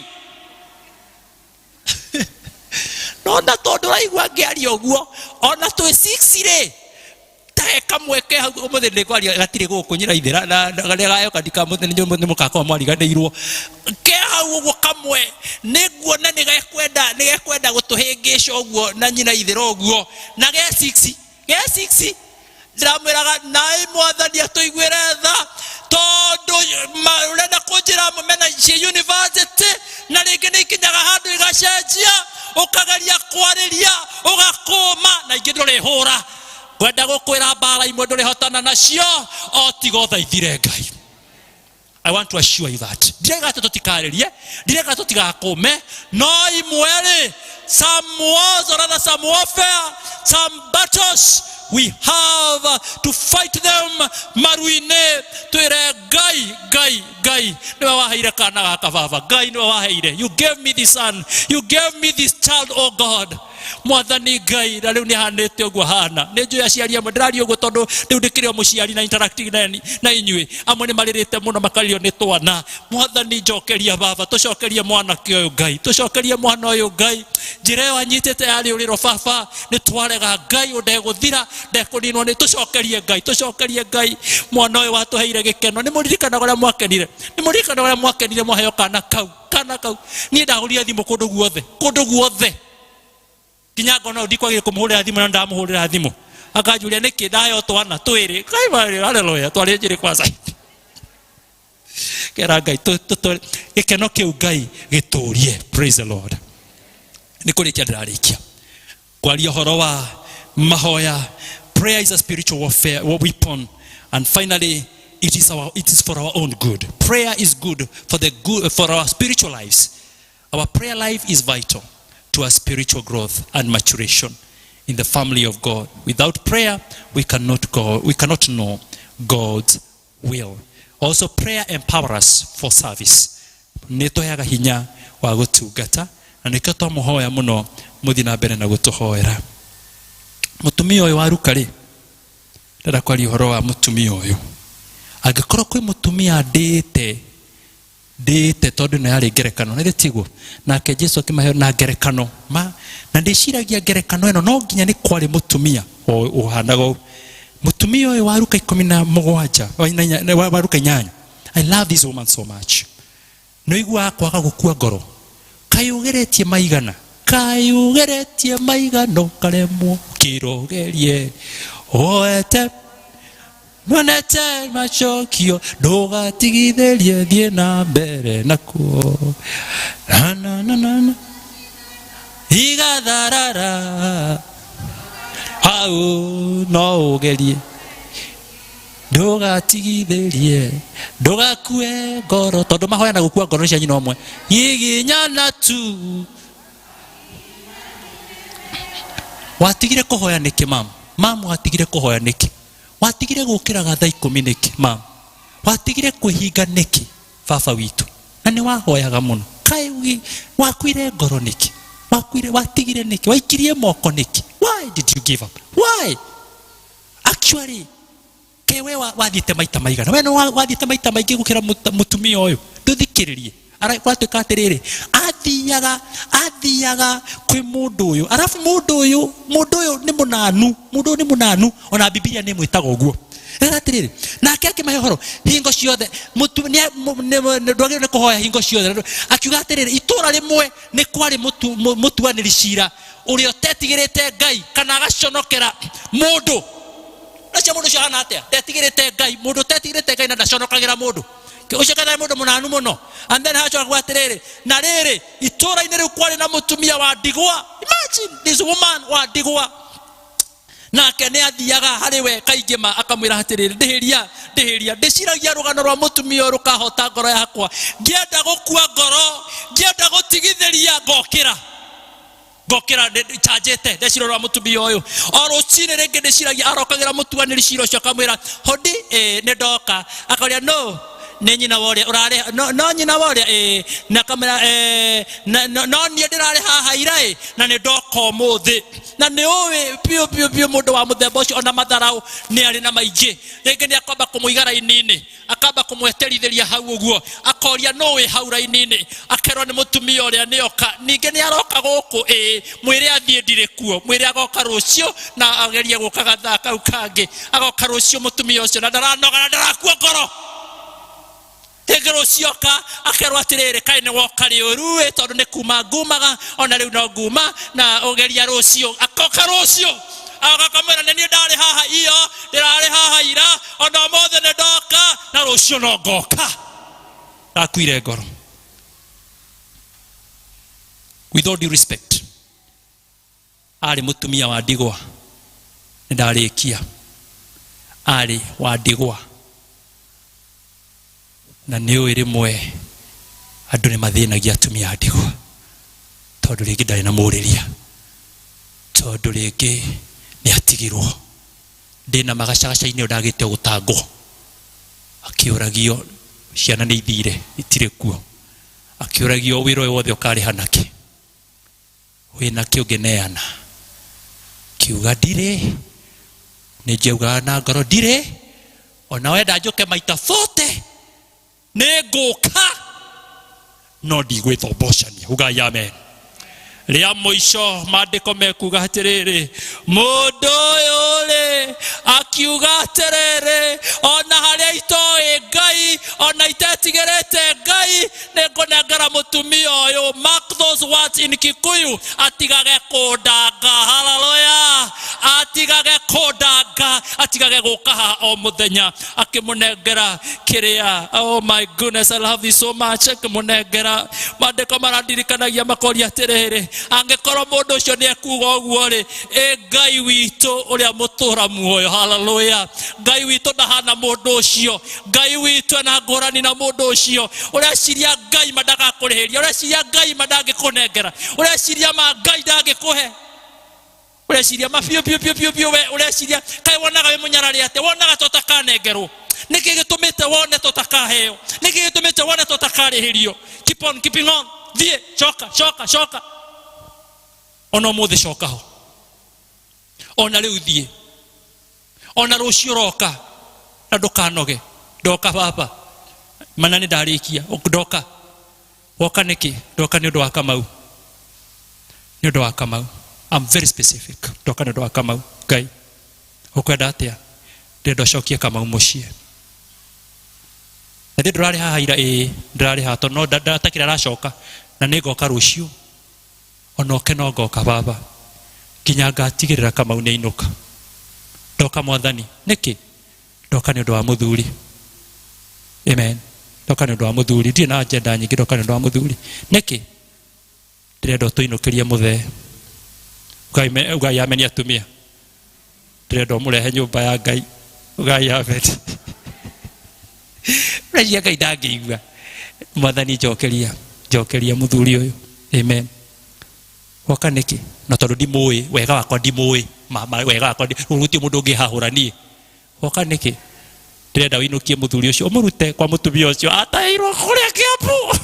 No na tondũ ũraigua ngĩaria ũguo, ona twĩ 6 rĩ, tahe kamwe ke hau ũmũthĩ nĩ kwaria gatirĩ gũkũ nyina ithĩra na karĩa gayoka ndikamũthĩ nĩ mũgakorwo mwariganĩirwo. Ke hau ũguo kamwe nĩ nguona nĩ gekwenda, nĩ gekwenda gũtũhĩngĩca ũguo na nyina ithĩra ũguo, na ge 6, ge 6 ndĩramwĩraga naĩ mwathani atũiguĩre tha, tondũ ũrenda kũnjĩra amwe mena ciĩ university na rĩngĩ nĩ ikinyaga handũ igacenjia, ũkageria kwarĩria ũgakũma na ingĩ ndũrĩhũra. Ngwenda gũkwĩra mbara imwe ndũrĩhotana nacio o tiga ũthaithire Ngai. I want to assure you that ndirega atĩ tũtikarĩrie, ndirega tũtigakũme, no imwe rĩ, some wars or rather some warfare, some battles we have to fight them maru-inĩ. Twĩre Ngai, Ngai, Ngai nĩwe waheire kana gaka baba, Ngai nĩwe waheire, you gave me this son, you gave me this child, oh God. Mwathani Ngai, na rĩu nĩ ahanĩte ũguo ahana. Nĩ njũĩ aciari amwe, ndĩraria ũguo tondũ rĩu ndĩkĩrĩ o mũciari na interacting na inyuĩ. Amwe nĩ marĩrĩte mũno makarĩrio nĩ twana. Mwathani njokeria baba, tũcokerie mwanake ũyũ Ngai, tũcokerie mwana ũyũ Ngai. Njĩra ĩyo anyitĩte yarĩ ũrĩro baba, nĩ twarega Ngai, ũndegũthira, ndekũninwo nĩ, tũcokerie Ngai, tũcokerie Ngai. Mwana ũyũ watũheire gĩkeno, nĩ mũririkanaga ũrĩa mwakenire, nĩ mũririkanaga ũrĩa mwakenire mwaheo kana kau, kana kau. Niĩ ndagũrire thimũ kũndũ guothe, kũndũ guothe. Nginya ngona ndikwagĩrĩire kũmũhũrĩra thimũ na ndamũhũrĩra thimũ. Akanjũria nĩkĩ ndaheo twana twĩrĩ. Kai marĩ, haleluya, twarĩ njĩrĩ kwanza. Kera Ngai, gĩkeno kĩu Ngai gĩtũrie. Praise the Lord. Nĩ kũrĩkia ndĩrarĩkia kwaria ũhoro wa mahoya. Prayer is a spiritual warfare weapon, and finally it is for our own good. Prayer is good for the good, for our spiritual lives. Our prayer life is vital to our spiritual growth and maturation in the family of God. Without prayer, we cannot go, we cannot know God's will. Also, prayer empowers us for service. Nĩ tũheaga hinya wa gũtungata, na nĩkĩo twamũhoya mũno mũthiĩ na mbere na gũtũhoera. Mũtumia ũyũ wa Luka rĩ, ndĩrenda kwaria ũhoro wa mũtumia ũyũ. Angĩkorwo kwĩ mũtumia ndĩte, ndĩte tondũ ĩno yarĩ ngerekano, na tiguo? Nake Jesu akĩmahe na ngerekano ma, na ndĩciragia ngerekano ĩno no nginya nĩ kwarĩ mũtumia ũhanaga ũũ. Mũtumia ũyũ wa Luka ikũmi na mũgwanja, wa inya, inya, wa Luka inyanya. I love this woman so much. Nĩ ũiguaga kwaga gũkua ngoro. Kaĩ ũgeretie maigana, kaĩ ũgeretie maigana ũkaremwo, kĩrogerie woete. Nonete macokio ndũgatigithĩrie thiĩ na mbere nakuo na na na na na igatharara hau no ũgerie ndũgatigithĩrie ndũgakue ngoro tondũ mahoya na gũkua ngoro cia nyina ũmwe giginyana tu watigire kũhoya nĩkĩ mamu mamu watigire kũhoya nĩkĩ watigire gũkĩraga thaa ikũmi nĩkĩ mamu watigire kwĩhinga nĩkĩ baba witũ na nĩ wahoyaga mũno kaĩ wakuire ngoro nĩkĩ wakuire watigire nĩkĩ waikirie moko nĩkĩ why did you give up why actually kewe wathiĩte maita maigana we no wathiĩte maita maingĩ gũkĩra mũtumia ũyũ ndũthikĩrĩrie gwatuĩka atĩrĩrĩ athiaga kwĩ mũndũ ũyũ arabu mũndũ ũyũ nĩ mũnanu mũndũ ũyũ nĩ mũnanu ona Bibilia nĩ ĩmwĩtaga ũguo rĩra atĩrĩrĩ nake akĩmahe ũhoro hingo ciothe ndwagĩrĩirwo nĩ kũhoya hingo ciothe akiuga atĩrĩrĩ itũra rĩmwe nĩ kwarĩ mũtuanĩri cira ũrĩa ũtetigĩrĩte Ngai kana agaconokera mũndũ acio mũndũ ũcio ahana atĩa ndetigĩrĩte Ngai mũndũ ũtetigĩrĩte Ngai na ndaconokagĩra mũndũ ũcio ketha mũndũ mũnanu mũno and then hacoka kuga atĩrĩrĩ na rĩrĩ itũra-inĩ rĩu kwarĩ na mũtumia wa ndigwa imagine this woman wa ndigwa nake nĩ athiaga harĩ we kaingĩ ma akamwĩra atĩrĩrĩ ndĩhĩria ndĩhĩria ndĩciragia rũgano rwa mũtumia ũyũ rũkahota ngoro yakwa ngĩenda gũkua ngoro ngĩenda gũtigithĩria ngokĩra ngokĩra njanjĩte ndecira rwa mũtumia ũyũ o rũcinĩ rĩngĩ ndĩciragia arokagĩra mũtuanĩri cira ũcio akamwĩra hodi nĩ ndoka akaũria no nĩ nyina wa ũrĩa ũrarĩ no nyina wa ũrĩa na akamwĩra no niĩ ndĩrarĩ haha ira na nĩ ndoka ũmũthĩ na nĩ ũĩ biũ biũ biũ mũndũ wa mũthemba ũcio ona matharaũ nĩ arĩ na maingĩ rĩngĩ nĩ akwamba kũmũiga raini-inĩ akamba kũmweterithĩria hau ũguo akoria no wĩ hau raini-inĩ akerwo nĩ mũtumia ũrĩa nĩoka ningĩ nĩ aroka gũkũ mwĩre athiĩ ndirĩ kuo mwĩre agoka rũciũ na agerie gũka gathaa kau kangĩ agoka rũciũ mũtumia ũcio na ndaranoga na ndarakua ngoro rĩngĩ rũciũ oka akerwo atĩrĩrĩ kaĩ nĩ woka rĩũru ĩ tondũ nĩ kuma ngumaga ona rĩu no nguma na ũgeria rũciũ akoka rũciũ agakamwĩra nĩ niĩ ndarĩ haha iyo ndĩrarĩ haha ira ona ũmũthĩ nĩ ndoka na rũciũ no ngoka ndakuire ngoro with all due respect arĩ mũtumia wa ndigwa nĩ ndarĩkia arĩ wa ndigwa na nĩ ũĩ rĩmwe andũ nĩ mathĩnagia atumia a ndigwa tondũ rĩngĩ ndarĩ na mũrĩria tondũ rĩngĩ nĩ atigirwo ndĩna magacagaca-inĩ ndagĩte gũtangwo akĩũragio ciana nĩ ithire itirĩ kuo akĩũragio wĩra ũyũ wothe ũkarĩha nakĩ wĩna kĩ ũngĩneana kiuga ndirĩ nĩ njaugaga na ngoro ndirĩ ona wenda njũke maita 40 nĩ ngũka no ndigwĩthombocania ugai amen rĩa mũico maandĩko mekuga atĩrĩrĩ mũndũ ũyũ rĩ akiuga atĩrĩrĩ ona harĩa itoĩ Ngai ona itetigĩrĩte Ngai nĩ ngũnengera mũtumia ũyũ mark those words in Kikuyu atigage kũndanga haleluya atigage kũndanga atigage gũka haha o mũthenya akĩmũnengera kĩrĩa oh my goodness I love you so much akĩmũnengera maandĩko marandirikanagia makoria atĩrĩrĩ angĩkorwo mũndũ ũcio nĩ ekuga ũguo rĩ ĩ Ngai witũ ũrĩa mũtũra muoyo haleluya Ngai witũ ndahana mũndũ ũcio Ngai witũ ena ngũrani na mũndũ ũcio ũreciria Ngai ma ndagakũrĩhĩria ũreciria Ngai ma ndangĩkũnengera ũreciria ma Ngai ndangĩkũhe ũreciria ma biũ biũ biũ biũ biũ we ũreciria kaĩ wonaga wĩ mũnyarari atĩa wonaga ta ũtakanengerwo nĩkĩ gĩtũmĩte wone ta ũtakaheo nĩkĩ gĩtũmĩte wone ta ũtakarĩhĩrio keep on keeping on thiĩ coka coka coka ona ũmũthĩ coka ho ona rĩu thiĩ ona rũciũ roka na ndũkanoge ndoka baba mana nĩ ndarĩkia ndoka woka nĩkĩ ndoka nĩ ũndũ wa Kamau nĩ ũndũ wa Kamau I'm very specific ndoka nĩ ũndũ wa Kamau Ngai ũkwenda atĩa ndĩrenda ũcokie Kamau mũciĩ na ndĩ ndũrarĩ haha ira ĩĩ ndĩrarĩ haha tondũ no ndatakĩra aracoka na nĩ ngoka rũciũ ona oke no ngoka baba nginya ngatigĩrĩra Kamau nĩ ainũka ndoka mwathani nĩkĩ Ndoka nĩ ũndũ wa mũthuri. Amen. Ndoka nĩ ũndũ wa mũthuri. Ndirĩ na agenda nyingĩ, ndoka nĩ ũndũ wa mũthuri. Nĩkĩ? Ndĩrenda ũtũinũkĩrie mũthee. Ugai ameni atumia. Ndĩrenda ũmũrehe nyũmba ya Ngai. Ugai ameni. Ũreciria Ngai ndangĩigua. Mwathani njokeria, njokeria mũthuri ũyũ. Amen. Woka nĩkĩ? Na tondũ ndimũĩ, wega wakwa ndimũĩ, wega wakwa gũtirĩ mũndũ ũngĩhahũra niĩ. Woka nĩkĩ? Ndĩrenda ũinũkie mũthuri ũcio, ũmũrute kwa mũtumia ũcio ataĩirwo kũrĩa Kĩambu.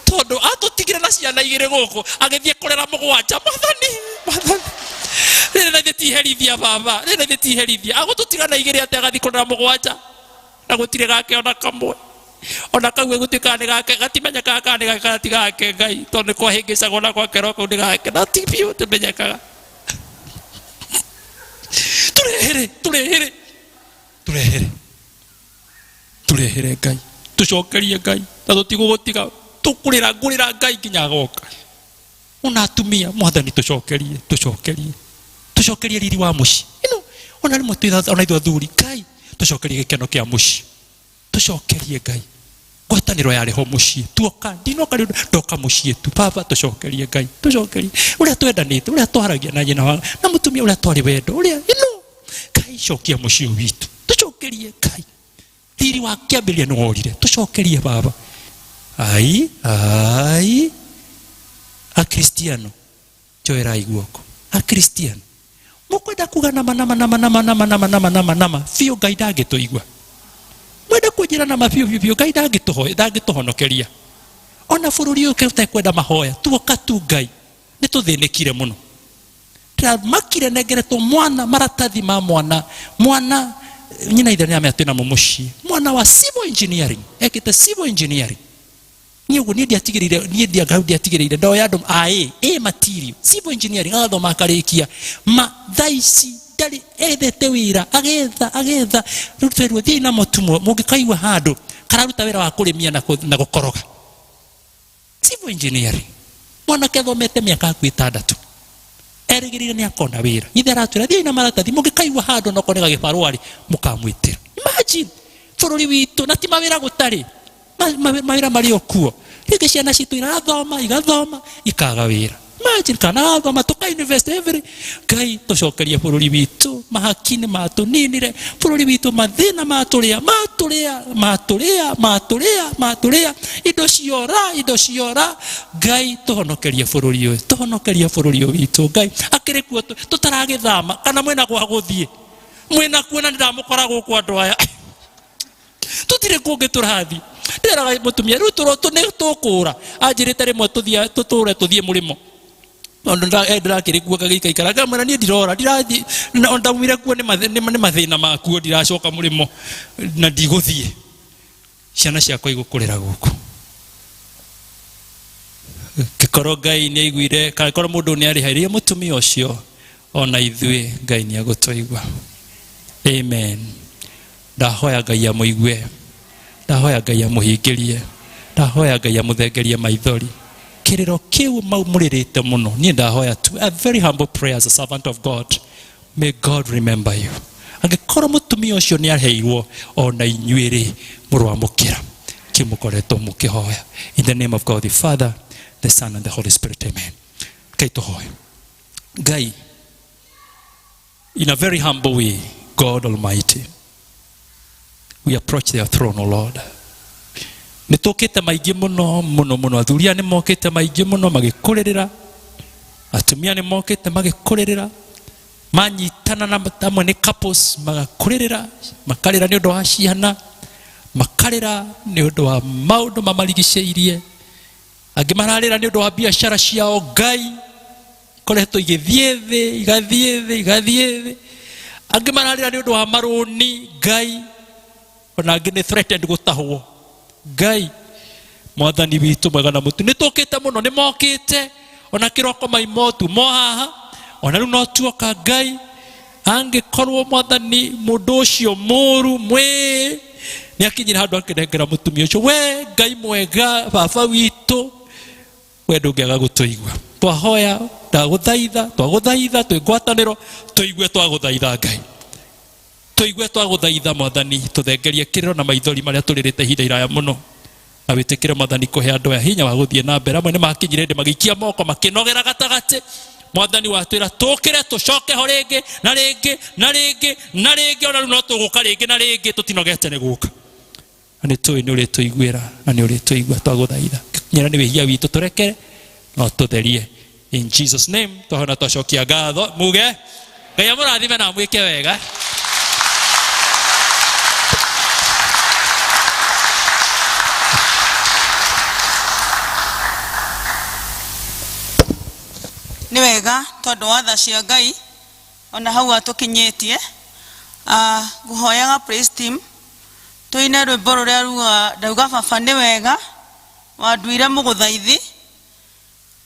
Tondũ atũtigire na ciana igĩrĩ gũkũ, agĩthiĩ kũrera mũgwanja. Mwathani, mwathani. Rĩrĩ na ithuĩ ti iherithia baba, rĩrĩ na ithuĩ ti iherithia. Agũtũtiga na igĩrĩ atĩa agathiĩ kũrera mũgwanja? Na gũtirĩ gake ona kamwe. Ona kau gũtuĩkaga nĩ gake, gatimenyekaga kana nĩ gake kana ti gake Ngai, tondũ nĩ kwahĩngĩcagwo na gwakerwo kau nĩ gake, na ti biũ tũmenyekaga. Tũrehere, tũrehere, tũrehere, tũrehere Ngai, tũcokerie Ngai, na tũtigũgũtiga, tũkũrĩra, ngũrĩra Ngai nginya agoka. Ona atumia, Mwathani tũcokerie, tũcokerie, tũcokerie riri wa mũciĩ. Ĩno, ona rĩmwe twĩ ona ithuĩ athuri, Ngai, tũcokerie gĩkeno kĩa mũciĩ. Tũcokerie Ngai. Ngwatanĩro yarĩ ho mũciĩ. Tuoka, ndinoka rĩ, ndoka mũciĩ tu. Baba, tũcokerie Ngai, tũcokerie. Ũrĩa twendanĩte, ũrĩa twaragia na nyina wa, na mũtumia ũrĩa twarĩ wendo, ũrĩa, ĩno. Ngai, cokia mũciĩ witũ. Tũcokerie Ngai. Riri wa kĩambĩrĩria nĩ worire. Tũcokerie baba. Ai, ai. Akristiano, njoerai guoko. Akristiano, mũkwenda kuga nama, nama, nama, nama, nama, nama, nama, nama, nama, biũ Ngai ndangĩtũigua. Mwenda kũnjĩra nama biũ, biũ, biũ, Ngai ndangĩtũhonokeria. Ona bũrũri ũyũ ũtekwenda mahoya, tuoka tu Ngai. Nĩ tũthĩnĩkire mũno. Ndĩramakire nengeretwo mwana, maratathi ma mwana. Mwana, nyina ithe nĩamenya twĩna mo mũciĩ. Mwana wa civil engineering, ekĩte civil engineering. Niĩ ũguo, niĩ ndiatigĩrĩire, niĩ ndia-, ndiatigĩrĩire, ndoya andũ a A, A material, civil engineering, agathoma akarĩkia. Ma, thaa ici, ndarĩ, ethete wĩra, agetha, agetha. Rĩu twerwo, thiĩi na mũtumwo, mũngĩkaigua handũ, kararuta wĩra wa kũrĩmia na gũkoroga. Civil engineering. Mwanake athomete mĩaka hakuhĩ ĩtandatũ. Erĩgĩrĩire nĩ akona wĩra. Ithe aratwĩra, thiĩi na maratathi, mũngĩkaigua handũ no kone gagĩbarũa rĩ, mũkamwĩtĩra. Imagine, bũrũri witũ, na ti mawĩra gũtarĩ. Mawĩra marĩ o kuo. Rĩngĩ ciana citũ irathoma, igathoma, ikaga wĩra. Imagine, kana gathoma, tũka invest every. Ngai, tũcokerie bũrũri witũ, mahaki nĩ matũninire, bũrũri witũ mathĩna matũrĩa, matũrĩa, matũrĩa, matũrĩa, matũrĩa, indo ciora, indo ciora. Ngai, tũhonokerie bũrũri ũyũ, tũhonokerie bũrũri ũyũ witũ. Ngai, akĩrĩ kuo tũtaragĩthama, kana mwĩna gwa gũthiĩ? Mwĩna kuo na nĩndamũkora gũkũ andũ aya. Tũtirĩ kũngĩ tũrathiĩ. Ndĩraga mũtumia, rĩu nĩ tũkũra. Anjĩrĩte rĩmwe tũtũre tũthiĩ mũrĩmo. Tondũ ndĩrakĩrĩ kuo ngagĩikaikara. Ngamwĩra niĩ ndirora, ndirathiĩ, na ndaumire kuo nĩ mathĩna makuo, ndiracoka mũrĩmo na ndigũthiĩ. Ciana ciakwa igũkũrĩra gũkũ. Ngĩkorwo Ngai nĩ aiguire, kana korwo mũndũ nĩ arĩhairie mũtumia ũcio, ona ithuĩ Ngai nĩ egũtũigua. Amen. Ndahoya Ngai amũigue. Ndahoya Ngai amũhingĩrie. Ndahoya Ngai amũthengerie maithori. Kĩrĩro kĩu mau mũrĩrĩte mũno. Niĩ ndahoya tu. A very humble prayer as a servant of God. May God remember you. Angĩkorwo mũtumia ũcio nĩ aheirwo, ona inyuĩ rĩ, mũroamũkĩra. Kĩu mũkoretwo mũkĩhoya. In the name of God the Father, the Son and the Holy Spirit. Amen. Ngai tũhoe. Ngai, in a very humble way, God Almighty, we approach their throne, O Lord. Nĩ tũkĩte maingĩ mũno, mũno, mũno. Athuri aya nĩ mokĩte maingĩ mũno magĩkũrĩrĩra. Atumia nĩ mokĩte magĩkũrĩrĩra. Manyitana na amwe nĩ couples magakũrĩrĩra, makarĩra nĩ ũndũ wa ciana, makarĩra nĩ ũndũ wa maũndũ mamarigicĩirie. Angĩ mararĩra nĩ ũndũ wa biacara ciao. Ngai ikoretwo igĩthiĩ thĩ, igathiĩ thĩ, igathiĩ thĩ. Angĩ mararĩra nĩ ũndũ wa marũni. Ngai ona angĩ nĩ threatened gũtahwo. Ngai mwathani witũ mwega na mũtu, nĩ tũkĩte mũno, nĩ mokĩte ona kĩroko maimotu mo haha, ona rĩu no tuoka. Ngai, angĩkorwo mwathani mũndũ ũcio mũru mwĩ nĩ akinyire handũ akĩnengera mũtumia ũcio, we Ngai mwega baba witũ, we ndũngĩaga gũtũigua. Twahoya Ndagũthaitha, twagũthaitha twĩ ngwatanĩro, tũigue twagũthaitha Ngai, tũigue twagũthaitha Mwathani, tũthengerie kĩrĩro na maithori marĩa tũrĩrĩte ihinda iraya mũno, na wĩtĩkĩre Mwathani kũhe andũ aya hinya wa gũthiĩ na mbere. Amwe nĩ makinyire hĩndĩ magĩikia moko makĩnogera gatagatĩ. Mwathani watwĩra tũkĩre tũcoke ho rĩngĩ na rĩngĩ na rĩngĩ na rĩngĩ, ona rĩu no tũgũka rĩngĩ na rĩngĩ, tũtinogete nĩ gũka. Na nĩ tũĩ nĩ ũrĩtũiguĩra na nĩ ũrĩtũigua. Twagũthaitha nyera nĩ wĩhia witũ tũrekere no tũtherie, in Jesus name twahona twacokia ngatho. Muge Ngai amũrathime na amwĩke wega. Nĩ wega tondũ wa tha cia Ngai ona hau atũkinyĩtie. Ngũhoyaga praise team tũine rwĩmbo rũrĩa ruga ndauga baba nĩ wega wanduire mũgũthaithi.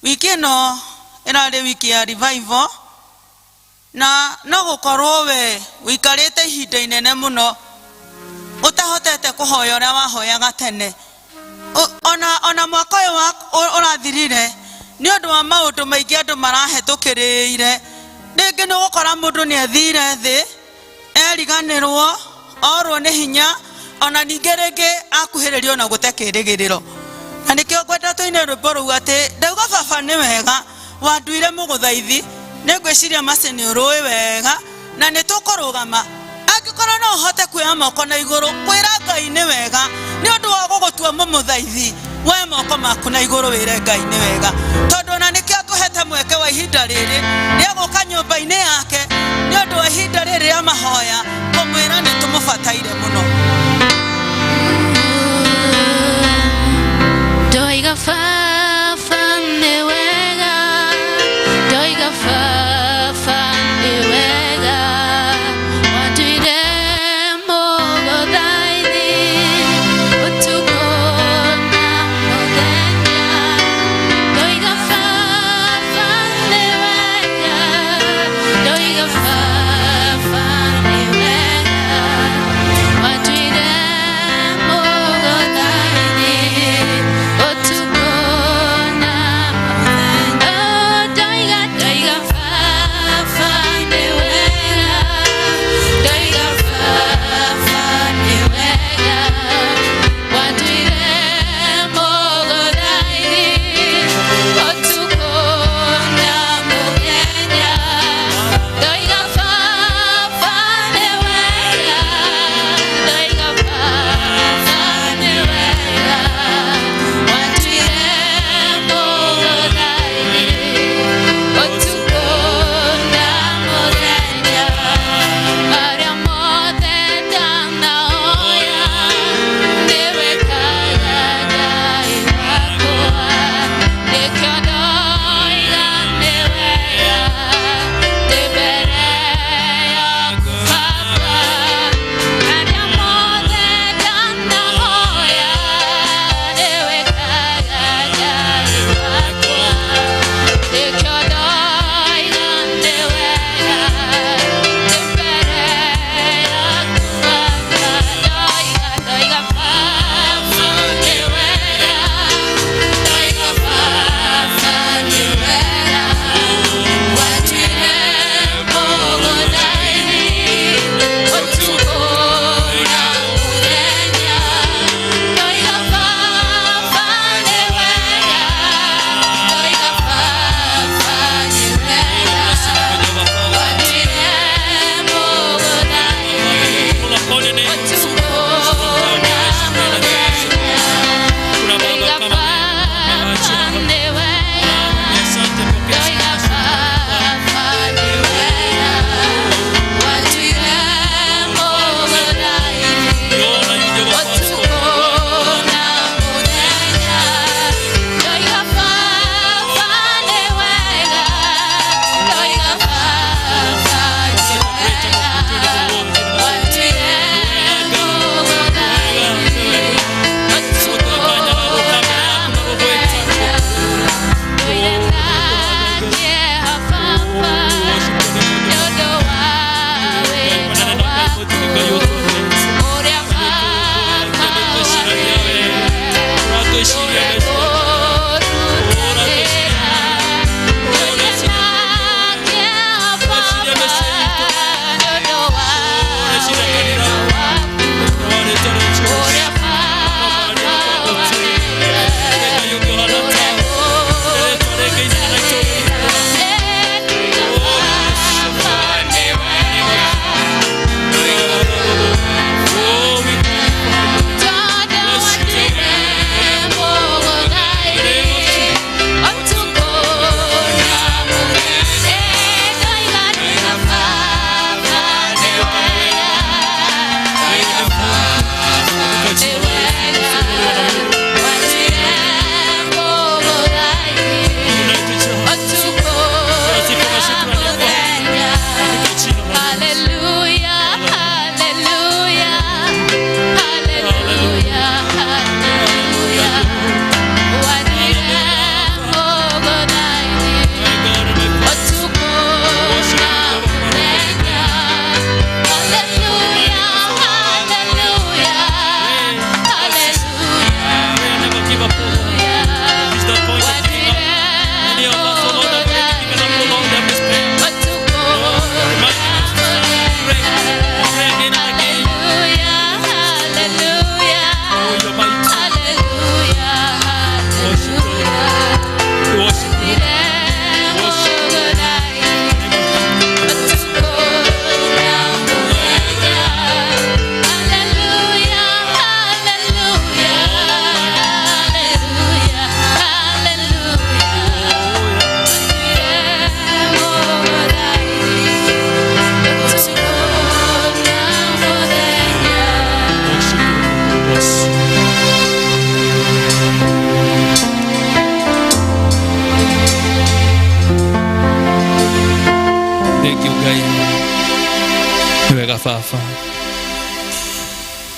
Wiki ĩno ĩrarĩ wiki ya revival, na no gũkorwo we ũikarĩte ihinda inene mũno ũtahotete kũhoya ũrĩa wahoyaga tene. Ona mwaka ũyũ ũrathirire nĩ ũndũ wa maũndũ maingĩ andũ marahetũkĩrĩire. Rĩngĩ nĩ ũgũkora mũndũ nĩ athire thĩ, eriganĩrwo, orwo nĩ hinya, ona ningĩ rĩngĩ akuhĩrĩrio na gũte kĩrĩgĩrĩro. Na nĩkĩo ngwenda tũine rwĩmbo rũu atĩ ndauga baba nĩ wega wanduire mũgũthaithi. Nĩ ngwĩciria maci nĩ ũrũĩ wega na nĩ tũkũrũgama. Angĩkorwo no ũhote kuoya moko na igũrũ kwĩra Ngai nĩ wega nĩ ũndũ wa gũgũtua mũmũthaithi, woe moko maku na igũrũ wĩre Ngai nĩ wega, tondũ ona nĩkĩo atũhete mweke wa ihinda rĩrĩ rĩa gũka nyũmba-inĩ yake nĩ ũndũ wa ihinda rĩrĩ rĩa mahoya kũmwĩra nĩ tũmũbataire mũno. Ndoiga baba nĩ wega, ndoiga baba nĩ wega, wanduire mũgũthaithi ũtukũ na mũthenya. Ndoiga baba nĩ wega, ndoiga baba nĩ wega, wanduire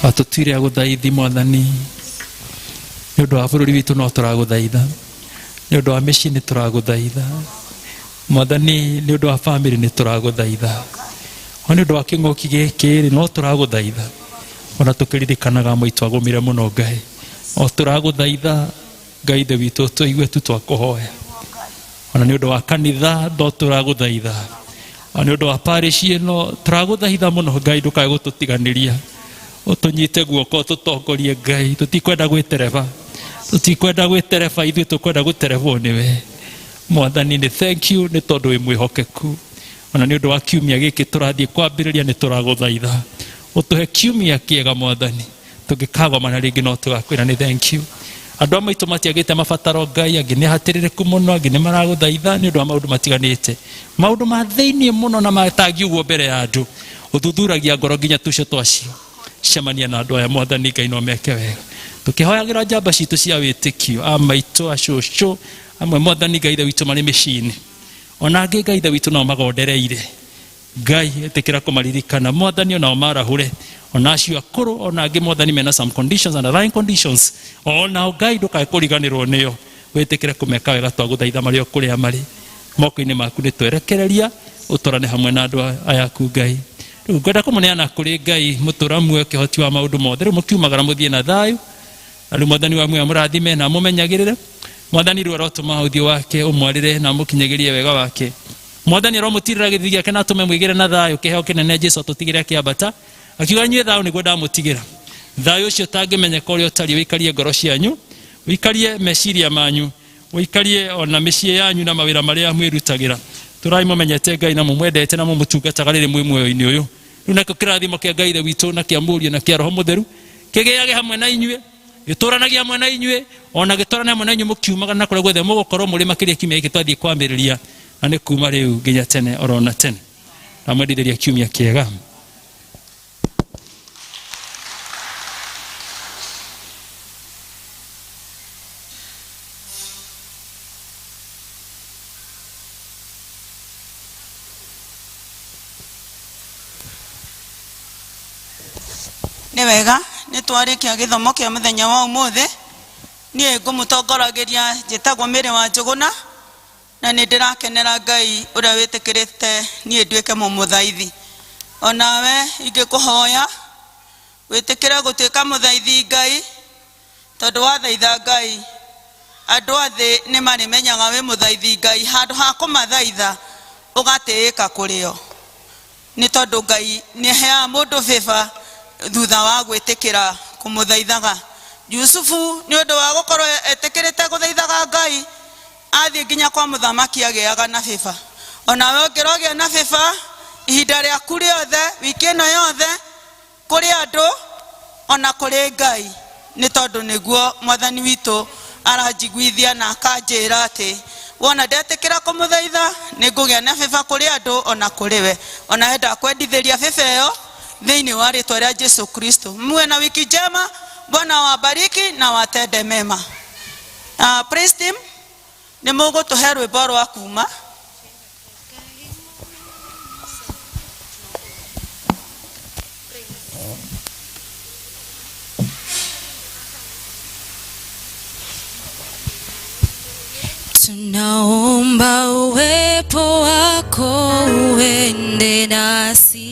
Watũtuire agũthaithi Mwathani, nĩ ũndũ wa bũrũri witũ no tũragũthaitha, nĩ ũndũ wa mĩciĩ nĩ tũragũthaitha Mwathani, nĩ ũndũ wa bamĩrĩ nĩ tũragũthaitha, o nĩ ũndũ wa kĩng'ũki gĩkĩ rĩ no tũragũthaitha, ona tũkĩririkanaga maitũ agũmire mũno Ngai, o tũragũthaitha Ngai ithe witũ tũigue tu twakũhoya, ona nĩ ũndũ wa kanitha no tũragũthaitha, ona nĩ ũndũ wa parish ĩno tũragũthaitha mũno Ngai, ndũkae gũtũtiganĩria, ũtũnyite guoko ũtũtongorie Ngai, tũtikwenda gwĩtereba, tũtikwenda gwĩtereba, ithuĩ tũkwenda gũterebwo nĩwe Mwathani. Nĩ thank you nĩ tondũ wĩ mwĩhokeku, ona nĩ ũndũ wa kiumia gĩkĩ tũrathiĩ kwambĩrĩria nĩ tũragũthaitha ũtũhe kiumia kĩega Mwathani, tũngĩkagomana rĩngĩ no tũgakwĩra nĩ thank you. Andũ a maitũ matiagĩte mabataro Ngai, angĩ nĩ hatĩrĩrĩku mũno, angĩ nĩ maragũthaitha nĩ ũndũ wa maũndũ matiganĩte, maũndũ ma thĩinĩ mũno na matangiugwo mbere ya andũ, ũthuthuragia ngoro nginya tũcio twacio. Cemania na andũ aya Mwathani Ngai no meke wega, tũkĩhoyagĩra njamba citũ cia wĩtĩkio, a maitũ, a cũcũ amwe Mwathani Ngai ithe witũ marĩ mĩciĩ-inĩ, ona angĩ Ngai ithe witũ nao magondereire Ngai, ĩtĩkĩra kũmaririkana Mwathani, onao marahũre, ona acio akũrũ, ona angĩ Mwathani mena some conditions, underlying conditions, onao Ngai ndũkae kũriganĩrwo nĩo, wĩtĩkĩre kũmeka wega, twagũthaitha marĩ o kũrĩa marĩ, moko-inĩ maku nĩ twerekereria, ũtwarane hamwe na andũ aya aku Ngai. Rĩu ngwenda kũmũneana kũrĩ Ngai mũtũra muoyo kĩhoti wa maũndũ mothe. Rĩu mũkiumagara mũthiĩ na thayũ, na rĩu Mwathani wa muoyo amũrathime na amũmenyagĩrĩre. Mwathani rĩu arotũma ũthiũ wake ũmwarĩre na amũkinyagĩrie wega wake. Mwathani aromũtirĩra gĩthithi gĩake na atũme mwĩgĩre na thayũ, kĩheo kĩnene Jesu atũtigĩre akĩambata, akiuga inyuĩ thayũ nĩguo ndamũtigĩra, thayũ ũcio ũtangĩmenyeka ũrĩa ũtariĩ, ũikarie ngoro cianyu, ũikarie meciria manyu, ũikarie ona mĩciĩ yanyu na mawĩra marĩa mwĩrutagĩra. Tũrai mũmenyete Ngai na mũmwendete na mũmũtungataga rĩrĩ mwĩ muoyo-inĩ ũyũ. Rĩu nakĩo kĩrathimo kĩa Ngai ithe witũ na kĩa Mũriũ na kĩa Roho Mũtheru kĩgĩage hamwe na inyuĩ, gĩtũranagie hamwe na inyuĩ, ona gĩtũrane hamwe na inyuĩ mũkiumaga na kũrĩa guothe mũgũkorwo mũrĩ, makĩria kiumia gĩkĩ twathiĩ kwambĩrĩria, na nĩ kuma rĩu nginya tene oro na tene. Ndamwendithĩria kiumia kĩega. Nĩ wega nĩ twarĩkia gĩthomo kĩa mũthenya wa ũmũthĩ. Niĩ ngũmũtongoragĩria njĩtagwo Mary wa Njũgũna, na nĩ ndĩrakenera Ngai ũrĩa wĩtĩkĩrĩte niĩ nduĩke mũmũthaithi. Onawe ingĩkũhoya wĩtĩkĩre gũtuĩka mũthaithi Ngai, tondũ wathaitha Ngai andũ a thĩ nĩ marĩmenyaga wĩ mũthaithi Ngai, handũ ha kũmathaitha ũgatĩĩka kũrĩ o, nĩ tondũ Ngai nĩ aheaga mũndũ favor thutha wa gwĩtĩkĩra kũmũthaithaga. Jusufu nĩ ũndũ wa gũkorwo etĩkĩrĩte gũthaithaga Ngai, athiĩ nginya kwa mũthamaki agĩaga na favor. Onawe ũngĩrogĩa na favor ihinda rĩaku rĩothe, wiki ĩno yothe, kũrĩ andũ ona kũrĩ Ngai, nĩ tondũ nĩguo Mwathani witũ aranjiguithia na akanjĩra atĩ wona ndetĩkĩra kũmũthaitha nĩ ngũgĩa na favor kũrĩ andũ ona kũrĩ we. Onawe ndakwendithĩria favor ĩyo thĩinĩ wa rĩtwa rĩa Jesu Kristo. Muwe na wiki njema, Bwana awabariki na watende mema. Praise team, nĩ mũgũtũhe rwĩmbo rwa kuma. Tunaomba uwepo wako uende nasi.